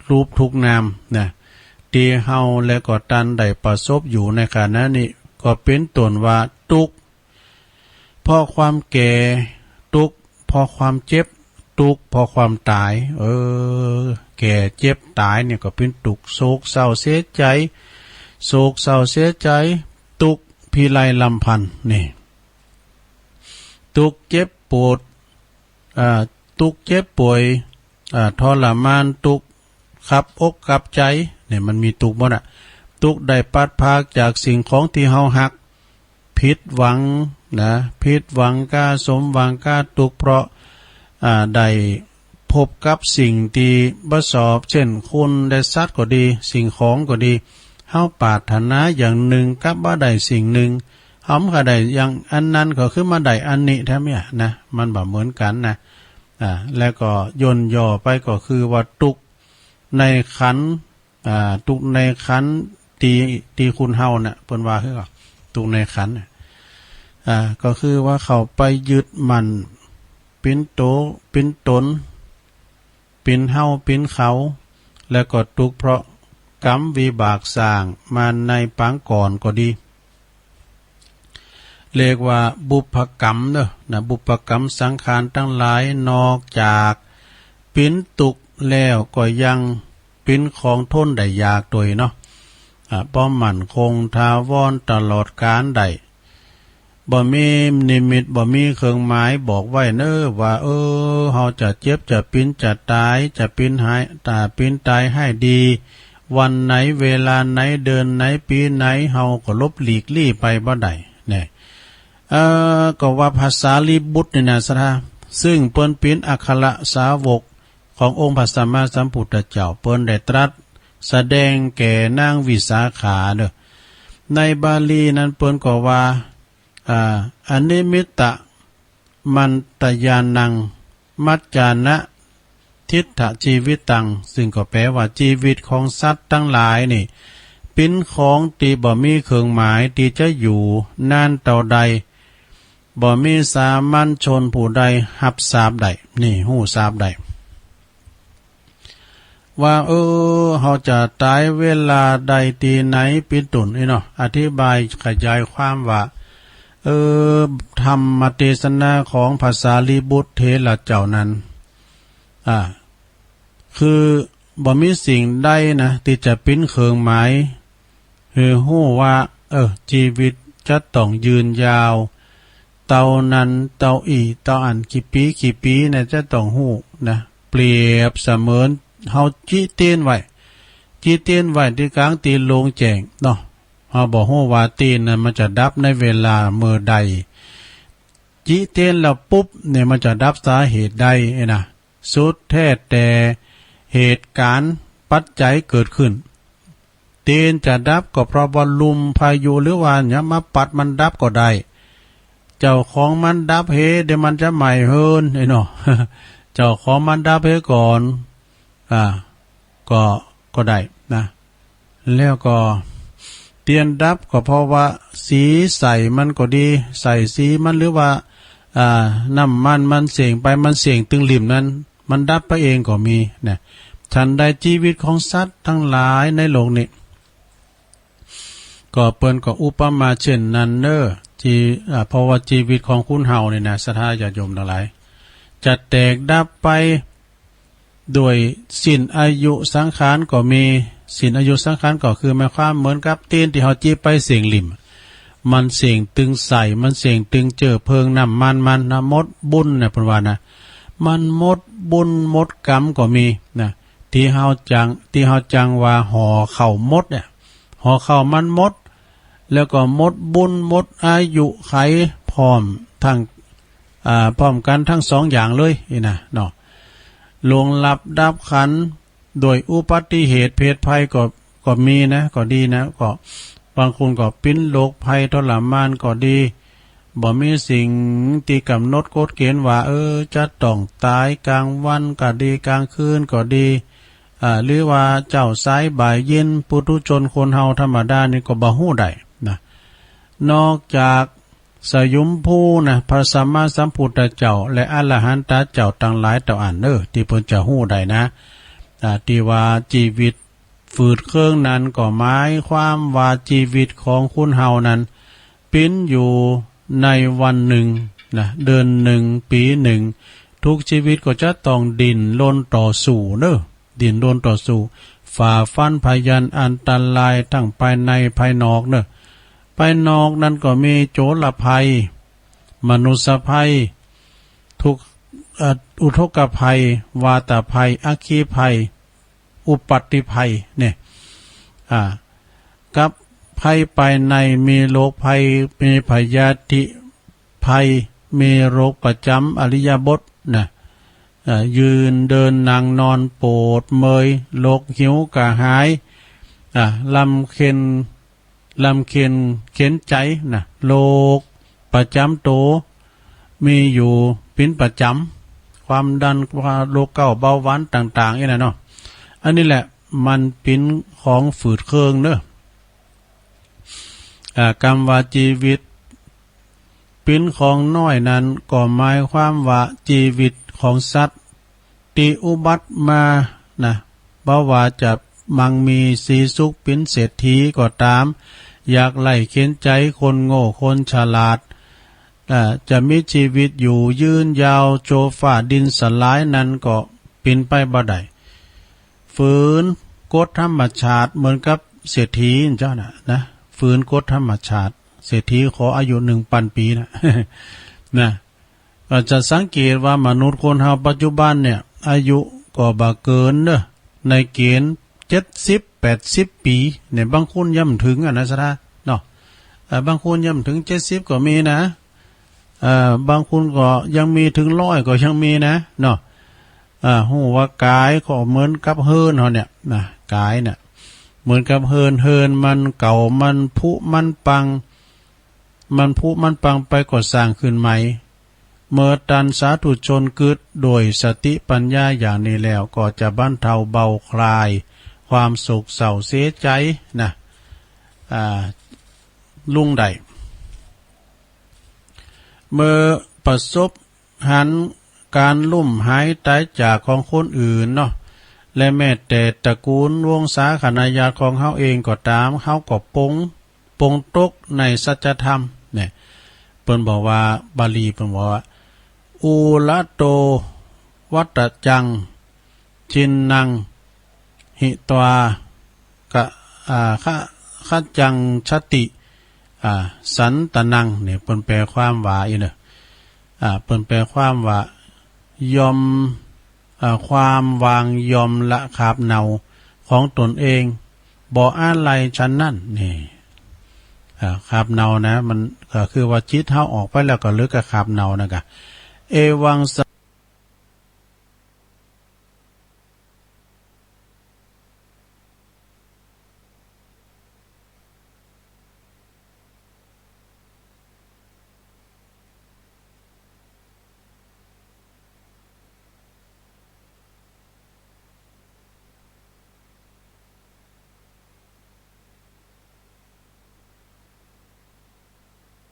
รูปทุกนามนะ ตี้เฮาและก็ต้านได้ประสบอยู่ในขณะนี้ ก็เป๋นต้นว่าตุ๊กข์เพราะความแก่ ตุ๊กข์เพราะความเจ็บ ตุ๊กข์เพราะความต๋าย เออ แก่เจ็บต๋ายเนี่ยก็เป๋นตุ๊กข์ โศกเศร้าเสียใจ๋ โศกเศร้าเสียใจ๋ ตุ๊กข์พิไรรำพันนี่ ตุ๊กข์เจ็บปวด อ่า ตุ๊กข์เจ็บป่วย อ่า ทรมาน ตุ๊กข์คับอกคับใจ๋ เนี่ยมันมีตุ๊กข์หมดอะ ตุ๊กข์ได้พลัดพรากจากสิ่งของตี้เฮาฮัก ผิดหวังนะ ผิดหวังก้า สมหวังก้า ตุ๊กข์เพราะ อ่า ได้พบกับสิ่งตี้บ่ชอบ เจ้นคนและสัตว์ก็ดี สิ่งของก็ดี เฮาปรารถนาอย่างนึ่งกลับบ่ได้สิ่งนึ่ง เฮาบ่ได้อย่างอันนั้นก็คือมาได้อันนี้แท้เมี้ยนะ มันบ่เหมือนกั๋นนะ อ่า แล้วก็ย่นย่อไปก็คือว่าตุ๊กข์ในขันธ์ อ่า ตุ๊กข์ในขันธ์ตี้ ตี้คนเฮาน่ะ เปิ้นว่าคือตุ๊กข์ในขันธ์น่ะ อ่า ก็คือว่าเข้าไปยึดมั่น เป๋นโต เป๋นตน เป๋นเฮา เป๋นเขา แล้วก็ตุ๊กข์เพราะกรรมวิบากสร้างมาในปางก่อนก็ดี เรียกว่าบุพกรรมเนาะ นะ บุพกรรมสังขารตังหลาย นอกจากเป๋นตุ๊กข์แล้วก็ยังเป๋นของทนได้ยากตวยเนาะ อ่า บ่มั่นคงถาวรตลอดกาลได้ บ่มีนิมิต บ่มีเครื่องหมายบอกไว้เน้อว่า เออ เฮาจะเจ็บ จะปิน จะต๋าย จะปินหาย ต๋า ปินต๋ายฮ้ายดี วันไหน เวลาไหน เดือนไหน ปี๋ไหน เฮาก็หลบหลีกลี้ไปบ่ได้ เนี่ย เอ่อ ก็ว่าพระสารีบุตรนี่นะศรัทธา ซึ่งเปิ้นเป๋นอัครสาวกขององค์พระสัมมาสัมพุทธเจ้า เปิ้นได้ตรัสแสดงแก่นางวิสาขาเนาะ ในบาลีนั้นเปิ้นก็ว่า อ่า อนิมิตตมัตตญาณัง มัจจานะ ทิฏฐจีวิตัง ซึ่งก็แปลว่าจีวิตของสัตว์ตังหลายนี่ เป๋นของตี้บ่มีเครื่องหมายตี้จะอยู่นานเต้าใด บ่มีสามัญชนผู้ใดฮับทราบได้ นี่ ฮู้ทราบได้ ว่า เออ เฮาจะต๋ายเวลาใด ตี้ไหน เป๋นต้น อี้เนาะ อธิบายขยายความว่า เออ ธรรมเตสนาของพระสารีบุตรเถระเจ้านั้น อ่า คือบ่มีสิ่งใดนะ ตี้จะเป๋นเครื่องหมายหื้อฮู้ว่า เออ จีวิตจะต้องยืนยาว เต้านั้นเต้าอี้ เต้าอั้นกี่ปี๋กี่ปี๋นะ จะต้องฮู้นะ เปรียบเสมือนเฮาจิเตียนไว้ จิเตียนไว้ตี้ก๋างตี้โล่งแจ้งเนาะ เฮาบ่ฮู้ว่าเตียนนั้นมันจะดับในเวลาเมื่อใด จิเตียนแล้วปุ๊บเนี่ย มันจะดับสาเหตุใดนะ สุดแท้แต่เหตุก๋ารณ์ปัจจัยเกิดขึ้น เตียนจะดับก็เพราะว่าลมพายุหรือว่าหยังมาปัดมันดับก็ได้ เจ้าของมันดับเฮ เดี๋ยวมันจะไหม้เฮือน ไอ้เนาะ เจ้าของมันดับเฮก่อน อ่า ก็ ก็ได้นะ แล้วก็เตียนดับก็เพราะว่าสีใส่มันก็ดี ใส่สีมันหรือว่า อ่า น้ำมันมันเสี้ยงไป มันเสี้ยงตึงลิ่มนั้น มันดับไปเองก็มีนะ ฉันใดจีวิตของสัตว์ตังหลายในโลกนี้ ก็เปิ้นก็อุปมาเช่นนั้นเน่อ จี อ่า เพราะว่าจีวิตของคนเฮานี่นะ ศรัทธาญาติโยมตังหลาย จะแตกดับไป โดยสิ้นอายุสังขารก็มี สิ้นอายุสังขารก็คือหมายความเหมือนกับเตียนตี้เฮาจิไปเสี้ยงลิ่ม มันเสี้ยงตึงใส่ มันเสี้ยงตึงเจื้อเพลิงน้ำมันมันนะ หมดบุญนะ เปิ้นว่านะ มันหมดบุญหมดกรรมก็มีนะ ตี้เฮาจัง ตี้เฮาจังว่าห่อข้าวหมดเนี่ย ห่อข้าวมันหมด แล้วก็หมดบุญหมดอายุขัยพร้อมตัง อ่า พร้อมกั๋นตังสองอย่างเลยนี่นะเนาะ ล่วงลับดับขันธ์โดยอุบัติเหตุเพศภัยก็ ก็มีนะ ก็ดีนะ ก็บางคนก็เป๋นโรคภัยทรมานก็ดี บ่มีสิ่งตี้ก๋ำหนดกฎเกณฑ์ว่า เออ จะต้องต๋ายก๋างวันก็ดี ก๋างคืนก็ดี อ่า หรือว่าเจ๊าสายบ่ายเย็น ปุถุชนคนเฮาธรรมดานี่ก็บ่ฮู้ได้นะ นอกจากสยุมภูนะ พระสัมมาสัมพุทธเจ้า และอรหันตะเจ้าตังหลายเต้าอั้นเน่อ ตี้เปิ้นจะฮู้ได้นะ อ่า ตี้ว่าจีวิตฝืดเคืองนั้นก็หมายความว่าจีวิตของคนเฮานั้น เป๋นอยู่ในวันนึ่งนะ เดือนนึ่ง ปี๋นึ่ง ทุกจีวิตก็จะต้องดิ้นรนต่อสู้เน่อ ดิ้นรนต่อสู้ ฝ่าฟันพยันอันตรายตังภายในภายนอกเน่อ ภายนอกนั้นก็มีโจรภัย มนุษยภัย ทุกข์ เอ่อ อุทกภัย วาตภัย อัคคีภัย อุปัตติภัยเนี่ย อ่า กับภัยภายในมีโรคภัย มีพยาธิภัย มีโรคประจ๋ำอิริยาบถนะ เอ่อ ยืนเดินนั่งนอนปวดเมื่อย โรคหิวกระหาย อ่า ลำเค็ญ ลำเค็ญเข็ญใจ๋นะ โรคประจ๋ำตั๋วมีอยู่เป๋นประจ๋ำ ความดัน โรคเก้า เบาหวานต่างๆ อี้นะเนาะ อันนี้แหละมันเป๋นของฝืดเคืองเน่อ อ่า กำว่าจีวิตเป๋นของน้อยนั้นก็หมายความว่าจีวิตของสัตว์ตี้อุบัติมานะ บ่ว่าจะมั่งมีสีสุขเป๋นเศรษฐีก็ต๋าม ยากไร้เข็ญใจ๋ คนโง่คนฉลาด อ่า จะมีจีวิตอยู่ยืนยาว จั่วฟ้าดินสลายนั้นก็เป๋นไปบ่ได้ ฝืนกฎธรรมชาติเหมือนกับเศรษฐีเจ้าน่ะนะ ฝืนกฎธรรมชาติ เศรษฐีขออายุหนึ่งปันปี๋นะ นะ ก็จะสังเกตว่ามนุษย์คนเฮาปัจจุบันเนี่ย อายุก็บ่เกินเน่อ ในเกณฑ์เจ็ดสิบ แปดสิบปี๋เนี่ย บางคนยังบ่เถิงอะนะ ศรัทธาเนาะ เอ่อ บางคนยังบ่เถิงเจ็ดสิบก็มีนะ เอ่อ บางคนก็ยังมีเถิงร้อยก็ยังมีนะเนาะ อ่า ฮู้ว่ากายก็เหมือนกับเฮือนเฮาเนี่ยนะ กายเนี่ยเหมือนกับเฮือน เฮือนมันเก่า มันผุมันปัง มันผุมันปังไปก็สร้างขึ้นใหม่ เมื่อต้านสาธุชนกึ๊ดโดยสติปัญญาอย่างนี้แล้ว ก็จะบรรเทาเบาคลายความโศกเศร้าเสียใจ๋นะ อ่า ลุงได้ เมื่อประสบหันก๋านล้มหายต๋ายจากของคนอื่นเนาะ และแม้แต่ตระกูลวงศาคณาญาติของเฮาเองก็ต๋าม เฮาก็ปง ปงตกในสัจธรรม เนี่ย เปิ้นบอกว่า บาลีเปิ้นบอกว่า อุระโต วัตจัง จินนัง หิตวา กะ อ่า คะ คะจังชติ อ่า สันตนัง เนี่ย เปิ้นแปลความว่าอี้เนาะ อ่า เปิ้นแปลความว่า ยอม อ่า ความวางยอมละคราบเนาของตนเอง บ่อาลัยฉันนั้น นี่ อ่า คราบเนานะ มันก็คือว่าจิตเฮาออกไปแล้วก็เหลือกับคราบเนานะกะ เอวังสะ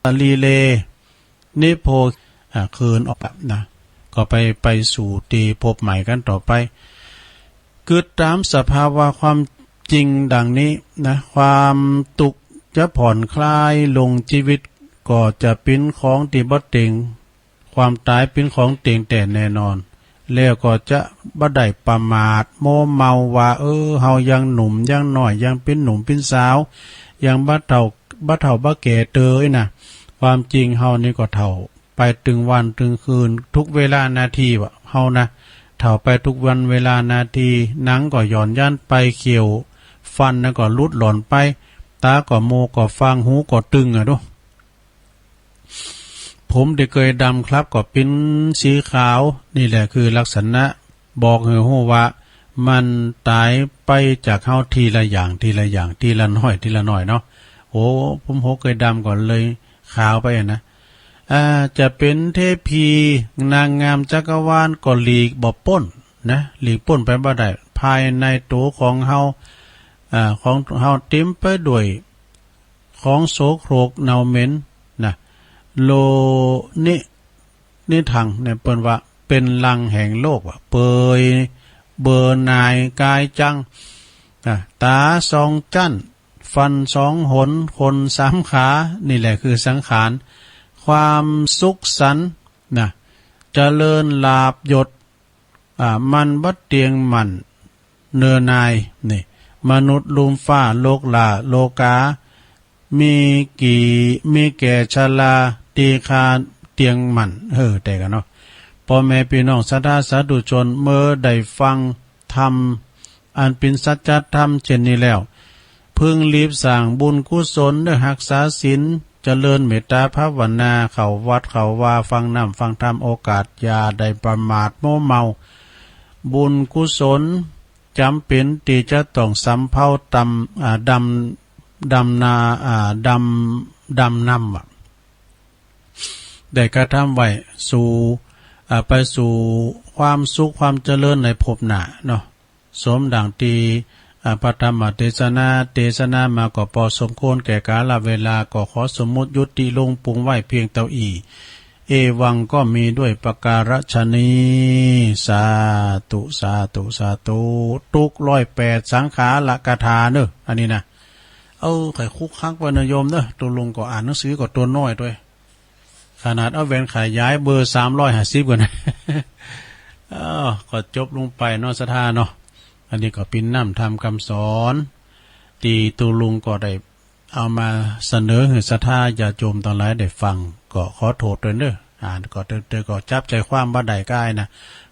สลีเล นิโพ อ่า คืนออกนะ ก็ไป ไปสู่ตี้ภพใหม่กั๋นต่อไป กึ๊ดต๋ามสภาวะความจริงดังนี้นะ ความตุ๊กข์จะผ่อนคลายลง จีวิตก็จะเป๋นของตี้บ่เต็ง ความต๋ายเป๋นของเต็งแต๊แน่นอน แล้วก็จะบ่ได้ประมาทมัวเมาว่า เออ เฮายังหนุ่มยังน้อย ยังเป๋นหนุ่มเป๋นสาว ยังบ่เฒ่า บ่เฒ่าบ่แก่เตยนะ ความจริงเฮานี่ก็เฒ่าไปตึงวันตึงคืน ทุกเวลานาทีวะ เฮานะ เฒ่าไปทุกวันเวลานาที หนังก็หย่อนยานไป เขี้ยวฟันนะก็หลุดหล่อนไป ต๋าก็มัวก็ฟาง หูก็ตึงอะดู ผมตี้เกยดำครับก็เป๋นสีขาว นี่แหละคือลักษณะบอกหื้อฮู้ว่ามันต๋ายไปจากเฮาทีละอย่าง ทีละอย่าง ทีละน้อย ทีละน้อยเนาะ โอ้ ผมหกเกยดำก็เลยขาวไปนะ อ่า จะเป๋นเทพีนางงามจักรวาลก็หลีกบ่ป๊นนะ หลีกป๊นไปบ่ได้ ภายในตั๋วของเฮา อ่า ของเฮาเต๋มไปด้วย ของโสโครกเน่าเหม็นนะ โลนิ นิทังเนี่ย เปิ้นว่าเป๋นรังแห่งโรคว่ะ เปื่อย เบื่อหน่ายกายจังนะ ต๋าสองจั้น ฟันสองหน ขนสามขา นี่แหละคือสังขาร ความสุขสันต์นะ เจริญลาภยศ อ่า มันบ่เตียงมั่นเน่อหน่าย นี่ มนุษย์ลุ่มฟ้า โลกล่า โลกา มีกี่ มีแก่ชรา ตี้คาเตียงมั่น เออ แต่กั๋นเนาะ ป้อแม่ปี้น้องศรัทธาสาธุชน เมื่อได้ฟังธรรม อันเป๋นสัจธรรมเช่นนี้แล้ว พึงรีบสร้างบุญกุศลเน่อ ฮักษาศีล เจริญเมตตาภาวนา เข้าวัดเข้าวา ฟังธรรมฟังธรรม โอกาสอย่าได้ประมาทมัวเมา บุญกุศลจ๋ำเป๋นตี้จะต้องสำเภาตำ อ่า ดำ ดำนา อ่า ดำ ดำนำอะ ได้กระทำไว้สู่ อ่า ไปสู่ความสุขความเจริญในภพหน้าเนาะ สมดังตี้ อ่า พระธรรมเตสนา เตสนามาก็ปอสมควรแก่กาลเวลา ก็ขอสมมุติยุติลงปรุงไว้เพียงเต้าอี้ เอวังก็มีด้วยประการฉะนี้ สาธุ สาธุ สาธุ ตุ๊กร้อยแปดสังขาระคาถาเน่อ อันนี้นะ เออ ใค่คุกคักไว้เน่อโยมเน่อ ตุ๊ลุงก็อ่านหนังสือก็ตั๋วน้อยตวย ขนาดเอาแว่นขยายเบอร์สามร้อยห้าสิบก่อนนะ เออ ก็จบลงไปเนาะศรัทธาเนาะ อันนี้ก็เป๋นน้ำธรรมกำสอน ตี้ตุ๊ลุงก็ได้เอามาเสนอหื้อศรัทธาญาติโยมตังหลายได้ฟัง ก็ขอโทษตวยเน่อ อ่านก็เตอๆ ก็จับใจ๋ความบ่ได้ก้ายนะ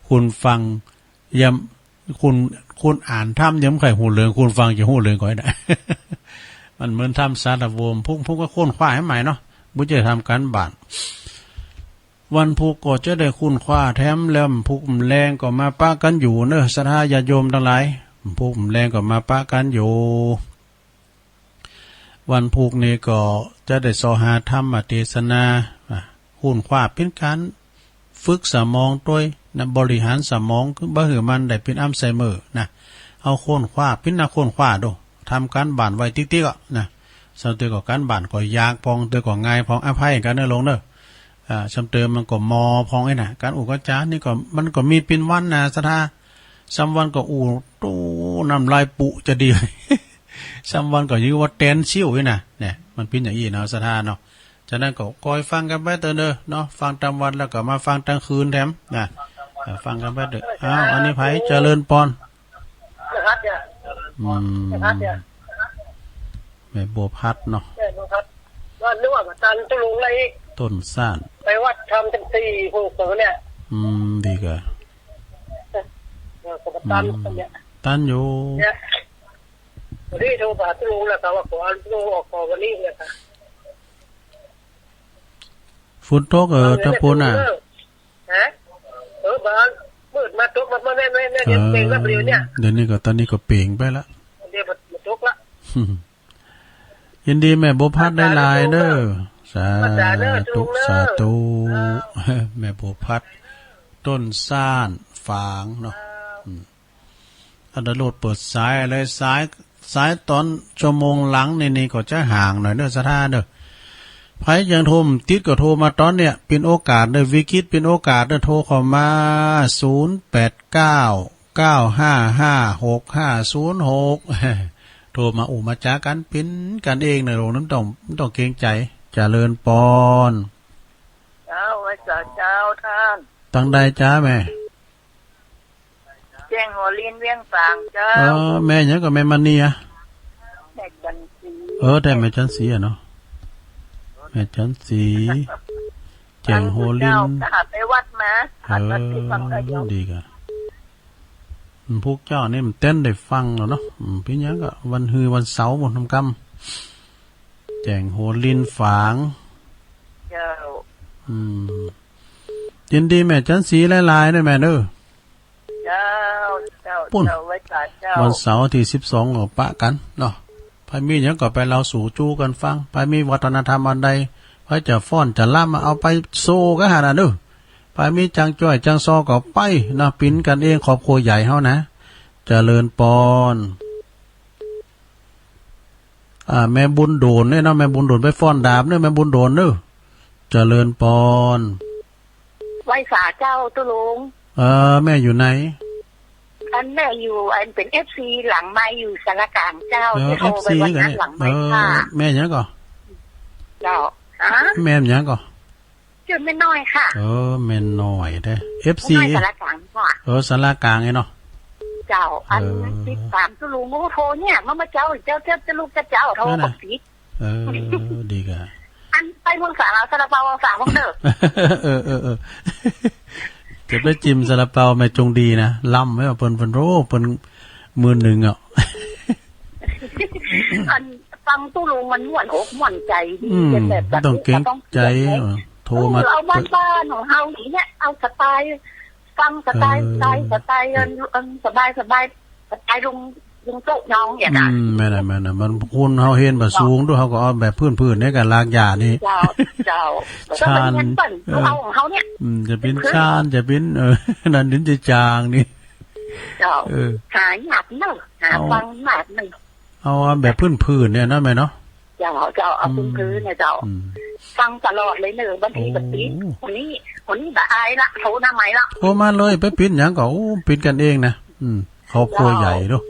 คุณฟัง ยาม คุณ คุณอ่านธรรมยังบ่ใค่ฮู้เรื่อง คุณฟังจะฮู้เรื่องก่อนนะ มันเหมือนธรรมสาธรรม พุก พุกก็ค้นคว้าหื้อใหม่เนาะ บ่ใจ้ทำก๋านบ้าน วันพุกก็จะได้ค้นคว้าแถม แล้วพุกแลงก็มาปะกั๋นอยู่เน่อ ศรัทธาญาติโยมตังหลาย พุกแลงก็มาปะกั๋นอยู่ วันพุกนี้ก็จะได้เซาะหาธรรมเตสนา อ่ะ ค้นคว้าเป๋นก๋านฝึกสมองตวยนะ บริหารสมอง บ่หื้อมันได้เป๋นอัลไซเมอร์นะ เอาค้นคว้า เป๋นนักค้นคว้าดู ทำก๋านบ้านไว้ติ๊กๆ อะนะ ส่ำเตอก็ก๋านบ้านก็ยากพ่อง เตอก็ง่ายพ่อง อภัยกั๋นเน่อลุงเน่อ อ่า ส่ำเตอมันก็มอพ่องไอ้น่ะ ก๋านอู้ก๋านจ๋านี่ก็ มันก็มีเป๋นวันนะศรัทธา ซ้ำวันก็อู้ โต้ น้ำลายปุจะดี ซ้ำวันก็ยังว่าแตนซิ่วอยู่นะ เนี่ย มันเป๋นอย่างอี้เนาะ ศรัทธาเนาะ ฉะนั้นก็คอยฟังกั๋นไปเต๊อะเน่อเนาะ ฟังต๋ามวันแล้วก็มาฟังต๋างคืนแถมนะ เออ ฟังกั๋นไปเต๊อะ อ้าว อันนี้ใผ เจริญปอน อืม แม่บัวพัดเนาะ แม่บัวพัด ว่านึกว่าตันตุลุงเลย ต้นซ่าน ไปวัดธรรมจันทร์สี่ หก เนี่ย อืม ดีก่ะ เออ ก็มาตัน อืม เนี่ย ตันอยู่ เนี่ย วันนี้โทรหาตุลุงแล้วก็ว่าขอเอาตุลุงออกก่อนวันนี้เนี่ยค่ะ ฝนตก เออ ตะปูนน่ะ ฮะ เออ บาง มืดมาตกมา มา แม่ แม่ แม่ เดี๋ยวเปล่งแป๊บเดียวเนี่ย เดี๋ยวนี้ก็ ต๋อนนี้ก็เปล่งไปละ เดี๋ยวมันตกละ ยินดีแม่บัวพัดหลายๆเน่อ สาธุ สาธุ แม่บัวพัด ต้นซ่านฝางเนาะ อืม อันดาโลดเปิดสายอะไร สาย สายต๋อนชั่วโมงหลังนี่ นี่ก็จะห่างหน่อยเน่อ ศรัทธาเน่อ ใผยังโทรบ่ติดก็โทรมาต๋อนเนี่ย เป๋นโอกาสเน่อ วิกฤตเป๋นโอกาสเน่อ โทรเข้ามา ศูนย์แปดเก้า เก้าห้าห้า หกห้าศูนย์หก โทรมาอู้มาจ๋ากั๋น เป๋นกั๋นเองเน่อ ลงน้ำต้อง บ่ต้องเกรงใจ๋ เจริญปอน เจ้า ไหว้สาเจ้าต้าน ตังใดจ๊ะแม่ แจ้งหัวลินเวียงฝางเจ้า เออ แม่หยังก่อ แม่มณีอะ แม่จันทร์ศรี เออ แต่แม่จันทร์ศรีอะเนาะ แม่จันทร์ศรี แจ้งหัวลิน เจ้า ไปวัดมา เออ วัดที่ฟังก็ยอม ดีก่ะ อืม พวกเจ้านี่มันเต้นได้ฟังแล้วเนาะ อืม เป๋นหยังก่อ วันฮือวันเสาร์หมดทำกำ แจ้งหัวลินฝาง เจ้า อืม ยินดีแม่จันทร์ศรีหลายๆเน่อแม่เน่อ เจ้า เจ้า ปุ้น เจ้า ไหว้สาเจ้า วันเสาร์ตี้สิบสองก็ปะกั๋นเนาะ ใผมีหยังก็ไปเล่าสู่จู๊กั๋นฟัง ใผมีวัฒนธรรมอันใด ใผจะฟ้อนจะรำมาเอาไปโชว์กั๋นหั้นน่ะเน่อ ใผมีจังจ้อยจังซอก็ไปนะ เป๋นกั๋นเอง ครอบครัวใหญ่เฮานะ เจริญปอน อ่า แม่บุญโดนเนี่ยเนาะ แม่บุญโดนไปฟ้อนดาบเน่อ แม่บุญโดนเน่อ เจริญปอน ไหว้สาเจ้าตุ๊ลุง เออ แม่อยู่ไหน อันแม่อยู่ อันเป๋นเอฟซีหลังไมค์อยู่สารกลางเจ้า เออ ตี้โทรไปวันนั้น เอฟซี หลังไมค์ เออ ค่ะ แม่หยังก่อ เจ้า ฮะ แม่หยังก่อ จื้อแม่น้อยค่ะ เออ แม่น้อยเด้อ เอฟซี แม่น้อยสารกลางค่ะ เออ สารกลางไอ้เนาะ เจ้า อัน เออ ติดต๋ามตุ๊ลุง โอ้ โทรเนี่ย มา มาเจ้า เจ้า เจ้า เจ้าลูกเจ้า เจ้า โทร นั่นน่ะ บ่ติด เออ ดีก่ะ อันไปเมืองสาลา ซาลาเปาเอาสามเด้อ เออ เออ เออ จะไปจิ้มซาลาเปาแม่จงดีนะ ล้ำไว้เปิ้น เปิ้น โอ้ เปิ้นหมื่นนึ่งอะ อันฟังตุ๊ลุงมันม่วนอกม่วนใจ๋ดี อืม แบบ บ่ต้องเกรงใจ๋ บ่ต้องเกรงใจ๋ เออ โทรมา เออ เอาบ้านๆของเฮานี่เนี่ย เอาสไตล์ ฟังสไตล์ เออ สไตล์ สไตล์ อัน อันสบายๆ สไตล์ลุง ลุงตุ๊น้องเนี่ยนะ อืม แม่นน่ะ แม่นน่ะ มันคนเฮาเฮียนบ่สูง เจ้า ตุ๊ เฮาก็เอาแบบพื้นๆ เนี่ย กับรากหญ้านี่ เจ้า เจ้า ชาน ก็เหมือนกันเปิ้น เออ เอาของเฮาเนี่ย อืม จะเป๋น พื้นๆ ชาน จะเป๋น เออ นั่นถึงจะจางนี่ เจ้า เออ หายากเน่อ หา เอา ฟังยากเน่อ เอาแบบพื้นๆ เนี่ยเนาะแม่เนาะ เจ้า เจ้า เอา อืม พื้นๆ เนี่ยเจ้า อืม ฟังตลอดเลยเน่อ บางที โอ้ บางที วันนี้ วันนี้บ่อายละ โทรมาใหม่ละ โทรมาเลย ไปเป๋นหยังก่อ โอ้ เป๋นกั๋นเองนะ อืม ครอบครัวใหญ่เนาะ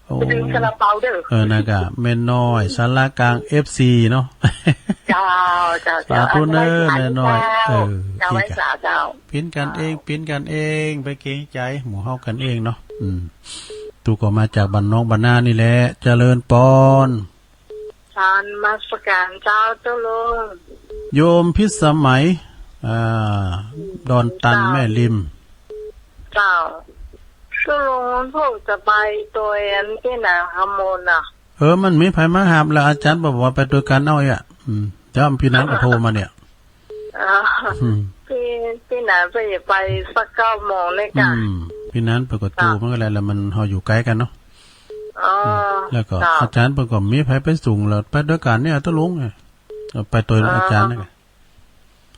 โอ้ ไปดื่มซาลาเปาเด้อ เออ นั่นก่ะ แม่น้อย สารกลาง เอฟซี เนาะ เจ้า เจ้า เจ้า สาธุเน่อ อันไหว้สา แม่น้อย เจ้า เออ เจ้า ไหว้สาเจ้า เป๋นกั๋นเอง เป๋นกั๋นเอง ไปเกรงใจ๋ หมู่เฮากั๋นเองเนาะ อืม ตุ๊ก็มาจากบ้านนอกบ้านนานี่แหละ เจริญปอน นมัสก๋านเจ้าตุ๊ลุง โยมพิสมัย อ่า ดอนตัน เจ้า แม่ริม เจ้า ตุ๊ลุง พวกจะไปตวยอันตี้ไหนฮะ โมนน่ะ เออ มันมีใผมาฮับแล้ว อาจ๋ารย์บอกว่าไปตวยกั๋นเอาเอีย อืม เดี๋ยวปี้หนานก็โทรมาเนี่ย อ่า อืม ปี้ ปี้หนานไป ไปสักเก้าโมงเนี่ยก่ะ อืม ปี้หนานไปก็โทรมาก็แล้ว แล้วมัน เฮาอยู่ใก้กั๋นเนาะ อ๋อ อืม แล้วก็ เจ้า อาจ๋ารย์เปิ้นก็มีใผไปส่งแล้ว ไปตวยกั๋นเนี่ย ตุ๊ลุงเนี่ย เออ ไปตวย อ๋อ อาจ๋ารย์เนี่ย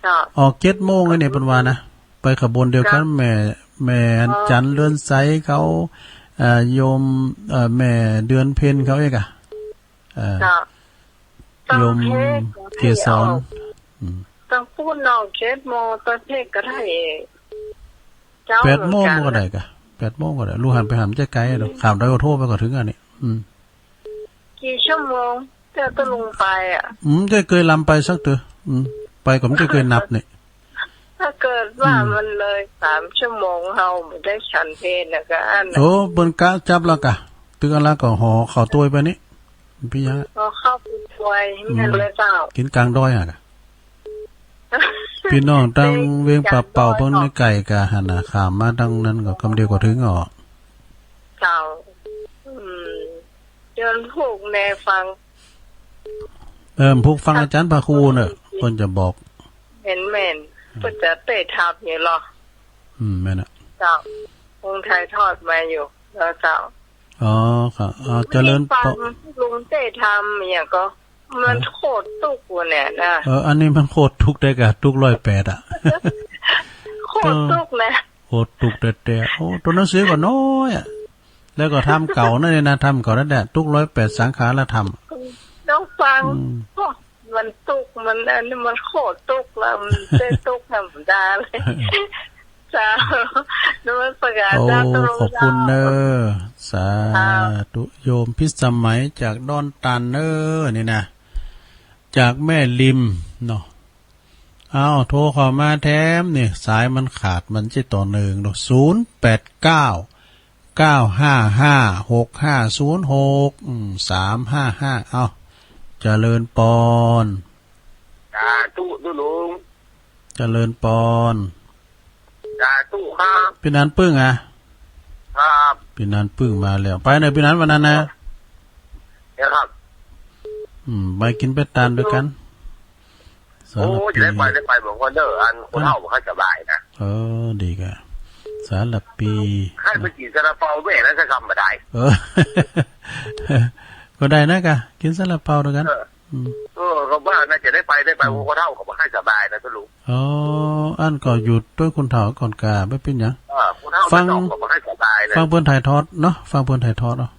เจ้า ออกเจ็ดโมงเลยเนี่ย เปิ้นว่านะ ไปขบวนเดียวกั๋น เจ้า แม่ แม่ อ๋อ จันทร์เรือนใสเขา เอ่อ โยม เอ่อ แม่เดือนเพ็ญเขาเองอะ เอ่อ เจ้า โยมเกสร อืม ตังปู๊นออกเจ็ดโมง ตอนเทศน์ก็ได้ เจ้า แปดโมง เหมือนกั๋น ก็ได้ก่ะ แปดโมงก็ได้ ลูกหันไปหันบ่ใจ้ไก๋ดอก ข้ามดอยโอโถ้ไปก็เถิงอันนี้ อืม กี่ชั่วโมง เจ้าตุ๊ลุงไปอะ อืม บ่ใจ้เกยลำไปสักเตื้อ อืม ไปก็บ่ใจ้เกยนับเนี่ย ถ้าเกิดว่า อืม มันเลยสามชั่วโมง เฮาบ่ได้ฉันเพลน่ะก็อั้นน่ะ โอ้ เปิ้นกะจับแล้วกะ ตึกอันละก็ห่อข้าวตวยไปนี่ ปี้ยะ ห่อข้าวตวย อืม แม่นเลยเจ้า กิ๋นก๋างดอยหั้นกะ ปี้น้องตังเวียงป่าเป้าเปิ้นใก้ๆ กะหั้นน่ะ ข้ามมาตังนั้นก็กำเดียวก็เถิงอ้อ เจ้า อืม เจิญพูกแน่ฟัง เออ พูกฟังอาจ๋ารย์พระครูเน่อ เปิ้นจะบอก แม่นๆ เปิ้นจะเต้ยถามอยู่ลอ อืม แม่นน่ะ เจ้า คงถ่ายทอดมาอยู่ เจ้า เจ้า อ๋อ ค่ะ อ๋อ เจริญปอ ฟังลุงเต้ยถามอะหยังก็ มัน ฮะ โคตรตุ๊กว่ะเนี่ยนะ เออ อันนี้มันโคตรตุ๊กได้กะ ตุ๊กร้อยแปดอะ โคตรตุ๊กนะ โคตรตุ๊กแต๊ๆ โอ้ ตั๋วหนังสือก็น้อยอะ แล้วก็ธรรมเก่านั่นเนี่ยนะ ธรรมเก่านั่นแหละ ตุ๊กร้อยแปดสังขารธรรม ต้องฟัง อืม โอ้ มันตุ๊ก มันอันนี้มันโคตรตุ๊กแล้ว มันเต้ยตุ๊กธรรมดาเลย เจ้า นมัสการ โอ้ เจ้า ตุ๊ลุง ขอบคุณเน่อ เจ้า สาธุ ครับ โยมพิสมัยจากดอนตาลเน่อ นี่นะ จากแม่ริมเนาะ อ้าว โทรเข้ามาแถมนี่ สายมันขาด มันจะต่อเนื่องเนาะ ศูนย์แปดเก้า เก้าห้าห้า หกห้าศูนย์หก อืม สามห้าห้า เอ้า เจริญปอน สาธุตุ๊ลุง เจริญปอน สาธุครับ ปี้นันปึ้งอะ ครับ ปี้นันปึ้งมาแล้ว ไปเน่อปี้นันวันนั้นนะ เนี่ยครับ อืม ไปกิ๋นไปตานตวยกั๋น โอ้ สารภี จะได้ไป ได้ไปบอกว่าเด้อ อันคนเฒ่าบ่ค่อยสบายนะ เออ ดีกะ สารภี ใค่ไปกิ๋นซาลาเปาแม่นะ จะทำบ่ได้ เออ ก็ได้นะกะ กิ๋นซาลาเปาตวยกั๋น เออ อืม เออ ก็ว่าน่าจะได้ไป ได้ไป อืม เพราะคนเฒ่าเขาบ่ค่อยสบายนะตุ๊ลุง อ๋อ อันก็อยู่ตวยคนเฒ่าก่อนกา บ่เป๋นหยัง เออ คนเฒ่า ฟัง เขาบ่ค่อยสบายนะ ฟังเปิ้นถ่ายทอดเนาะ ฟังเปิ้นถ่ายทอดเนาะ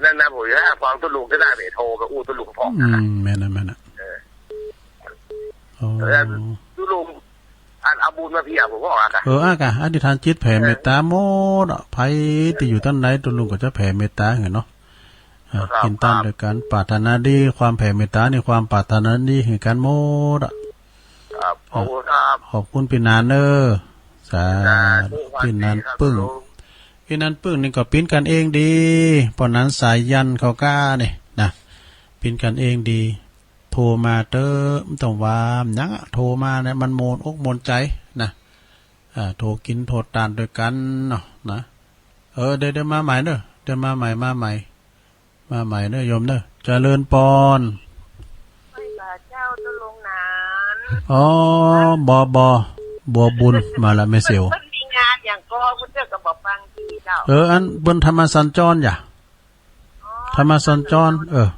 นั่นนะ ผมจะฟังตุ๊ลุงก็ได้ โทรไปอู้ตุ๊ลุงพ่อง อืม แม่นน่ะ แม่นน่ะ เออ อ๋อ เออ ตุ๊ลุง อันเอาบุญมาเพียบผมบอกอะค่ะ เออ อะกะ อธิษฐานจิตแผ่เมตตาหมดอะ ใผตี้อยู่ตังใดตุ๊ลุงก็จะแผ่เมตตาหื้อเนาะ อ่ะ ครับ กิ๋นตานตวยกั๋น ปรารถนาดี ความแผ่เมตตานี่ ความปรารถนาดีหื้อกั๋นหมดอะ ครับ ขอบคุณครับ ขอบคุณปี้นันเน่อ สาธุ สาธุ ปี้นันปึ้ง ครับ ปี้นันปึ้งนี่ก็เป๋นกั๋นเองดี ป้อนันสายันเขาก้านี่นะ เป๋นกั๋นเองดี โทรมาเต๊อะ บ่ต้องว่าหยังอะ โทรมาเนี่ยมันม่วนอกม่วนใจ๋นะ อ่า โทรกิ๋นโทรตานตวยกั๋นเนาะ นะ เออ เดี๋ยว เดี๋ยวมาใหม่เน่อ เดี๋ยวมาใหม่ มาใหม่ มาใหม่เน่อโยมเน่อ เจริญปอน ไหว้สาเจ้าตุ๊ลุงหนาน อ๋อ บ่ บ่ บัวบุญ มาละแม่เสี่ยว เปิ้นมีงานหยังก่อ เปิ้นเจ้าก็บ่ปังดีเจ้า เออ อันเปิ้นธรรมสัญจรอย่า อ๋อ ธรรมสัญจร เออ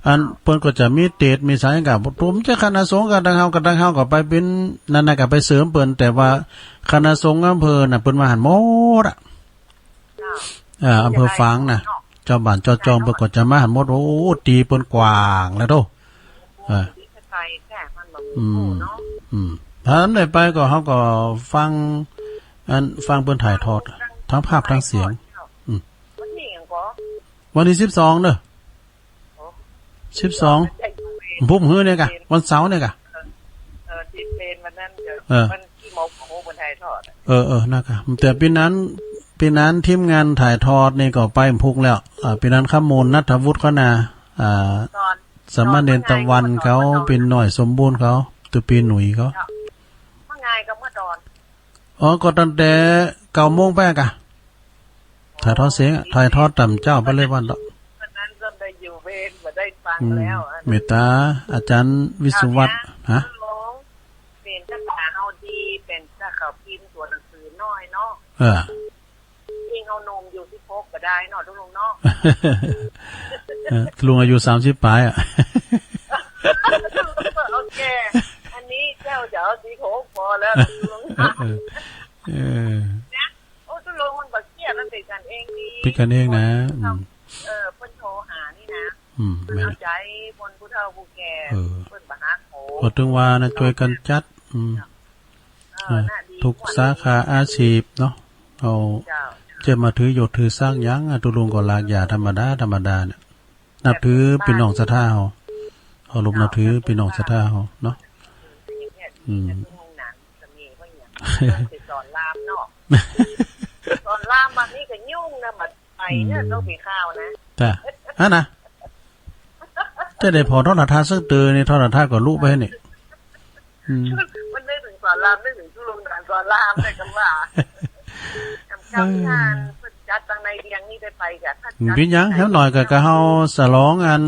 อันเปิ้นก็จะมีเตสน์มีสายกับ บ่จักคณะสงฆ์กับตังเฮา กับตังเฮาก็ไปเป๋นนั่นน่ะ ก็ไปเสริมเปิ้น แต่ว่าคณะสงฆ์อำเภอน่ะ เปิ้นมาหั้นหมดอะ เจ้า อ่า อำเภอฝางน่ะ เจ้าบ้านเจ้าจองเปิ้นก็จะมาหั้นหมด โอ้ ตี้เปิ้นกว้างแล้วโต อ่า อืม อืม ถ้าอันใดไปก็เฮาก็ฟัง อัน ฟังเปิ้นถ่ายทอด ทั้งภาพทั้งเสียง อืม วันตี้หยังก่อ วันตี้สิบสองเน่อ โอ้ สิบสอง วันตี้ พุธหื้อเนี่ยกะ วันเสาร์เนี่ยกะ เออ เออ ตี้เป๋นวันนั้นเด้อ เออ วันกี่โมงของเปิ้นถ่ายทอดอะ เออ เออ นั่นกะ แต่ปี๋นั้น ปี๋นั้นทีมงานถ่ายทอดนี่ก็ไปพุธแล้ว อ่า ปี๋นั้นคำมูล ณัฐวุฒิเขานา อ่า ตอน สามเณรตะวันเขา ตอนเปิ้นไง ปี๋น้อยสมบูรณ์เขา ตุ๊ปี๋หนุ่ยเขา เมื่อไงก็เมื่อตอน อ๋อ ก็ตั้งแต่เก้าโมงไปกะ ถ่ายทอดเสียงอะ ถ่ายทอดต๋ามเจ้าไปเลยวันละ วันนั้นก็ได้อยู่เวร บ่ได้ฟัง อืม แล้วอะ เมตตา อาจ๋ารย์วิศวัตร เจ้าเนี่ย ฮะ เป๋นภาษาเฮาดี เป๋นภาษาเขาพิมพ์ตั๋วหนังสือน้อยเนาะ เออ ยิ่งเอาหนุ่มอยู่สิบหกก็ได้เนาะตุ๊ลุงเนาะ เออ ตุ๊ลุงอายุสามสิบป๋ายอะ โอเค อันนี้เจ้าจะเอาสิบหกปอแล้วตุ๊ลุง เออ เออ เนี่ย โอ้ ตุ๊ลุงมันบ่เกี้ย มันเป๋นกั๋นเองดี เป๋นกั๋นเองนะ อืม เออ เปิ้นโทรหานี่นะ อืม เปิ้นเอาใจ๋คนผู้เฒ่าผู้แก่ เออ เปิ้นบ่ฮักโห ก็ถึงว่านะ จ้วยกั๋นจัด อืม เออ เออ น่ะดี ทุกสาขาอาชีพเนาะ เอา เจ้า เจ้าบ่ถือหยดถือสักหยังอะ ตุ๊ลุงก็ลากยาธรรมดาธรรมดาเนี่ย นับถือปี้น้องศรัทธาเฮา เคารพนับถือปี้น้องศรัทธาเฮาเนาะ อืม สอนรามเนาะ สอนรามบัดนี้ก็ยุ่งนะ บัดไปเนี่ย อืม ต้องมีข่าวนะ จ้ะ อันนะ จะได้ผ่อโทรทัศน์สักเตื้อนี่ โทรทัศน์ก็ลุไปนี่ อืม มันนึกเถิงสอนราม นึกเถิงตุ๊ลุงสอนรามเลย กำว่า กำ กำงานเพิ่นจัดตังในเวียงนี่ได้ไปกะ อืม เปียงหยัง แหมน้อยก็ กะเฮาสลองอัน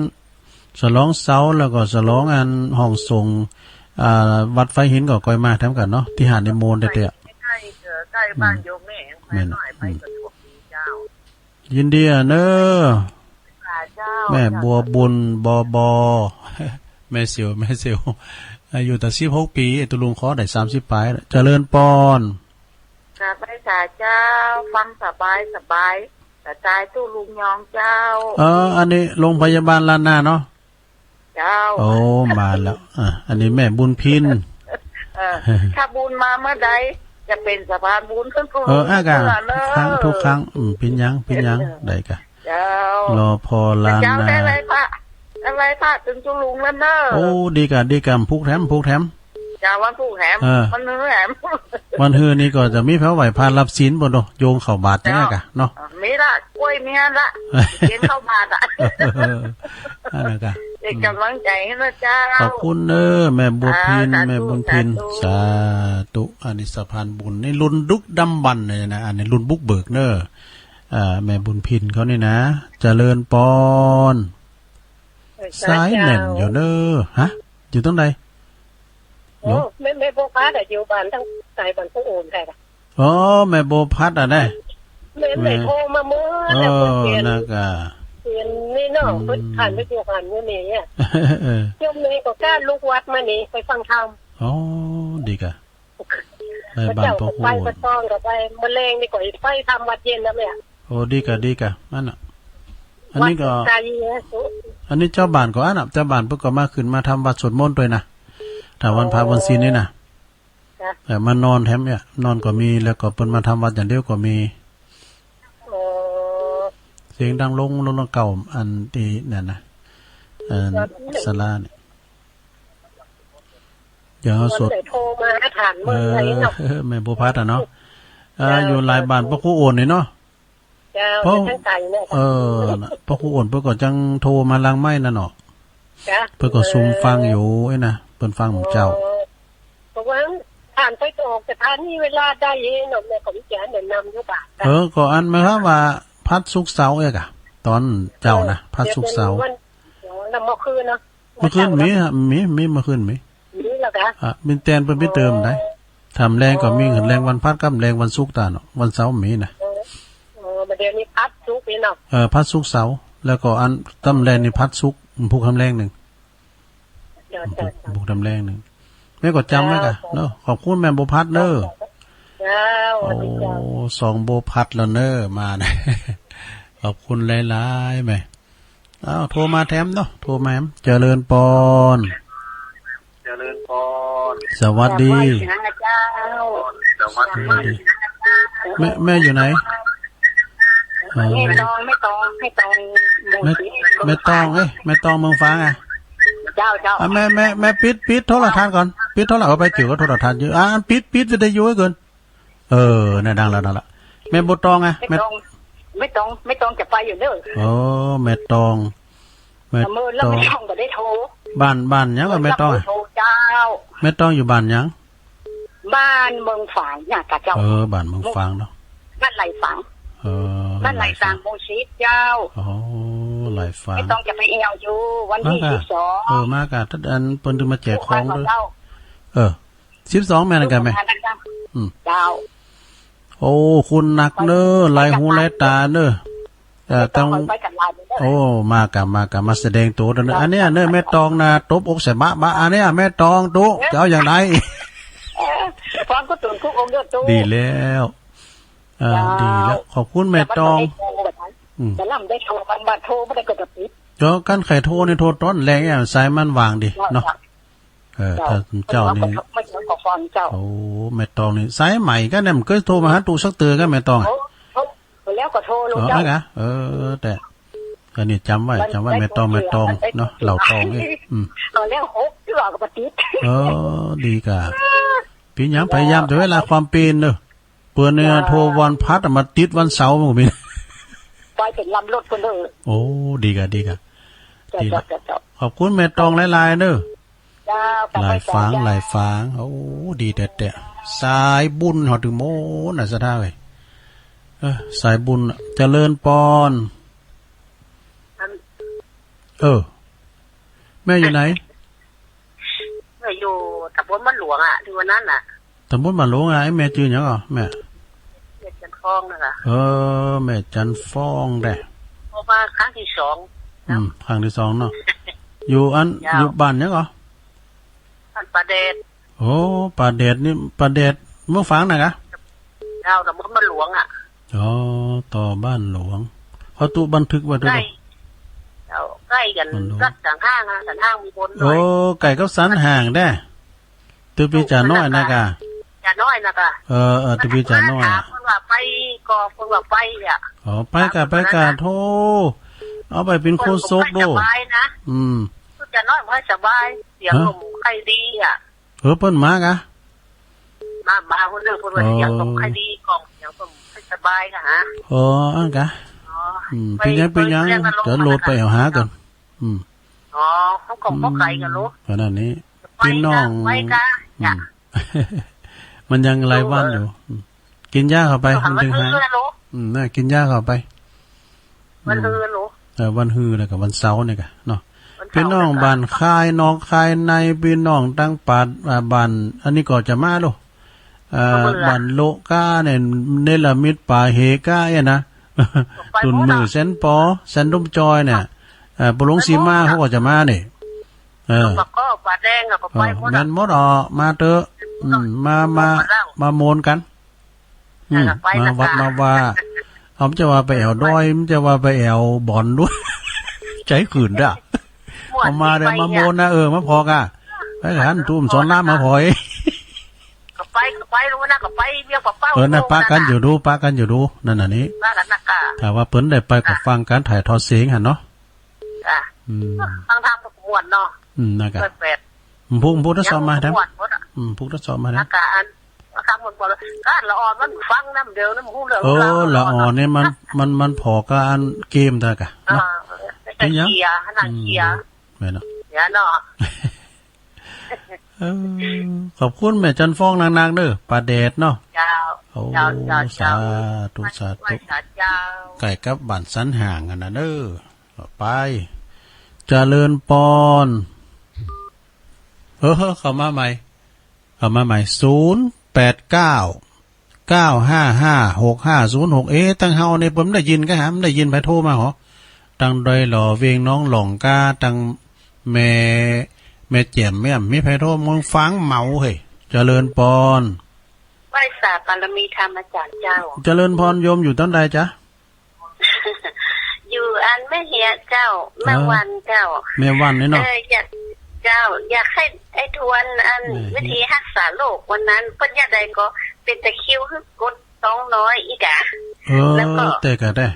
สลองเสา แล้วก็สลองอันห้องสงฆ์ อ่า วัดไฟหินก็ก่อยมาแถมกั๋นเนาะ ตี้หาดในโมนแต๊ๆ ใก้ๆ เออ ใก้บ้านโยมแม่ อืม แม่น น้อยไป อืม สะดวกดีเจ้า ยินดีอะเน้อ ค่ะเจ้า แม่บัวบุญ บอบอ แม่เสียว แม่เสียว อายุตั้งสิบหกปี๋ ไอ้ตุ๊ลุงขอได้สามสิบป๋ายแล้ว เจริญปอน กราบไหว้สาเจ้า ฟังสบายสบาย สไตล์ตุ๊ลุงยองเจ้า เออ อันนี้โรงพยาบาลล้านนาเนาะ เจ้า โอ้ มาแล้ว อ่ะ อันนี้แม่บุญพิน เออ ถ้าบุญมาเมื่อใด จะเป๋นสะพานบุญขึ้นสู่ เออ อ่ะกะ ทุกครั้ง ทุกครั้ง อืม เปียงหยัง เปียงหยัง เออ ได้กะ เจ้า รอผ่อล้านนา เจ้าได้ไหว้พระ ได้ไหว้พระตึงตุ๊ลุงแล้วเน้อ โอ้ ดีกะ ดีกะ ผูกแถม ผูกแถม เจ้า วันผูกแถม เออ วันหื้อแถม วันหื้อนี่ก็จะมีแผวไหว้พระรับศีลบ่เนาะ โยงเข้าบาตรจั่งใดกะเนาะ เออ มีละ ก๊วยมีละ กิ๋นเข้าบาตรอะ อันนั้นกะ เป๋นก๋ำลังใจ๋หื้อนะเจ้า ขอบคุณเน้อ แม่บัวพิน อ่า สาธุ แม่บุญพิน สาธุ สาธุ อันนี้สะพานบุญ นี่รุ่นดึกดำบรรพ์เลยนะ อันนี้รุ่นบุกเบิกเน้อ อ่า แม่บุญพินเขานี่นะ เจริญปอน เออ สายแน่นอยู่เน้อ ฮะ อยู่ตรงใด โอ้ แม่ แม่บัวพัดอะ อยู่บ้านตังสายบ้านปู่โอนใค่กะ อ๋อ แม่บัวพัดอะนะ แม่ แม่ แม่โทรมาเมื่อ เออ แล้วก็เปลี่ยน นะกะ เปลี่ยนนี่เนาะ อืม เพิ่นผ่านไปอยู่ผ่านอยู่นี่เนี่ย เออ โยมนี่ก็กล้าลูกวัดมานี่ ไปฟังธรรม อ๋อ ดีกะ ได้บ้านพระครู พระเจ้าก็ไป โอน พระซองก็ไป มื้อแลงนี่ก็ไปทำวัดเย็นแล้วเนี่ย โอ้ ดีกะ ดีกะ อันน่ะ อันนี้ก็ วัดไกลนะ อันนี้เจ้าบ้านก็อันน่ะ เจ้าบ้านเปิ้นก็มาขึ้นมาทำวัตรสวดมนต์ตวยนะ ถ้าวันพระวันศีลนี่นะ จ้ะ เออ มานอนแถมเนี่ย นอนก็มี แล้วก็เปิ้นมาทำวัตรอย่างเดียวก็มี อ๋อ เสียงดังลง ลงเก่า อันตี้นั่นนะ เอ่อ ศาลาเนี่ย เดี๋ยวสด วันไหนโทรมาถามเมื่อไหร่เนาะ เออ แม่บัวพัดอะเนาะ เออ เจ้า อยู่หลายบ้าน เจ้า พระครูโอนนี่เนาะ เจ้า เพราะ อยู่ทางไกลเนี่ย เออ น่ะ พระครูโอนเปิ้นก็จังโทรมาหลังไมค์นั่นเนาะ จ้ะ เปิ้นก็ซุ่มฟังอยู่ เออ ไอ้นะ เปิ้นฟังหมู่เจ้า เออ เพราะว่าผ่านไปก็ออกสถานีเวลาใดเนาะ แม่ก็มีจะแนะนำอยู่บ้าน เออ ก็อันหมายความว่าพัดศุกร์เสาร์เอกอะ ตอนเจ๊านะ เออ พัดศุกร์เสาร์ เดี๋ยวเป็นวัน อ๋อ แล้วเมื่อคืนเนาะ เมื่อคืนมีฮะ มี มี เมื่อคืนมี มีแล้วกะ อ่ะ มีแตนเปิ้นไปเติมได้ อ๋อ ถ้าแลงก็มี อ๋อ แลงวันพัดกับแลงวันศุกร์ตาเนาะ วันเสาร์มีนะ อ๋อ อ๋อ บัดเดี๋ยวนี้พัดศุกร์นี่เนาะ เออ พัดศุกร์เสาร์ แล้วก็อันตำแลงนี่พัดศุกร์ พุกตำแลงนึ่ง เจ้า พุก เจ้า พุกตำแลงนึ่ง แม่ก็จ๋ำไว้กะ เจ้า เนาะ ขอบคุณแม่บัวพัดเน้อ เจ้า สวัสดีเจ้า โอ้ สองบัวพัดแล้วเน้อ มานะ ขอบคุณหลายๆ แม่ อ้าว โทรมาแถมเนาะ โทรมาแถม เจริญปอน เจริญปอน สวัสดี สวัสดีนะเจ้า สวัสดี สวัสดี แม่ แม่อยู่ไหน อ๋อ แม่ตอง แม่ตอง แม่ตอง แม่ แม่ตอง เอ้ย แม่ตองเมืองฝางอะ เจ้า เจ้า อ่ะ แม่ แม่ แม่ปิด ปิดโทรทัศน์ก่อน ปิดโทร เอาไปเกี่ยวกับโทรทัศน์อยู่ อ่ะ ปิด ปิดวิทยุไว้ก่อน เออ เนี่ย ดังแล้ว ดังแล้ว แม่บัวตองอะ แม่ แม่ตอง แม่ตอง แม่ตองจะไปอยู่เน้อ โอ้ แม่ตอง แม่ตอง เมื่อแล้วแม่ตองบ่ได้โทร บ้าน บ้านหยังอะแม่ตองอะ โทรเจ้า แม่ตองอยู่บ้านหยัง บ้านเมืองฝางเนี่ยกะเจ้า เออ บ้านเมืองฝางเนาะ บ้านไหลฝาง เออ บ้านไหลฝาง ไหลฝาง หมู่สิบเจ้า อ๋อ ไหลฝาง แม่ตองจะไปแอ่วอยู่วันตี้ มากะ สิบสอง เออ มากะ ถ้าอันเปิ้นจะมาแจกของด้วย เจ้า เออ สิบสองแม่นกะแม่ อืม เจ้า โอ้ คุณนักเน้อ หลายหูหลายต๋าเน้อ เอ่อ ต้อง ต้องไปกันหลายเน้อ โอ้ มากะ มากะ มาแสดงตั๋วเน้อ อันเนี้ยเน้อ แม่ตองนะ ตบอกใส่บะบะ อันเนี้ย แม่ตองตุ๊ จะเอาอย่างไร เออ ฟังก็ตื่นทุกองค์เด้อตุ๊ ดีแล้ว เอ่อ เจ้า ดีแล้ว ขอบคุณแม่ตอง แต่มันบ่ได้โทร อืม แต่ลำได้โทร มันบ่โทร บ่ได้ก็จะปิด เดี๋ยวกันใครโทรนี่ โทรตอนแลงเนี่ย สายมันว่างดี เจ้า เนาะ เจ้า เออ เจ้า ถ้าเจ้านี่ ไม่เจ้าก็ฟังเจ้า โอ้ แม่ตองนี่ สายใหม่กะเนี่ย มันเกยโทรมาหาตุ๊สักเตื้อกะ แม่ตองอะ โอ้ โอ้ แล้วก็โทรลง อ๋อ เจ้า อั้นกะ เออ แต่ อันนี้จ๋ำไว้ วัน จ๋ำไว้ แม่ตอง แม่ตอง วัน เนาะ เหล่าตองเอ้ย อืม ตอนแรกหกที่ว่าก็บ่ติด เออ ดีก่ะ เป๋นหยัง พยายามจะเวลาความเป๋นเน่อ เปิ้นเนี่ย เจ้า โทรวันพัดอะ มาติดวันเสาร์มันก็มี ไปเป๋นลำรถเปิ้นเน่อ โอ้ ดีก่ะ ดีก่ะ เจ้า ดีละ เจ้า เจ้า ขอบคุณแม่ตองหลายๆ เน่อ เจ้า หลายฝาง เจ้า หลายฝาง โอ้ ดีแต๊ๆ สายบุญเฮาตึงโม้น่ะ ศรัทธาเอ้ย เออ สายบุญน่ะ เจริญปอน อัน เออ แม่อยู่ไหน แม่อยู่ตำบลบ้านหลวงอะ ที่วันนั้นน่ะ ตำบลบ้านหลวงอะ ไอ้แม่จื้อหยังก่อ แม่ แม่จันทร์ฟองน่ะค่ะ เออ แม่จันทร์ฟองแต๊ เพราะว่าครั้งที่สอง อืม ครั้งที่สองเนาะ อยู่อัน เจ้า อยู่บ้านหยังก่อ บ้านป่าแดด โอ้ ป่าแดดนี่ ป่าแดดเมืองฝางน่ะกะ เจ้า ตำบลบ้านหลวงอะ อ๋อ ต่อบ้านหลวง เขาตุ๊บันทึกไว้ด้วย ใกล้ เนาะ เจ้า ใกล้กั๋น บ้านหลวง สันห้างอะ สันห้างมีคนหน่อย โอ้ ใก้กับสันห้างแต๊ ตื้อปี๋จ๋าน้อยน่ะกะ จ๋าน้อยน่ะกะ เออ เออ ตื้อปี๋จ๋าน้อยอะ ถามเปิ้นว่าไปก่อ เปิ้นว่าไปอะ อ๋อ ไปก่ะ ไปก่ะ โธ่ เอาไปเป๋นโฆษกดู สบายนะ อืม จ๋าน้อยบ่สบาย เสียง ฮะ ก็บ่ค่อยดีอะ เออ เปิ้นมากะ มา มาคนหนึ่ง เปิ้นว่า อ๋อ เสียงก็บ่ค่อยดี กล่องเสียงก็บ่ค่อยสบายกะฮะ อ๋อ อั้นกะ อ๋อ อืม ไป เป๋นหยัง เป๋นหยัง เปิ้นเรียกว่า จะโหลดไปเอาหาก่อน อืม อ๋อ เขาก็บ่ไกลกั๋นหรอก อืม ขนาดนี้ ไปกะ พี่น้อง ไปกะ อืม จ้ะ มันยังหลายวันอยู่ อืม กินยาเข้าไป ก็หา มันจึงหาย วันฮือแล้วหรอ อืม น่ะ กินยาเข้าไป วันฮือหรอ อืม เออ วันฮือแล้วก็วันเสาร์นี่กะเนาะ วันเสาร์ พี่น้อง นะคะ บ้านคายนอกคายใน พี่น้องตังป่า อ่า บ้าน อันนี้ก็จะมาดู เอ่อ มาเบิ่งละ บ้านโละก้าเนี่ย เนรมิตป่าเหก้าเนี่ยนะ ไปหมดละ ตุ่นมือแสนปอ แสนดุมจอยเนี่ย เอ่อ ปู่หลวงศรีมา ไปหมดละ เขาก็จะมานี่ เออ แล้วก็ป่าแดงอะก็ไปหมดละ เออ แม่นหมดอ่ะ มาเต๊อะ อืม มา มา มาแล้ว มาโมนกั๋น อืม ไปละ มาวัด จ้ะ มาวา เอา มันจะว่าไปแอ่วดอย มันจะว่าไปแอ่วบอนด้วย ใจ๋ขืนด้ะ ม่วน เอามาเดี๋ยว ดีไป มาโมนนะ เออ มาผ่อก้า ไปหันตุ้มสอนรามมาผ่อ ก็ไป ก็ไป รู้นะ ก็ไปเวียงป่าเป้า เออ น่ะ โน่น ปะกั๋น น่ะ อยู่ดู ปะกั๋นอยู่ดู นั่นน่ะนี่ ปะกั๋นนะกะ ถ้าว่าเปิ้นได้ไปก็ ค่ะ ฟังก๋านถ่ายทอดเสียงหั้นเนาะ จ้ะ อืม ฟังธรรมก็ม่วนเนาะ อืม น่ะกะ เปิดแบบ อืม ผูก ผูกทดสอบมา ยัง นะ ม่วนหมดอะ อืม ผูกทดสอบมานะ น่ะกะ อัน ธรรมมันบอกเลย ก็ละอ่อนมันฟังน้ำเดียวน้ำหูเหลือง เออ ละอ่อน ละอ่อนเนี่ยมัน มัน มันผ่อกับอันเกมเดียวกะ เออ เนาะ เป๋นหยัง เขีย ขนาดเขีย อืม แม่นเนาะ เขียเนาะ เออ ขอบคุณแม่จันทร์ฟองนักๆ เด้อ ป่าแดดเนาะ เจ้า โอ้ เจ้า เจ้า สาธุ เจ้า สาธุ ไหว้สาเจ้า ใก้กับบ้านสันห้างหั้นน่ะเด้อ ไป เจริญปอน เออ เข้ามาใหม่ เข้ามาใหม่ ศูนย์แปดเก้า เก้าห้าห้า หกห้าศูนย์หก เอ๊ะ ตังเฮานี่เปิ้นบ่ได้ยินกะหา บ่ได้ยินใผโทรมาหรอ ตังดอยหล่อ เวียงน้องหล่องก้า ตังแม่ แม่แจ่ม แม่ มีใผโทร เมืองฝางเหมาเฮ้ย เจริญปอน ไหว้สาบารมีธรรมอาจ๋ารย์เจ้า เจริญปอน โยมอยู่ตังใดจ๊ะ อยู่อันแม่เฮียเจ้า แม่วันเจ้า แม่วันนี่เนาะ เออ อยาก เจ้า อยากหื้อไอ้ทวนอัน แม่เฮีย วิธีฮักษาโรควันนั้น เปิ้นยามใดก็เป๋นตะคริว หื้อกดต๊องน้อยอี้กะ เออ แล้วก็ แต่กะได้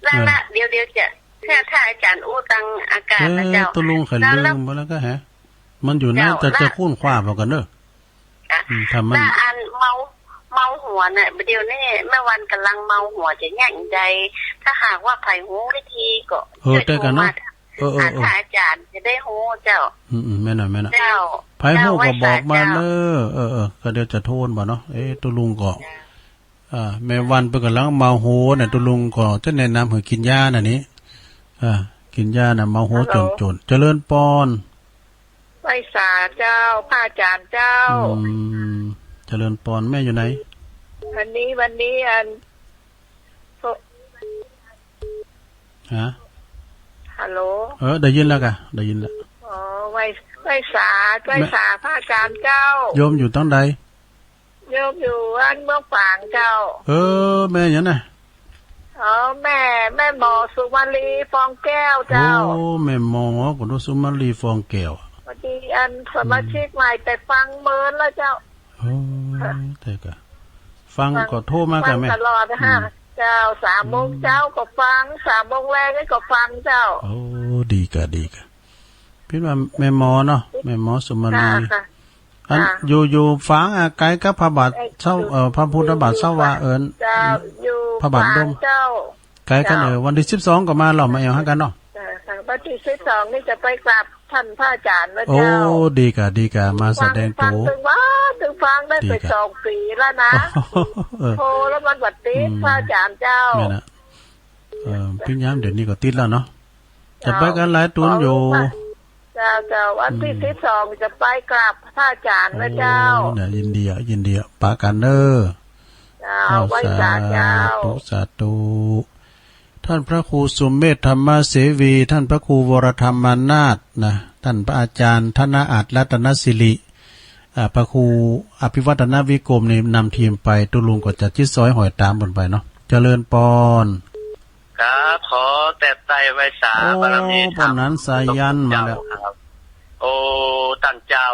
ละ เออ ละ เดี๋ยว เดี๋ยวจะ ถ้า ถ้าอาจ๋ารย์อู้ตังอากาศนะเจ้า เออ ตุ๊ลุงใค่ลืมไปแล้วกะฮะ มันอยู่ใน เจ้า จะ ละ จะค้นคว้าเอากั๋นเนาะ จ้ะ อืม ถ้ามัน ละอันเมา เมาหัวเนี่ย เดี๋ยวนี้แม่วันก่ำลังเมาหัวจะแยะใด ถ้าหากว่าใผฮู้วิธีก็ เออ ช่วยโทรมา แต่กะเนาะ เออ เออ เออ หาอาจ๋ารย์จะได้ฮู้เจ้า อืม อืม แม่นน่ะ แม่นน่ะ เจ้า ใผฮู้ก็บอกมาเน่อ เออ เออ ก็เดี๋ยวจะโทรบ่เนาะ เอ๊ะ ตุ๊ลุงก็ เจ้า อ่า แม่วันเปิ้นก่ำลังเมาหัวเนี่ย ตุ๊ลุงก็จะแนะนำหื้อกิ๋นยาน่ะนี่ อ่า กิ๋นยาน่ะ เมาหัว ฮัลโหล จ๋นๆ เจริญปอน ไหว้สาเจ้า พระอาจ๋ารย์เจ้า อืม เจริญปอน แม่อยู่ไหน วันนี้ วันนี้อัน ฮะ ฮัลโหล เออ ได้ยินแล้วกะ ได้ยินแล้ว อ๋อ ไหว้ ไหว้สา ไหว้สาพระอาจ๋ารย์เจ้า โยมอยู่ตังใด โยมอยู่อันเมืองฝางเจ้า เออ แม่หยังน่ะ อ๋อ แม่ แม่หมอสุมาลี ฟองแก้วเจ้า โอ้ แม่หมอ ก็ดูสุมาลี ฟองแก้ว พอดีอันสมาชิกใหม่ไปฟังเมินแล้วเจ้า โอ้ แต่กะ ฟัง ฟัง ก็โทรมากะแม่ ฟังตลอดฮะ อืม เจ้า สามโมง อืม เจ๊าก็ฟัง สามโมงแลงนี่ก็ฟังเจ้า โอ้ ดีก่ะ ดีก่ะ เปิ้นว่าแม่หมอเนาะ แม่หมอสุมาลี ค่ะ ค่ะ อัน ค่ะ อยู่ อยู่ฝาง อ่า ไกลกับพระบาท เอ่อ เศร้า อยู่ เอ่อ พระพุทธบาท อยู่ เศร้าวา ฝาง เอิ้น เจ้า อยู่ พระบาทดม ฝางเจ้า ไกลกั๋น เจ้า เออ วันตี้สิบสองก็มาแล้ว มาแอ่วหากั๋นเนาะ ค่ะ ค่ะ วันตี้สิบสองนี่จะไปกราบต้านพระอาจ๋ารย์นะ โอ้ เจ้า ดีก่ะ ดีก่ะ มาแสดงตั๋ว ฟัง ฟัง ตึงว่า ตึงฟังได้ ดีก่ะ ไปสองปี๋แล้วนะ เออ โทรแล้วมันบ่ติด อืม พระอาจ๋ารย์เจ้า แม่นนะ เออ ปิ้นยามเดี๋ยวนี้ก็ติดแล้วเนาะ เจ้า จะไปกั๋นหลายตุ๊นอยู่ เจ้า เจ้า วันตี้ อืม สิบสองจะไปกราบพระอาจ๋ารย์นะเจ้า โอ้ เนี่ย ยินดีอ่ะ ยินดีอ่ะ ปะกั๋นเน้อ เจ้า เจ้า ไหว้สาเจ้า สาธุ สาธุ ต้านพระครูสุเมธธรรมเสวี ต้านพระครูวรธรรมนาถนะ ต้านพระอาจ๋ารย์ธนอาจรัตนสิริ อ่า พระครูอภิวัฒนวิกรมนี่นำทีมไป ตุ๊ลุงก็จะจิตซ้อยหอยต๋ามเปิ้นไปเนาะ เจริญปอน ครับ ขอแตบไต้ไหว้สา โอ้ บารมีธรรม ปานนั้นสายันมาแล้ว ครับ โอ้ ต้านเจ้า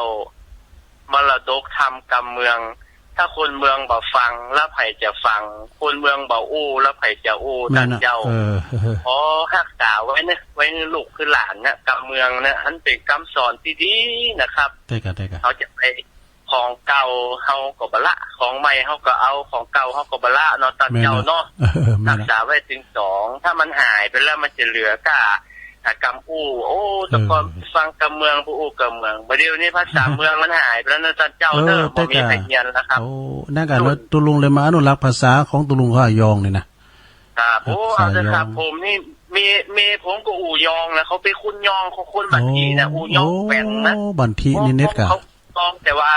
มรดกธรรมกำเมือง ถ้าคนเมืองบ่ฟัง แล้วใผจะฟัง คนเมืองบ่อู้ แล้วใผจะอู้ แม่นนะ ต้านเจ้า เออ ขอฮักษาไว้เน้อ ไว้หื้อลูกหื้อหลานนะ กำเมืองนะ อันเป๋นกำสอนตี้ดีนะครับ ใจ้ก่ะ ใจ้ก่ะ เฮาจะไป ของเก่าเฮาก็บ่ละ ของใหม่เฮาก็เอา ของเก่าเฮาก็บ่ละเนาะ ต้านเจ้าเนาะ แม่นนะ เออ แม่นนะ ฮักษาไว้ตึงสอง ถ้ามันหายไปแล้วมันจะเหลือก้า อ่า กำอู้ โอ้ แต่ก่อน เออ ฟังกำเมือง บ่อู้กำเมือง บ่าเดี่ยวนี้ภาษาเมืองมันหายไปแล้วนะ ต้านเจ้าเน้อ เออ บ่มีใผเฮียนแล้วครับ โอ้ นั่นก่ะ ตุ๊ลุงเลยมาอนุรักษ์ภาษาของตุ๊ลุงเขา ยองนี่นะ ครับ โอ้ ฮักษายอง เอาเถอะครับ ผมนี่ เมย์ เมย์ผมก็อู้ยองนะ เขาเป๋นคนยอง เขาคนบ้านทีนะ โอ้ อู้ยองแกว่งนะ โอ้ บ้านทีนี่เน็ตก่ะ เขา ต้อง แต่ว่า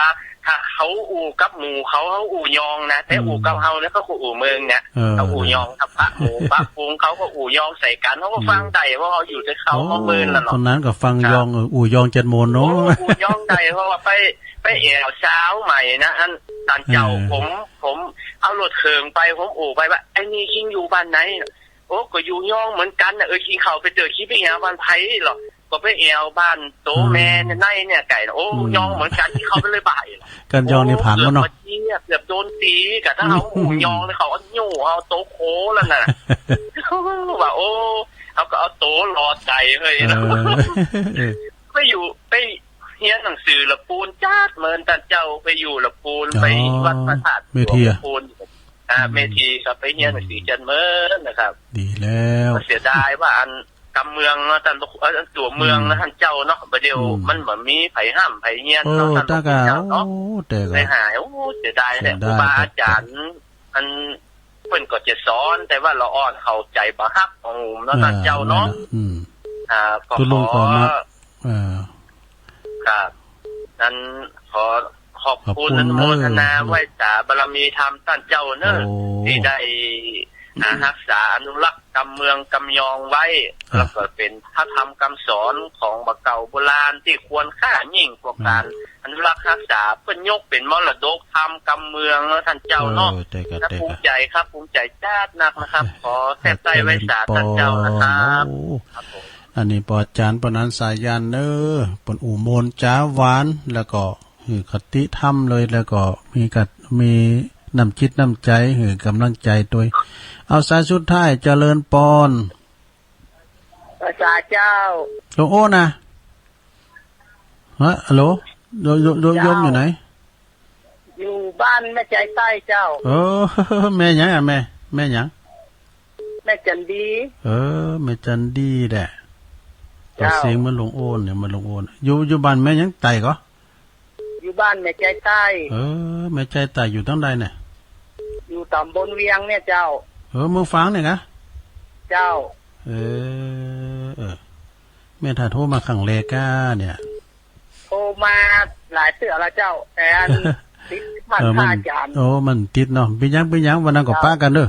ถ้าเขาอู้กับหมู่เขา เขาอู้ยองนะ แต่ อืม อู้กับเฮาเนี่ย เขาก็อู้เมืองเนี่ย เออ เขาอู้ยองกับปะหมู่ปะฝูง เขาก็อู้ยองใส่กั๋น เขาก็ อืม ฟังได้ เพราะเขาอยู่แต่เขา โอ้ เขาเมินแล้วเนาะ ตอนนั้นก็ฟังยอง ครับ เออ อู้ยองเจ็ดโมงเนาะ โอ้ อู้ยองได้ เพราะว่าไป ไปแอ่วซาวใหม่นะ อันต้านเจ้า เออ ผม ผมเอารถเขิงไป ผมอู้ไปว่า ไอ้นี่คิงอยู่บ้านไหน โอ้ ก็อยู่ยองเหมือนกั๋นนะ เออ คิงเข้าไปเตื้อ คิงไปแอ่วบ้านใผเหรอ ก็ไปแอ่วบ้านโตแม่ อืม ในเนี่ยไก่นะ โอ้ อืม ยองเหมือนกั๋น คิงเข้าไปเลยบ่าย ก้านยองนี่ผ่านมาเนาะ เกือบมาเจี๊ยบ เกือบโดนตี๋ก่ะ ถ้าเอาอู้ยองเนี่ย เขาเอาหยูเอาโตโขแล้วน่ะ ว่า โอ้ เขาก็เอาโตหลอดไก่เลยนะ เออ เออ ไปอยู่ ไปเฮียนหนังสือละปูนจ๊าดเหมือนต้านเจ้า ไปอยู่ละปูน อ๋อ ไปวัดพระธาตุ แม่เทีย หลวงละปูน อ่า อืม แม่เทียครับ ไปเฮียนหนังสือ อืม จันเมินนะครับ ดีแล้ว ก็เสียดายว่าอันกำเมืองเนาะ ต้าน เอ่อ ตั๋วเมืองนะ อืม ต้านเจ้าเนาะ บ่าเดี่ยว อืม มันบ่มีใผฮ่ำใผเฮียนเนาะ เออ ต้าน ตาก่ะ เจ้าเนาะ โอ้ แต่ก่ะ ได้หาย โอ้ เสียดายแหละ เสียดาย ครูบาอาจ๋ารย์ อัน เปิ้นก็จะสอน แต่ว่าละอ่อนเข้าใจ๋บ่ฮักของหุมเนาะ อ่า ต้านเจ้าเนาะ นั่นน่ะ อืม อ่า ก็ ตุ๊ลุงก็มา ขอ เออ ครับ นั้นขอขอบคุณ ขอบคุณ อนุโมทนา เออ ไหว้สาบารมีธรรมต้านเจ้าเน้อ โอ้ ตี้ได้ อ่า ฮักษาอนุรักษ์กำเมืองกำยองไว้ อ่ะ แล้วก็เป๋นพระธรรมกำสอนของบ่าเก่าโบราณตี้ควรค่ายิ่งกว่าก๋าน อืม อนุรักษ์ฮักษา เปิ้นยกเป๋นมรดกธรรมกำเมืองเนาะ ต้านเจ้าเนาะ เออ ใจ้ก่ะ นะ ใจ้ก่ะ ภูมิใจ๋ครับ ภูมิใจ๋จ๊าดนักนะครับ ขอแตบไต้ไหว้สาต้านเจ้านะครับ โอ้ ครับผม อันนี้ป้ออาจ๋ารย์ปนัญญาสายันเน้อ เปิ้นอู้ม่วนจ๋าหวาน แล้วก็หื้อคติธรรมเลย แล้วก็มีกะ มีน้ำจิตน้ำใจ๋ หื้อก๋ำลังใจ๋ตวย เอาสายสุดท้าย เจริญปอน ไหว้สาเจ้า หลวงโอ้นนะ ฮะ ฮัลโหล โยม โยม โยม เจ้า โยมอยู่ไหน อยู่บ้านแม่ใจ๋ใต้เจ้า เออ แม่หยังอ่ะ แม่ แม่หยัง แม่จั๋นดี เออ แม่จั๋นดีแหละ เจ้า เสียงเหมือนหลวงโอ้นเนี่ย เหมือนหลวงโอ้น อยู่ อยู่บ้านแม่หยังใต้ก่อ อยู่บ้านแม่ใจ๋ใต้ เออ แม่ใจ๋ใต้อยู่ตางใดเนี่ย อยู่ต๋ำบลเวียงเนี่ยเจ้า เออ เมืองฝางเนี่ยก่ะ เจ้า เออ เออ แม่ถ้าโทรมาครั้งแรกก่ะเนี่ย โทรมาหลายเตื้อแล้วเจ้า แต่อันติดผ่าน เออ มัน พระอาจ๋ารย์ โอ้ มันติดเนาะ เป๋นหยัง เป๋นหยัง วันหลังก็ เจ้า ปะกั๋นเน้อ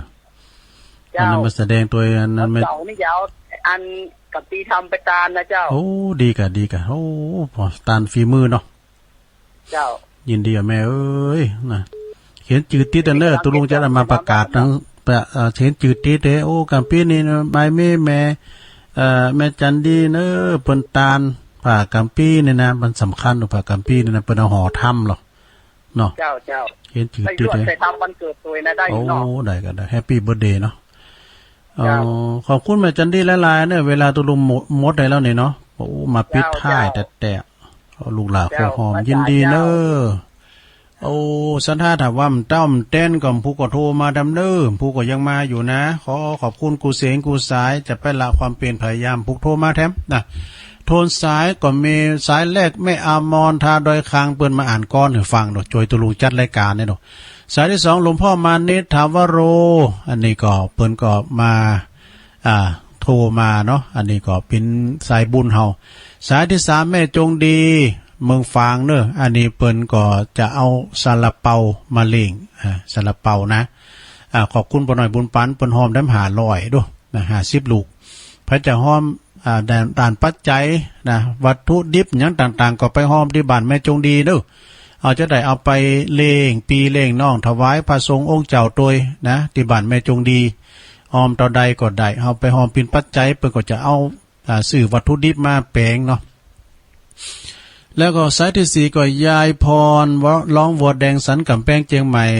เจ้า อันนั้นมาแสดงตวย อันนั้น วันเสาร์นี่เจ้า อันกำพีร์ธรรมไปตานนะเจ้า โอ้ ดีก่ะ ดีก่ะ โอ้ ป้อตานฝีมือเนาะ เจ้า ยินดีอ่ะแม่เอ้ย นะ เขียนจื้อติดอันเน้อ ตุ๊ลุงจะได้มาประกาศนะ เอ่อ เขียนจื้อติดเด้อ โอ้ กำพีร์นี่นะ บ่ายเมย์แม่ เอ่อ แม่จั๋นดีเน้อ เปิ้นตาน ผ้ากำพีร์นี่นะ มันสำคัญ ผ้ากำพีร์นี่นะ เปิ้นเอาห่อธรรมเหรอ เนาะ เจ้า เจ้า เขียนจื้อติดเด้อ ใส่ธรรมวันเกิดตวยนะ ได้อยู่เนาะ โอ้ ได้ก่ะ ได้ แฮปปี้เบิร์ธเดย์เนาะ เจ้า อ๋อ ขอบคุณแม่จันดีหลายๆ เน่อ เวลาตุ๊ลุงหมด หมดไปแล้วนี่เนาะ โอ้ มาปิดท้ายแต๊ๆ ลูกหลาน เจ้า ขอหอม ยินดีเน่อ อาจ๋ารย์เจ้า โอ้ ศรัทธา ถ้าว่ามันเต้ามันเต้นก็ ผู้ก็โทรมาแถมเน่อ ผู้ก็ยังมาอยู่นะ ขอขอบคุณกู้เสียงกู้สาย จะไปละความเพียรพยายาม ผู้โทรมาแถมนะ โทนสายก็มี สายแรกแม่อมร ทาดอยคาง เปิ้นมาอ่านกลอนหื้อฟังเนาะ จวยตุ๊ลุงจัดรายก๋านเนี่ยเนาะ สายตี้สองหลวงพ่อมานิต ถาวโร อันนี้ก็เปิ้นก็มา อ่า โทรมาเนาะ อันนี้ก็เป๋นสายบุญเฮา สายตี้สามแม่จงดี เมืองฝางเน่อ อันนี้เปิ้นก็จะเอาซาลาเปามาเล่ง อ่า ซาลาเปานะ อ่า ขอบคุณป้อน้อยบุญปัน เปิ้นฮอมแถมห้าร้อยโด้นะ ห้าสิบลูก ไผจะฮอม อ่า ด้าน ด้านปัจจัยนะ วัตถุดิบหยังต่างๆ ก็ไปฮอมตี้บ้านแม่จงดีเน่อ เอาจะได้เอาไปเล่งปี้เล่งน้อง ถวายพระสงฆ์องค์เจ้าตวยนะ ตี้บ้านแม่จงดี ฮอมเต้าใดก็ได้ เอาไปฮอมเป๋นปัจจัย เปิ้นก็จะเอา อ่า ซื้อวัตถุดิบมาแป๋งเนาะ แล้วก็สายตี้สี่ก็ยายพร ร้องวัวแดง สันก๋ำแปง เจียงใหม่